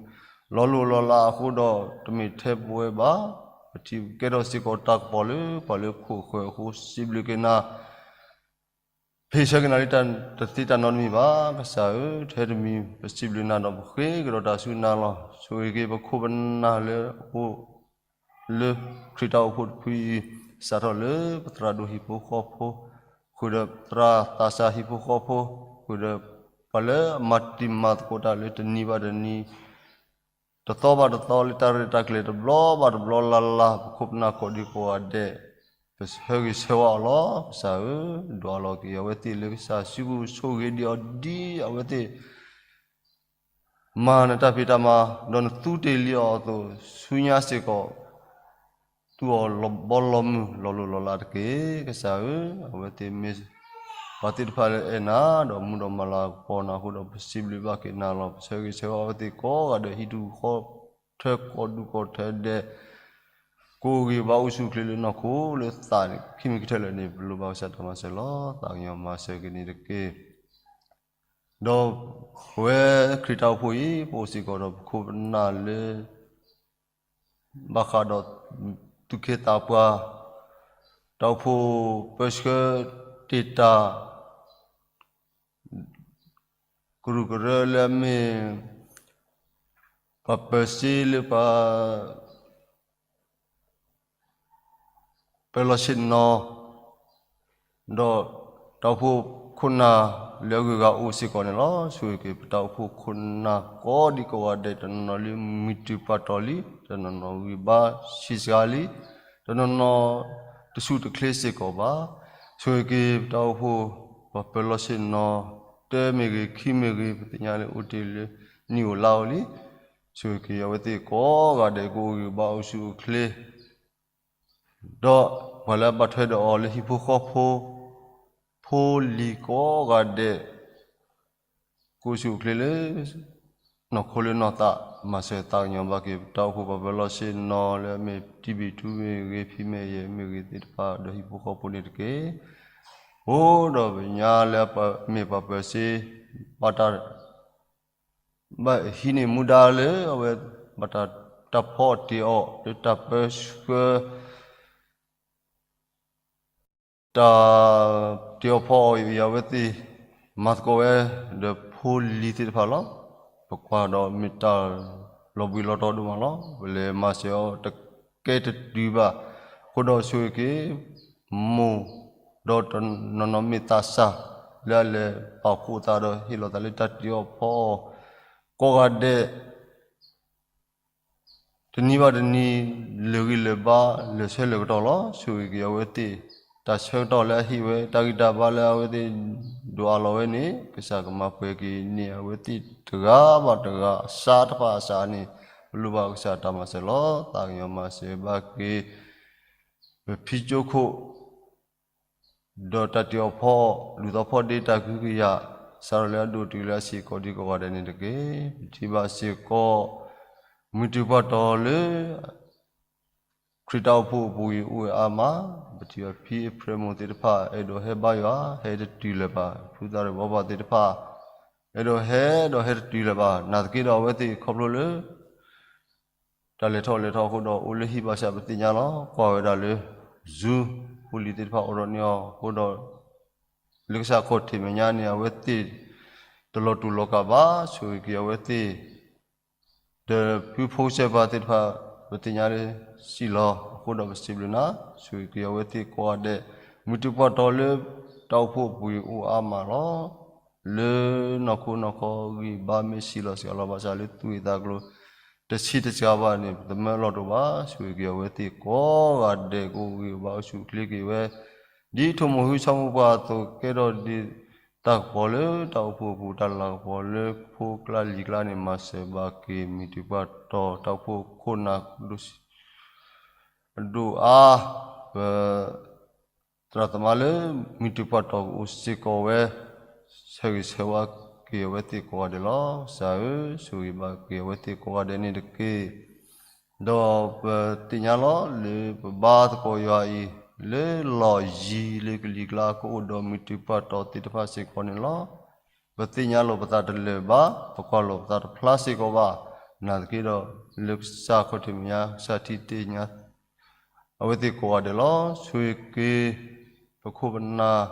လီၤလိၢ်လီၤလးအဃိဒီး တမ့ၢ်ထဲပဝဲဘၣ်. ပထံၣ်ကဲထီၣ်စ့ၢ်ကီးတၢ်ကပီၤလၢပှၤလၢခိၣ်ဃၢၤအဃိ စံးဘျုးက့ၤနၤ ဖ့ၣ်ဆၢက့ၤနၤလၢတၢ်တသ့တၢ်နီတမံၤဘၣ်. ကစၢ်ဧၢ, ထဲတမံၤ ပစံးဘျုးနၤဒီးပဃ့ကဒီးတၢ်ဆူနၤလီၤ. ဆိၣ်ဂ့ၤက့ၤပခိၣ်ပနၢ်လၢအအိၣ် လၢခရံာ်တၢ်အိၣ်ဖှိၣ်တဖုအံၤ, စးထီၣ်လၢပသရၣ်ဒိၣ်ဟံၣ်ဖိဃီဖိ, ဃုာ်ဒီးသရၣ်သးစၢ်ဟံၣ်ဖိဃီဖိ, ဃုာ်ဒီးပှၤလၢအမၤတံၤမၤသကိးတၢ်လၢတနံၤဘၣ်တနံၤ တသီဘၣ်တသီလၢတၢ်ရဲၣ်တၢ်ကျဲၤတဘျီဘၣ်တဘျီလၢ်လၢ် ပခိၣ်ပနၢ်ကိးဒံကိးဂၤဒဲး, ပဆၢဂ့ၤဆၢဝါအီၤလီၤ. ကစၢ်ဧၢ, ဒွးလီၤက့ၤအဝဲသ့ၣ်လၢကစၢ်စုပူၤ ဆိၣ်ဂ့ၤဒံးအီၤဒ်အဝဲသ့ၣ် မၤနတၢ်ဖံးတၢ်မၤ, ဒီးနသူတ့ၢ်လံအီၤအသိး ဆူညါစ့ၢ်ကီး သူၣ်အီၤလီၤဘီလီၤမုၢ် လီၤလိၢ်လီၤလးတက့ၢ်. ကစၢ်ဧၢ, အဝဲသ့ၣ်မ့ၢ်ပှၤသ့ၣ်တဖၣ်လၢအဲၣ်နၤ ဒီးမူဒီးမၤလၤကပီၤနၤအဃိဒီး ပစံးဘျုးဘၣ်က့ၤနၤလီၤ. ပဆၢဂ့ၤဆၢဝါအဝဲသ့ၣ်ကိးဂၤဒဲး ဟံၣ်ဒူၣ်ဃီထၢ ကီၢ်ဒူၣ်ကီၢ်ထၢဒဲး ကိးဂ့ၤဘါအိၣ်ဆူၣ်အိၣ်ချ့လၢနီၢ်ခိလၢသးန့ၣ် ခံမံၤခံထၢၣ်လၢာ်န့ၣ် ပလိၣ်ဘၣ်ကစၢ်တၢ်မၤစၢၤလီၤ. သးကညီၤမၤစၢၤက့ၤန့ၣ်တက့ၢ်. ဒီးပဝဲခရံာ်တၢ်အိၣ်ဖှိၣ်အံၤ ပအိၣ်စ့ၢ်ကီးဒီးပခိၣ်ပနၢ်လၢ ဘၣ်ဃးဒီးသူၣ်က့သးပှၢ်, တၢ်အိၣ်ဖှိၣ်ပၢဆှၢတ့ၢ်တၢ် ကရူၢ်ကရၢလၢအမ့ၢ် ပှၤပၢၤစ့လၢပှၤ ပၢၤလီၢ်ဆ့ၣ်နီၤ, ဒီးတၢ်အိၣ်ဖှိၣ်ခိၣ်နၢ်လၢအဂုၤအဂၤအိၣ်စ့ၢ်ကီးန့ၣ်လီၤ. ဆိၣ်ဂ့ၤက့ၤပတၢ်အိၣ်ဖှိၣ်ခိၣ်နၢ်ကိးဒံကိးဂၤဒဲး တနီၤနီၤလံမုၢ်တုၤပှၤတီၤလံ, တနီၤနီၤဂံၢ်ဘါဆံးစှၤလံ, တနီၤနီၤတဆူၣ်တချ့စ့ၢ်ကီးဘၣ်. ဆိၣ်ဂ့ၤက့ၤပတၢ်အိၣ်ဖှိၣ် ပှၤပၢၤလီၢ်ဆ့ၣ်နီၤ တၢမ့ၢ်ဂ့ၤ ခံမ့ၢ်ဂ့ၤ ပသ့ၣ်ညါလၢအိၣ်တ့ၢ်လၢနံၣ်ဧိၤလါဧိၤလံ. ဆိၣ်ဂ့ၤက့ၤအဝဲသ့ၣ်ကိးဂၤဒဲး ကအိၣ်ဂံၢ်ဘါအိၣ်ဆူၣ်အိၣ်ချ့ ဒီးပှၤလၢအဘၣ်ထွဲဒီးအီၤလၢဟံၣ်ဖိဃီဖိ ဖိလံၤကိးဂၤဒဲး ကအိၣ်ဆူၣ်အိၣ်ချ့လၢ နီၢ်ခိလၢနီၢ်သး မၤစၢၤသးကညီၤဘၣ်က့ၤ ပတၢ်အိၣ်ဖှိၣ်ပှၤပၢၤလီၢ်ဆ့ၣ်နီၤလၢအမ့ၢ်တံဘံၣ်ထူမ့ၢ်ဂ့ၤ ဖံမဲာ်ယဲၢ်မ့ၢ်ဂ့ၤသ့ၣ်တဖၣ် ဒီးဟံၣ်ဖိဃီဖိန့ၣ်တက့ၢ်. အိၣ်ဒီးပညါလၢအမ့ၢ်ပှၤပၢၤစ့ ဘၣ်တၢ် ဘၣ်ဟံးန့ၢ်မူဒါလၢအဝဲ ဘၣ်တၢ်တၢ်ဖီအီၣ်တ့ၢ်အီၣ် လၢတၢ်ပၢဆှၢ တၢ်တ့ၢ်အီၣ်ဖီအီၣ်အံၤ အဝဲသ့ၣ် မၤသကိးဝဲ ဒီးဖိလံၤသ့ၣ်တဖၣ်လီၤ. ပကွၢ်ဒီးမ့ၢ်တၢ်လီၤဘှံးလီၤတီၤဒိၣ်မးလီၤ. ပလဲၤမၤစၢၤအီၤတကဲတတုၤဘၣ်. အဃိဒီးဆိၣ်ဂ့ၤက့ၤ မိၢ် ဒီးတနီၤနီၤမ့ၢ်သးစၢ် လၢအလဲၤပာ်ဖှိၣ်သးဒီးဟ့ၣ်လီၤသးလၢတၢ်တ့ၢ်အီၣ်ဖီအီၣ် ကိးဂၤဒဲး တနံၤဘၣ်တနံၤ လၢာ်ဂံၢ်လၢာ်ဘါ လၢာ်ဆၢလၢာ်ကတီၢ်လီၤ. ဆိၣ်ဂ့ၤက့ၤအဝဲသ့ၣ် တၢ်ဆၢကတီၢ်လၢအဟ့ၣ်ဝဲ တၢ်ဂံၢ်တၢ်ဘါလၢအဝဲသ့ၣ် ဒိးအးလီၤဝဲန့ၣ် ကစၢ်ကမၤပှဲၤက့ၤန့ၢ်အဝဲသ့ၣ်တဂၤဘၣ်တဂၤ အစးတဖၣ်အစးန့ၣ် ပလိၣ်ဘၣ်ကစၢ်တၢ်မၤစၢၤလီၤ. သးကညီၤမၤစၢၤဘၣ်က့ၤ ပဖံကၠိခိၣ် ဒီးတၢ်တ့ၢ်အီၣ်ဖီအီၣ် ဒူၣ်သီဖီဒ့တၢ်ကဟုကယာ် စးထီၣ်လၢအဒိၣ်တုၤလၢအဆံးကိးဒံကိးဂၤဒဲးန့ၣ်တက့ၢ်. ပထံၣ်ဘၣ်စ့ၢ်ကီး မုၢ်တုၤပှၤတီၤလၢ ခရံာ်တၢ်အိၣ်ဖှိၣ်အပူၤအံၤအိၣ်ဝဲအါမး, ပထံၣ်ဘၣ်ဖံအဖျဲၣ်မိၢ်သ့ၣ်တဖၣ် အဲၣ်ဒိးဟဲဘါယွၤ ဟဲတတုၤလၢၤဘၣ်, ဖုသးရ့ၣ်ဘီဘၣ်သ့ၣ်တဖၣ် အဲၣ်ဒိးဟဲဒီးဟဲတတုၤလၢၤဘၣ်, နာ်သက့ဒီးအဝဲသ့ၣ်ခီဖျိလၢ တၢ်လဲၤထီၣ်လဲၤထီအဃိဒီး အိၣ်လၢဟံၣ်ဘၣ်ဆၣ်ပသ့ၣ်ညါလီၤ. ကွၢ်ဝဲဒၣ်လၢ Zoom ဖိလံၤသ့ၣ်တဖၣ်အိၣ်ဒီးန့ၢ်အီၤအဃိဒီး လၢကစၢ်ခီၣ်ထံးမဲာ်ညါန့ၣ် အဝဲသ့ၣ်တလီၤတူာ်လီၤကာ်ဘၣ်, ဆိၣ်ဂ့ၤက့ၤအဝဲသ့ၣ် ဒီးဖုဖိကစၢၢ်ပၤသ့ၣ်တဖၣ် ပသ့ၣ်ညါလၢစံၣ်လီၤအဃိဒီးပစံးဘျုးနၤ, ဆိၣ်ဂ့ၤက့ၤအဝဲသ့ၣ်ကိးဂၤဒဲး, မုၢ်တုၤပှၤတီၤလၢတၢ်အိၣ်ဖှိၣ်အပူၤအံၤအိၣ်အါမးလီၤ. လၢနီၢ်ခိနီၢ်ခီဂံၢ်ဘါမ့ၢ်စံၣ်လီၤစှၤလီၤဘၣ်ဆၣ်လၢသူၣ်ဂ့ၢ်သးကျိၤ တဆံးတစှၤဘၣ်န့ၣ် ပသမၢလီၤတအိၣ်ဘၣ်, ဆိၣ်ဂ့ၤက့ၤအဝဲသ့ၣ်ကိးဂၤဒဲး ကအိၣ်ဂံၢ်အိၣ်ဘါအိၣ်ဆူၣ်အိၣ်ချ့က့ၤဝဲ ဒ်ထိၣ်မိၢ်ဟုဆီမိၢ်ပှၢ်အသိးကဲထီၣ်ဒံး တၢ်ကပီၤလၢတၢ်အိၣ်ဖှိၣ်အပူၤ တၢ်လၤကပီၤလၢဖိကျါလံၤကျါန့ၣ် မၤစၢၤဘၣ်က့ၤမုၢ်တုၤပှၤတီၤ တၢ်အိၣ်ဖှိၣ်ခိၣ်နၢ်ဒိၣ် ဒိၣ်အါ ပ သရၣ်သမါလၢမုၢ်တုၤပှၤတီၤကအိၣ်စ့ၢ်ကီးဝဲ ဆၢဂ့ၤဆၢဝါက့ၤအဝဲသ့ၣ်ကိးဂၤဒဲးလီၤ. ကစၢ်ဧၢ, ဆိၣ်ဂ့ၤဘၣ်က့ၤအဝဲသ့ၣ်ကိးဂၤဒဲးန့ၣ်တက့ၢ်. ဒီးပသ့ၣ်ညါလီၤ လၢပဘါသကိးယွၤအံၤ လၢလီၢ်ယံၤလၢကလံၤကျါကအိၣ်ဒီးမုၢ်တုၤပှၤတီၤသ့ၣ်တဖၣ်စ့ၢ်ကီးန့ၣ်လီၤ. ပသ့ၣ်ညါလိာ်ပသးတလၢာ်ဘၣ်, ပကွၢ်လိာ်ပသးတဖျါစ့ၢ်ကီးဘၣ်. နာ်သက့ဒီး လၢကစၢ်ခီၣ်ထံးမဲာ်ညါ ကစၢ်ထံၣ်တ့ၢ်ညါ အဝဲသ့ၣ်ကိးဂၤဒဲးလီၤ. ဆိၣ်ဂ့ၤက့ၤ ပခိၣ်ပနၢ်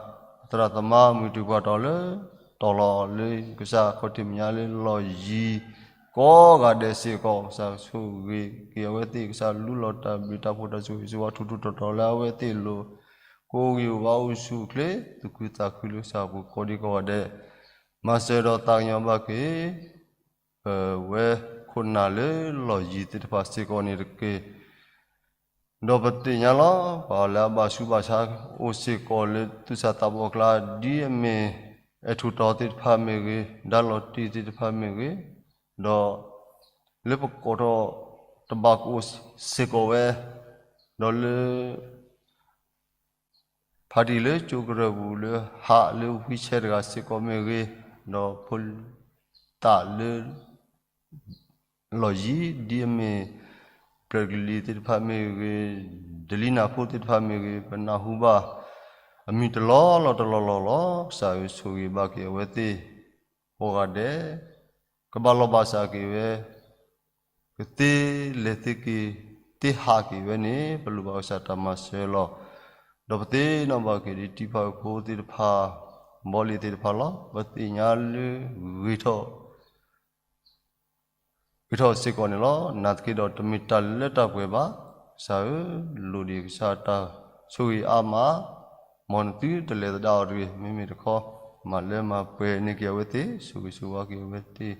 သရၣ်သမါမုၢ်တ့ၢ်ပှၤတီၤလၢ တီၤလီၤလၢကစၢ်ခီၣ်ထံးမဲာ်ညါလၢလီၢ်ယံၤ ကိးဂၤဒဲးစ့ၢ်ကီး ကစၢ်ဆိၣ်ဂ့ၤက့ၤအဝဲသ့ၣ် ကစၢ်လူလီၤတၢ်ဘျုးတၢ်ဖှိၣ်တၢ်ဆိၣ်ဂ့ၤဆိၣ်ဝါ ထူးထူးတီၤတီၤလၢအဝဲသ့ၣ်အလိၤ ကအိၣ်ဂံၢ်အိၣ်ဘါအိၣ်ဆူၣ်အိၣ်ချ့ သူၣ်ခုသးခုလၢကစၢ်အပူၤ ကိးဒံကိးဂၤဒဲး မၤစၢၤဒီးသးကညီၤဘၣ်က့ၤ ပဝဲခိၣ်နၢ်လၢလီၢ်ယံၤသ့ၣ်တဖၣ်စ့ၢ်ကီးန့ၣ်တက့ၢ်. ဒီးပသ့ၣ်ညါလီၤ ပှၤလၢအဘၣ်ဆူးဘၣ်ဆါအိၣ်စ့ၢ်ကီးလၢသူၣ်စၢ်သးဘီၣ်အကျါ ဒ်အမ့ၢ် အဲၣ်ထူးတီၤသ့ၣ်တဖၣ်မ့ၢ်ဂ့ၤ, ဒါလီၤတံၢ်သ့ၣ်တဖၣ်မ့ၢ်ဂ့ၤ, ဒီးလၢပကိးထီၣ်တဘၣ်ကအိၣ်စ့ၢ်ကီးဝဲ, ဒီးလၢ ဖါတံၢ်လၢကၠိကရၢၢ်ပူၤလၢဟးလၢဝံဆဲတဂၤစ့ၢ်ကီးမ့ၢ်ဂ့ၤ, ဒီးဖိသၣ်လၢ လီၢ်ယံၤ ဒ်အမ့ၢ် ပျၢၤကလံၤသ့ၣ်တဖၣ်မ့ၢ်ဂ့ၤ, ဒလံနၢ်ဖိသ့ၣ်တဖၣ်မ့ၢ်ဂ့ၤ, ပနၢ်ဟူဘၣ် အမံၤတလီၢ်လီၢ်တလီၢ်လီၢ်လီၤ. ကစၢ်ဧၢ ဆိၣ်ဂ့ၤဘၣ်က့ၤအဝဲသ့ၣ် ကိးဂၤဒဲး ကဘၣ်လီၤဘၣ်စးက့ၤဝဲ ကသ့လဲၤသ့က့ၤ သ့ဟးက့ၤဝဲန့ၣ် ပလိၣ်ဘၣ်ကစၢ်တၢ်မၤစၢၤလီၤ. ဒီးပသ့ၣ်နီၣ်ဘၣ်က့ၤဒ်တံၤဖးအုၣ်ဖိသ့ၣ်တဖၣ် ဘီလ့ၤသ့ၣ်တဖၣ်လီၤ. ပသ့ၣ်ညါလၢဂ့ၤထီၣ် ဂ့ၤထီၣ်စ့ၢ်ကီးန့ၣ်လီၤ. နာ်သက့ဒီးတမ့ၢ်တၢ်လၢတၢ်ပှဲၤဘၣ်. ကစၢ်ဧၢ, လိၣ်ဒံးကစၢ်တၢ်ဆိၣ်ဂ့ၤအါမး, မ်နသုတလဲၤသဒၣ်အီၤတဂ့ၤ. မ့မ့ၢ်တခီ မၤလၢမၤပှဲၤန့ၢ်က့ၤအဝဲသ့ၣ်, ဆိၣ်ဂ့ၤဆိၣ်ဝါက့ၤအဝဲသ့ၣ်,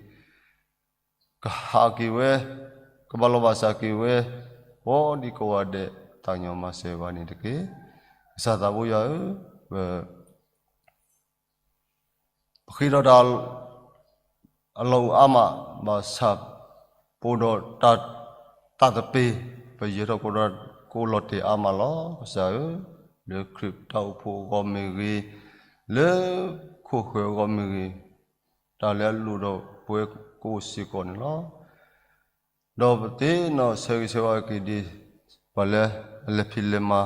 ကဟးက့ၤဝဲ, ကဘၣ်လီၤဘၣ်စးက့ၤဝဲ, ကိးဒံကိးဂၤဒဲး သးကညီၤမၤစၢၤဘၣ်န့ၣ်တက့ၢ်. ကစၢ်သးဘိယွၤဧၢ, ပ ပဃ့ဒီးတၢ်အလီၢ်အိၣ်အါမး ဘၣ်ဆၣ် ပအိၣ်ဒီးတၢ်သးသပ့ၤ, ပယၢၤထီၣ်ကဒီးကအိၣ်လီၤတဲာ်အါမးလီၤ. ကစၢ်ဧၢ, လၢခရံာ်ပတၢ်အိၣ်ဖှိၣ်အဂီၢ်မ့ၢ်ဂ့ၤ, လၢခိၣ်ဃၢၤအဂီၢ်မ့ၢ်ဂ့ၤ, တၢ်လၢအလိၣ်ဒီးပဝဲကအိၣ်စ့ၢ်ကီးန့ၣ်လီၤ. ဒီးပသ့ၣ်နီၣ်ဆၢဂ့ၤဆၢဝါက့ၤဒံး ပှၤလၢအလဲၤဖံးလဲၤမၤ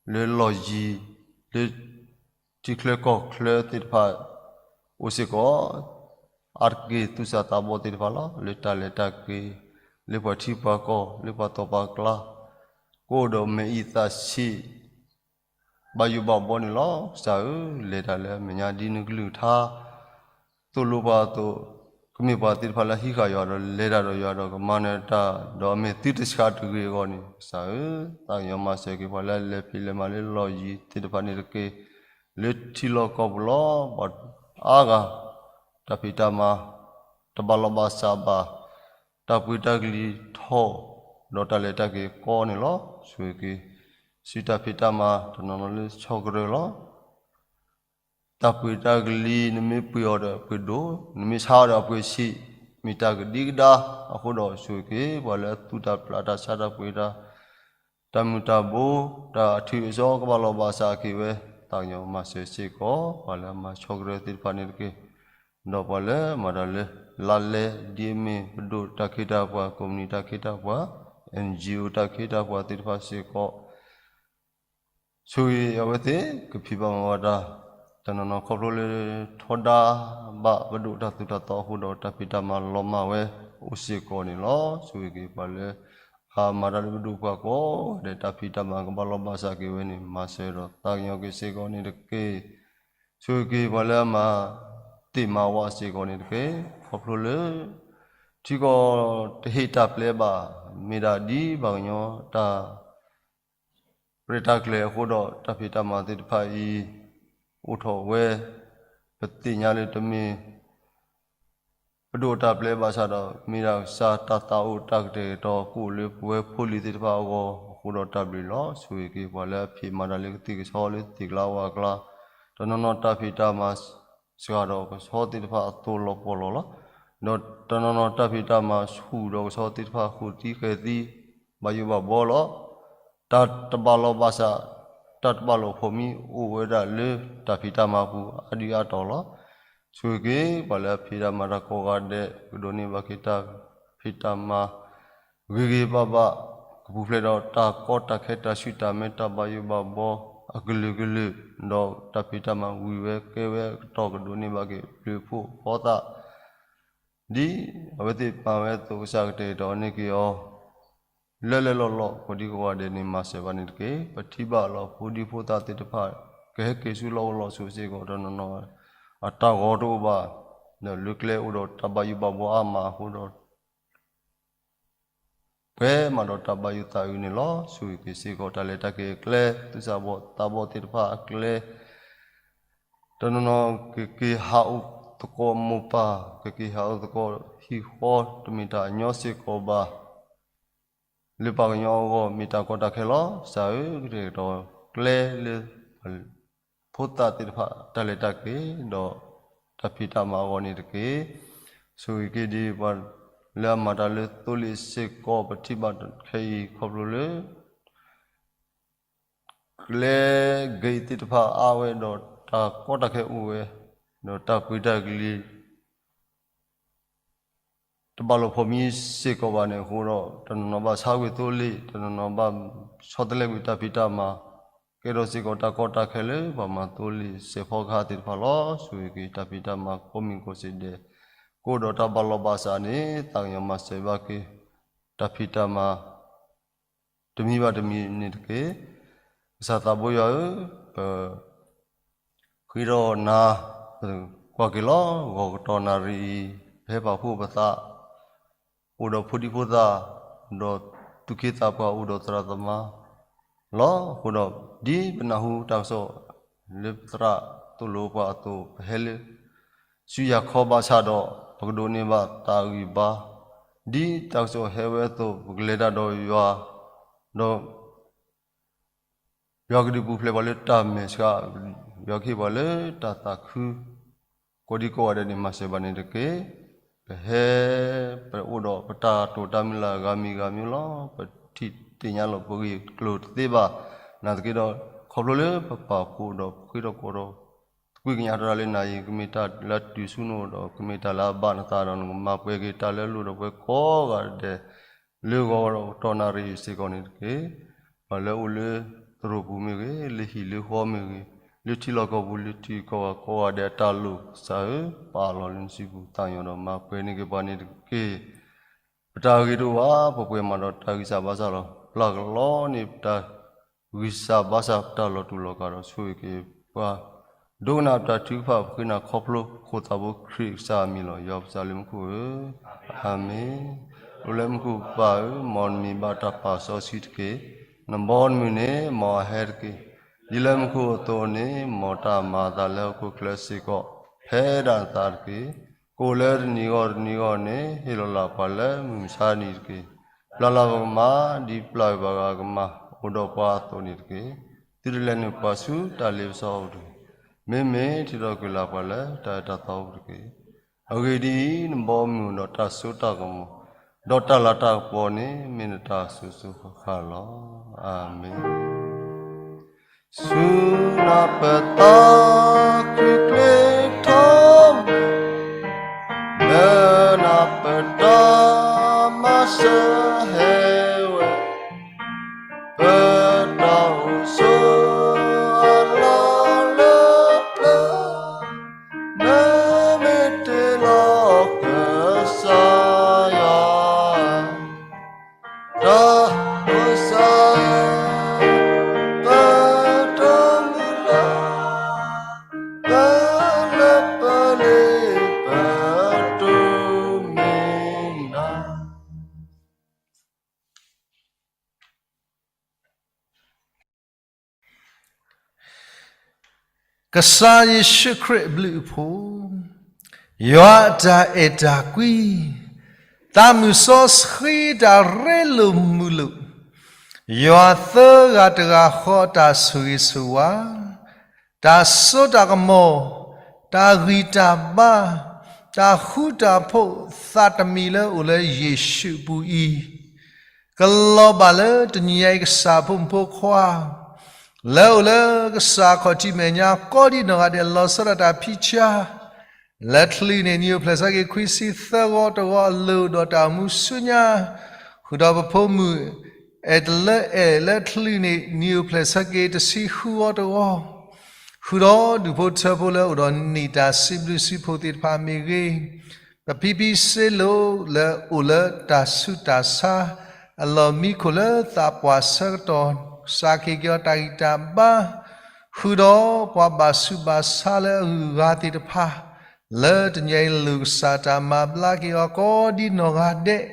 လၢလီၢ်ယံၤ လၢထံချၢကီၢ်ချၢသ့ၣ်တဖၣ် အိၣ်စ့ၢ်ကီး အါတက့ၢ်သူၣ်စၢ်သးဘီၣ်သ့ၣ်တဖၣ်လီၤ. လၢတၢ်လဲၤတၢ်က့ၤ လၢပှၤထံပှၤကီၢ် လၢပှၤသီပှၤကျါ ကအိၣ်ဒီးမဲာ်အံၤသးဆံး ဘၣ်ယိၣ်ဘၣ်ဘီန့ၣ်လီၤ. ကစၢ်ဧၢ, လဲၤတၢ်လၢအမဲာ်ညါဒ်နကလုၢ်ကထါ သိၣ်လိပှၤအသိး, ကမ့ၢ်ပှၤသ့ၣ်တဖၣ်လၢဟံးဃာ်ယွၤဒီး လဲၤတၢ်ဒီးယွၤဒီးကမၤနၢၤတၢ်, ဒီးအမ့ၢ်သုတဆှးတဂ့ၤအဂီၢ်န့ၣ် ကစၢ်ဧၢ, သးကညီၤမၤစၢၤက့ၤပှၤလၢအလဲၤဖံးလဲၤမၤလၢလီၢ်ယံၤသ့ၣ်တဖၣ်န့ၣ်တက့ၢ်. လၢထံလီၢ်ကီၢ်ပူၤလီၤ ပှၤအါဂၤ တၢ်ဖံးတၢ်မၤ တဘၣ်လီၤဘၣ်စးဘၣ်, တၢ်ပှ့ၤတၢ်ကလံၤထီၣ် ဒီးတၢ်လဲၤတၢ်က့ၤကီန့ၣ်လီၤ. ဆိၣ်ဂ့ၤက့ၤ စုတၢ်ဖံးတၢ်မၤတနီၤနီၤလၢဆီကရၢၢ်လီၤ. တၢ်ပှ့ၤတၢ်ကလံၤ နမ့ၢ်ပှ့ၤအီၤဒီးအပှ့ၤဒိၣ်, နမ့ၢ်ဆါအီၤဒီးအပှ့ၤဆံး, မ့ၢ်တၢ်ကဒံကဒါအဃိဒီး ဆိၣ်ဂ့ၤက့ၤ ပှၤလၢအသူၣ်တၢ်ပျၢ်တၢ်ဆါတၢ်ပှ့ၤတၢ် တၢ်မုၢ်တၢ်ဘိ တၢ်အထုးအစီကဘၣ်လီၤဘၣ်စးက့ၤဝဲ, သးကညီၤမၤစၢၤစ့ၢ်ကီး ပှၤလၢအမၤဆီကရၢၢ်သ့ၣ်တဖၣ်န့ၣ်တက့ၢ်. ဒီးပှၤလၢမၤတၢ်လၢ လါလဲ ဒ်အမ့ၢ်ပဒိၣ်တၢ်ခ့တၢ်ပှၤ, ကိးမုၢ်နံၤတၢ်ခ့တၢ်ပှၤ, အၣ်အၣ်ကၠီအိၣ် တၢ်ခ့တၢ်ပှၤသ့ၣ်တဖၣ်စ့ၢ်ကီး ဆိၣ်ဂ့ၤအဝဲသ့ၣ် ကဖံးဘၣ်မၤဘၣ်တၢ် တနီၤနီၤခီဖျိလၢ ထီဒါဘၣ်ပဒိၣ်တၢ်သိၣ်တၢ်သီအဃိဒီး တၢ်ဖံးတၢ်မၤလီၤမၢ်ဝဲအိၣ်စ့ၢ်ကီးန့ၣ်လီၤ. ဆိၣ်ဂ့ၤက့ၤပှၤလၢ အမၤတၢ်လၢပဒိၣ်ပှၤကိးဂၤဒဲး တၢ်ဖံးတၢ်မၤကဘၣ်လီၤဘၣ်စးက့ၤဝဲန့ၣ် မၤစၢၤဒီးသးကညီၤက့ၤစ့ၢ်ကီးန့ၣ်တက့ၢ်. ဆိၣ်ဂ့ၤက့ၤပှၤလၢအမၤသ့ၣ်မၤဝးစ့ၢ်ကီးန့ၣ်တက့ၢ်. ခီဖျိလၢ ထံကီၢ်တဟ့ၣ်တၢ်ပျဲဘၣ် မ့ၢ်ဒၣ်ဒ်ပှၤကညီတၢ် ရဲၣ်တၢ်ကျဲၤအဃိဒီး တၢ်ဖံးတၢ်မၤသ့ၣ်တဖၣ်အံၤ အိၣ်ထီၣ်ဝဲ ပသ့ၣ်ညါလၢတမ့ၢ် ပဒိၣ်တၢ်ပျဲဘၣ်ဆၣ်ဒီး မ့ၢ်ဒၣ်ကစၢ်တၢ်သးအိၣ်တၢ်ကတဲာ်ကတီၤကအိၣ်လၢပဝဲဖိလံၤသ့ၣ်တဖၣ်အဂီၢ် အဃိဒီးတၢ်ဘျုးလီၤ. ဆိၣ်ဂ့ၤက့ၤပှၤလၢအဖံးမၤတၢ်လၢကသံၣ်ကဆီလၢသ့ၣ်ကျါဝၣ်ကျါ တနီၤနီၤတၢ်ဖံးတၢ်မၤ စှၤဒီးကဆီသ့ၣ်တဖၣ်အသိးလီၤပှီၢ်လီၤလီၤ. ဒီးတနီၤနီၤတၢ်ဖံးတၢ်မၤဆူၣ်ဒီးကဆီသ့ၣ်တဖၣ်ဃုာ်သံဃဲၤသံ ဘၣ်ယိၣ်ဘၣ်ဘီလီၤ. တၢ်တဘၣ်လီၤဘၣ်စး တၢ်တဘၣ်လိာ်ဖိးမံအိၣ်ဝဲဒၣ်လၢတၢ်ဖံးတၢ်မၤပူၤအါဒံအါတီၤလီၤ. ဆိၣ်ဂ့ၤက့ၤ ပှၤလၢအဖံးတၢ်မၤတၢ်ကိးဂၤဒဲး ကဒိးန့ၢ်ဘၣ်က့ၤတၢ်ဖံးတၢ်မၤ ဂ့ၤဂ့ၤဘၣ်ဘၣ် ကပူၤဖျဲးဒီးတၢ်ကီတၢ်ခဲတၢ်ဆူၣ်တၢ်မဲတၢ်ဘၣ်ယိၣ်ဘၣ်ဘီ အကလုာ်ကလုာ် ဒီးတၢ်ဖံးတၢ်မၤဝံၤဝဲကဲဝဲအကတီၢ်ကဒိးန့ၢ်ဘၣ်က့ၤ ဘျုးဖှိၣ်အဖီသၣ် ဒ်အဝဲသ့ၣ်မၤဝဲအသိး ကစၢ်ကတဲာ်ကတီၤန့ၢ်က့ၤအီၤ လၢလၢလီၢ်လီၢ် ကိးဒံကိးဂၤဒဲးန့ၣ် မၤစၢၤဘၣ်န့ၣ်တက့ၢ်. ပထံၣ်ဘၣ်လီၤ ဖိဒံဖိသၣ်သ့ၣ်တဖၣ် ကဟဲက့ၤဆူလီၢ်အိၣ်လီၢ်ဆိးစ့ၢ်ကီး တနီၤနီၤ အတၢ်ဂီၤတအိၣ်ဘၣ်, ဒီးလၢကျဲအိၣ်ဒီးတၢ်ဘၣ်ယိၣ်ဘၣ်ဘှီအါမးအဃိဒီး ပှဲၤမးဒီးတၢ်ဘၣ်ယိၣ်သးအုးန့ၣ်လီၤ. ဆိၣ်ဂ့ၤက့ၤစ့ၢ်ကီး တၢ်လဲၤတၢ်က့ၤအကျဲ သူၣ်စၢ်ဘီၣ်သးဘီၣ်သ့ၣ်တဖၣ်အကျဲ တနီၤနီၤ ကက့ၤဟးအိၣ်သကိးမိၢ်ပၢ်, ကက့ၤဟးအိၣ်သကိးဟံၣ်ဃီ တမ့ၢ်တၢ်အညီစ့ၢ်ကီးဘၣ်. လၢပှၤကညီအဂီၢ် မ့ၢ်တၢ်ကီတၢ်ခဲလီၤ. ကစၢ်ဧၢ, ကတဲာ်ကတီၤကျဲလၢ ဖိသၣ်သ့ၣ်တဖၣ် တၢ်လဲၤတၢ်က့ၤ ဒီးတၢ်ဖံးတၢ်မၤအဂီၢ်န့ၣ်တက့ၢ်. ဆိၣ်ဂ့ၤက့ၤဒ်ပှၤလၢအမၤတၢ်လၢသိလ့ၣ်စ့ၢ်ကီး ပထံၣ်ဘၣ်ခဲအံၤ ခီဖျိလၢ ကျဲ gate သ့ၣ်တဖၣ်အါဝဲဒီး တၢ်ကီတၢ်ခဲအိၣ်ဝဲ, ဒီးတၢ်ပှ့ၤတၢ်ကလံၤ တဘၣ်လိာ်ဖိးမံစ့ၢ်ကီးဘၣ်န့ၣ်အဃိဒီး တနီၤနီၤဘၣ်ဆါကွံာ်သိလ့ၣ်, တနီၤနီၤဘၣ်ဆီတလဲကွံာ်တၢ်ဖံးတၢ်မၤ, ကဲထီၣ်စ့ၢ်ကီးတၢ်ကီတၢ်ခဲလၢပှၤမၤသိလ့ၣ်စဲးဖီကဟၣ်သ့ၣ်တဖၣ်လီၤ. ဆိၣ်ဂ့ၤက့ၤတၢ်ဖံးတၢ်မၤကိးမံၤကိးစ့ၢ်ဒဲး, ကအိၣ်ဒီးတၢ်ဘၣ်လီၤဘၣ်စးန့ၣ် သးကညီၤမၤစၢၤဘၣ်က့ၤ တၢ်ဖံးတၢ်မၤ တမံၤဘၣ်တမံၤန့ၣ်တက့ၢ်. ကစၢ်သးဘိယွၤဧၢ, ပ ဃ့ထီၣ်နၤ, ပကွၢ်က့ၤလီၤ ဂီၤကတီၢ်နၣ်ရံၣ်အံၤ, ပဟဲပာ်ဖှိၣ်ပသး, အိၣ်ဒီးဖိဒံဖိသၣ်, အိၣ်ဒီးသူၣ်က့သးပှၢ်, အိၣ်ဒီးသရၣ်သမါလီၤ. အဃိဒီး ဒ်ပနၢ်ဟူတၢ်ကစီၣ် လၢပသရၣ်သိၣ်လိပှၤအသိး, ပဟဲလၢ ဆူယၤခီဘၣ်ဆၣ်ဒီး ပကဒိးန့ၢ်ဘၣ်တၢ်ဂံၢ်ဘါ, ဒ်တၢ်ကစီၣ်ဟဲဝဲအသိး, ပကလဲၤတၢ်ဒီးယွၤ, ဒီး ယွၤကဒုးပူၤဖျဲးပှၤလၢတၢ်မဲာ်ဆှး, ယွၤကဟ့ၣ်ပှၤလၢတၢ်သးခု, ကိးဒံကိးဂၤဒဲးန့ၣ် မၤစၢၤဘၣ်န့ၣ်တက့ၢ်. ပဟဲ ပအိၣ်ဒီးပတၢ်တိာ်တၢ်မုၢ်လၢ်ဂၤမံၤဂၤမံၤလီၤ. ပထံၣ်သ့ၣ်ညါလီၤ ပဂ့ၢ်ကျိၤတသ့ဘၣ်. နာ်သက့ဒီး ခီဖျိလၢပပာ်ဖှိၣ်ဒီးပဃ့ထီၣ်ကိးဒီး သကွံာ်ကညးတၢ်လၢနၤအံၤ, ကမ့ၢ်တၢ်လၢအတုၤဆူနအိၣ်ဒီး ကမ့ၢ်တၢ်လၢအဘၣ်နသးဒီး နကမၤပှဲၤက့ၤတၢ်လၢအလိၣ်ဒီးပှၤကိးဂၤဒဲး လၢဂီၤဒီးကတီၢ်နၣ်ရံၣ်အံၤစ့ၢ်ကီးန့ၣ်တက့ၢ်. ပှၤလၢအအိၣ်လၢသရိာ်ပူၤမ့ၢ်ဂ့ၤ, လၢဟံၣ်လၢဃီမ့ၢ်ဂ့ၤ, လၢထံလီၢ်ကီၢ်ပူၤ လၢထံကီၢ်ဂၤကိးဂၤဒဲးအတၢ်လိၣ် ကစၢ်ဧၢ, ပာ်လီၤလၢနစုပူၤ သးကညီၤဒီးမၤပှဲၤန့ၢ်က့ၤပှၤန့ၣ်တက့ၢ်. ပတၢ်ဂ့ၤတအိၣ်ဘၣ်, ပပှဲၤမးဒီးတၢ်ဂံၢ်စၢ်ဘါစၢ်လီၤ. ပျၢ်ကလီန့ၢ်ပတၢ်ဂံၢ်စၢ်ဘါစၢ် ပတၢ်လီၤတူာ်လီၤကာ်ဒီးဆိၣ်ဂ့ၤက့ၤပှၤ, ဒိကနၣ်ပတၢ်ထုကဖၣ် ပဃ့နၤခီဖျိ ဖိသၣ်ဖိခရံာ်ကစၢ်အမံၤလီၤ. ယွၤပစၢ်လၢမူခိၣ်ဧၢ, အၤမ့ၣ်. အိၣ်လၢမူခိၣ်ပၢ်ဧၢ, မ်နမံၤဘၣ်တၢ်ပာ်စီဆှံတက့ၢ်. နဘီနမုၢ်န့ၣ် မ်အဟဲတက့ၢ်. ဒ်လၢမူခိၣ်အသိးန့ၣ် မ်တၢ်မၤအသးလၢဟီၣ်ခိၣ်ချၢစ့ၢ်ကီး ဖဲဒၣ်နသးတက့ၢ်. ကအိၣ်လၢတနံၤဂီၢ်တနံၤဂီၢ်န့ၣ် ဟ့ၣ်လီၤလၢ်ပှၤလၢမုၢ်မဆါတနံၤတက့ၢ်. ပျၢ်လၢ်ပကမၤ ဒ်ပျၢ်ဂ့ၤပှၤဂၤကမၤ အိၣ်ဒီးပှၤအသိးန့ၣ်တက့ၢ်. သုတလဲၤနုာ်ပှၤဆူတၢ်လ့ပစီအပူၤတဂ့ၤ. မ့မ့ၢ်ထုးထီၣ်ကွံာ်လၢ်ပှၤလၢတၢ်အၢတၢ်သီအပူၤတက့ၢ်. အဂ့ၢ်ဒ်အံၤ, နဘီမုၢ်ဒီးတၢ်စိတၢ်ကမီၤ, ဒီးတၢ်လၤတၢ်ကပီၤန့ၣ် မ့ၢ်နတၢ်စိၤစိၤဃၣ်ဃၣ်လီၤ. အၤမ့ၣ်. ဆူနၢ်ပၢၢ်သးခုကလ့ထီၣ်မး, လၢနၢ်ပၢၢ်တၢ်မၤစၢၤဟဲဝဲ, ပတၢ်အိၣ်ဆိးအလီၢ်လၢပျၢၤ, နမ့ၢ်တ့လီၤကစၢ်ယွၤ တၢ်အိၣ်စၢ် ပတၢ်မုၢ်လၢ် ပလၢပလ့ပတိ မ့ၢ်နၤ ကစၢ်ယ့ၣ်ၡူးခရံာ်အဘျုးအဖှိၣ်, ယွၤအတၢ်အဲၣ်တၢ်ကွံ, သးမုၢ်စီဆှံတၢ်ရ့လိာ်မုာ်လိာ်, ယွၤသၢဂၤတဂၤဃီအတၢ်ဆိၣ်ဂ့ၤဆိၣ်ဝါ, တၢ်စိတၢ်ကမီၤ, တၢ်ဂံၢ်တၢ်ဘါ, တၢ်ဃူတၢ်ဖိးသးတမံၤလၢအိၣ်လၢယ့ၣ်ၡူးအပူၤအံၤ ကလီၤဘၣ်လၢတနံၤညါအံၤ ကစၢ်ဖိမုၣ်ဖိခွါ လၢအိၣ်လၢကစၢ်ခီၣ်ထံးမဲာ်ညါ ကိးဒံနီၢ်ဂၤဒဲး လီၤဆီဒၣ်တၢ်ဖံးဆါ လၢချံန့ၣ် နံၣ်အိၣ်ဖျဲၣ်ဆၢက့ၤခွံဆံသၢဂီၤတဂီၤ အလိၣ်ဒီးတၢ်အိၣ်မူဆူညါ ဃုာ်ဒီးပဖိမုၣ် အဲၣ်တလၢအဲၣ်လၢချံန့ၣ် နံၣ်အိၣ်ဖျဲၣ်ဆၢက့ၤတဆံဃုဂီၤတဂီၤ ဃုာ်ဒီးဒူၣ်ဖိထၢဖိလၢအိၣ်ဒီးနံၣ်တၢ်စံးဘျုးစံးဖှိၣ်သ့ၣ်တဖၣ်မ့ၢ်ဂ့ၤ, ပဖံဖံစ့လိာ်လၢအိၣ်လၢတၢ်ဆူးတၢ်ဆါ အလီၢ်မံခိၣ်လၢသးပှၢ်ဆၢကတီၢ် စးက့ၤက့ၤအီၤတၢ်ဂံၢ်တၢ်ဘါ ဃုာ်ဒီးပှၤဘၣ်ဆူးဘၣ်ဆါလၢအဂုၤအဂၤသ့ၣ်တဖၣ် လၢတနံၤအံၤလိၣ်ကစၢ်တၢ်မၤဘျါက့ၤအီၤကိးဒ်နီၢ်ဂၤဒဲး,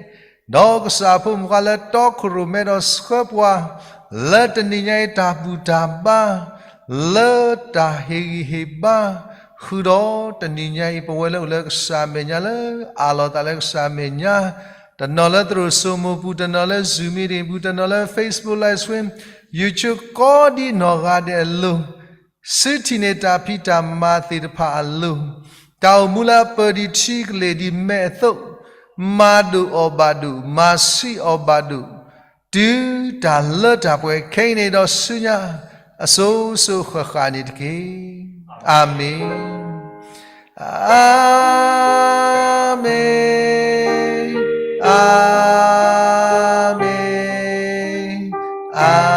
ဒီးကစၢ်ဖိမုၣ်ခွါလၢတီခိၣ်ရိၣ်မဲဒီးဆှၢပှၤ လၢတနံၤညါအံၤတၢ်ဘူၣ်တၢ်ဘါ လၢတၢ်ဟ့ၣ်ဂံၢ်ဟ့ၣ်ဘါ ဃုာ်ဒီးတနံၤညါအံၤပဝဲလၢအိၣ်လၢကစၢ်မဲာ်ညါလၢအးလီၤသးလၢကစၢ်မဲာ်ညါ, တနီၤလၢသရိာ်စိမိၤပူၤ, တနီၤလၢ Zoom meeting ပူၤ, တနီၤလၢ Facebook Live Stream, YouTube ကိးဒ်နီၢ်ဂၤဒဲးအလိၤ, စုထံၣ်န့ၢ်တၢ်ဖံးတၢ်မၤသ့ၣ်တဖၣ်အလိၤ, တၢ်အိၣ်မူလၢအပၢၢ်ဒံးထံကလ့ၢ်ဒံးမဲာ်အသိး, မၤဒိၣ်အီၣ်ဘၣ်ဒိၣ်, မၤဆံးအီၣ်ဘၣ်ဒိၣ်, တုၤတၢ်လၢတၢ်ပှဲၤခဲအံၤန့ၣ်ဒီးဆူညါ အစိၤစိၤဃၣ်ဃၣ်န့ၣ်တက့ၢ်. အၤမ့ၣ်, အၤမ့ၣ်, အၤမ့ၣ်, အၤမ့ၣ်.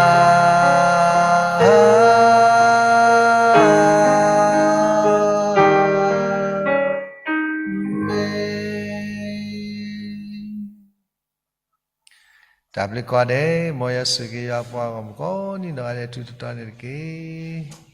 တၢ်ဘျုးကိးဂၤဒဲး, မ်ယွၤဆိၣ်ဂ့ၤက့ၤယွၤပှၤဂီၢ်မုၢ်ကိးဒ်နီၢ်ဂၤဒဲးထူးထူးတီၤတီၤန့ၣ်တက့ၢ်.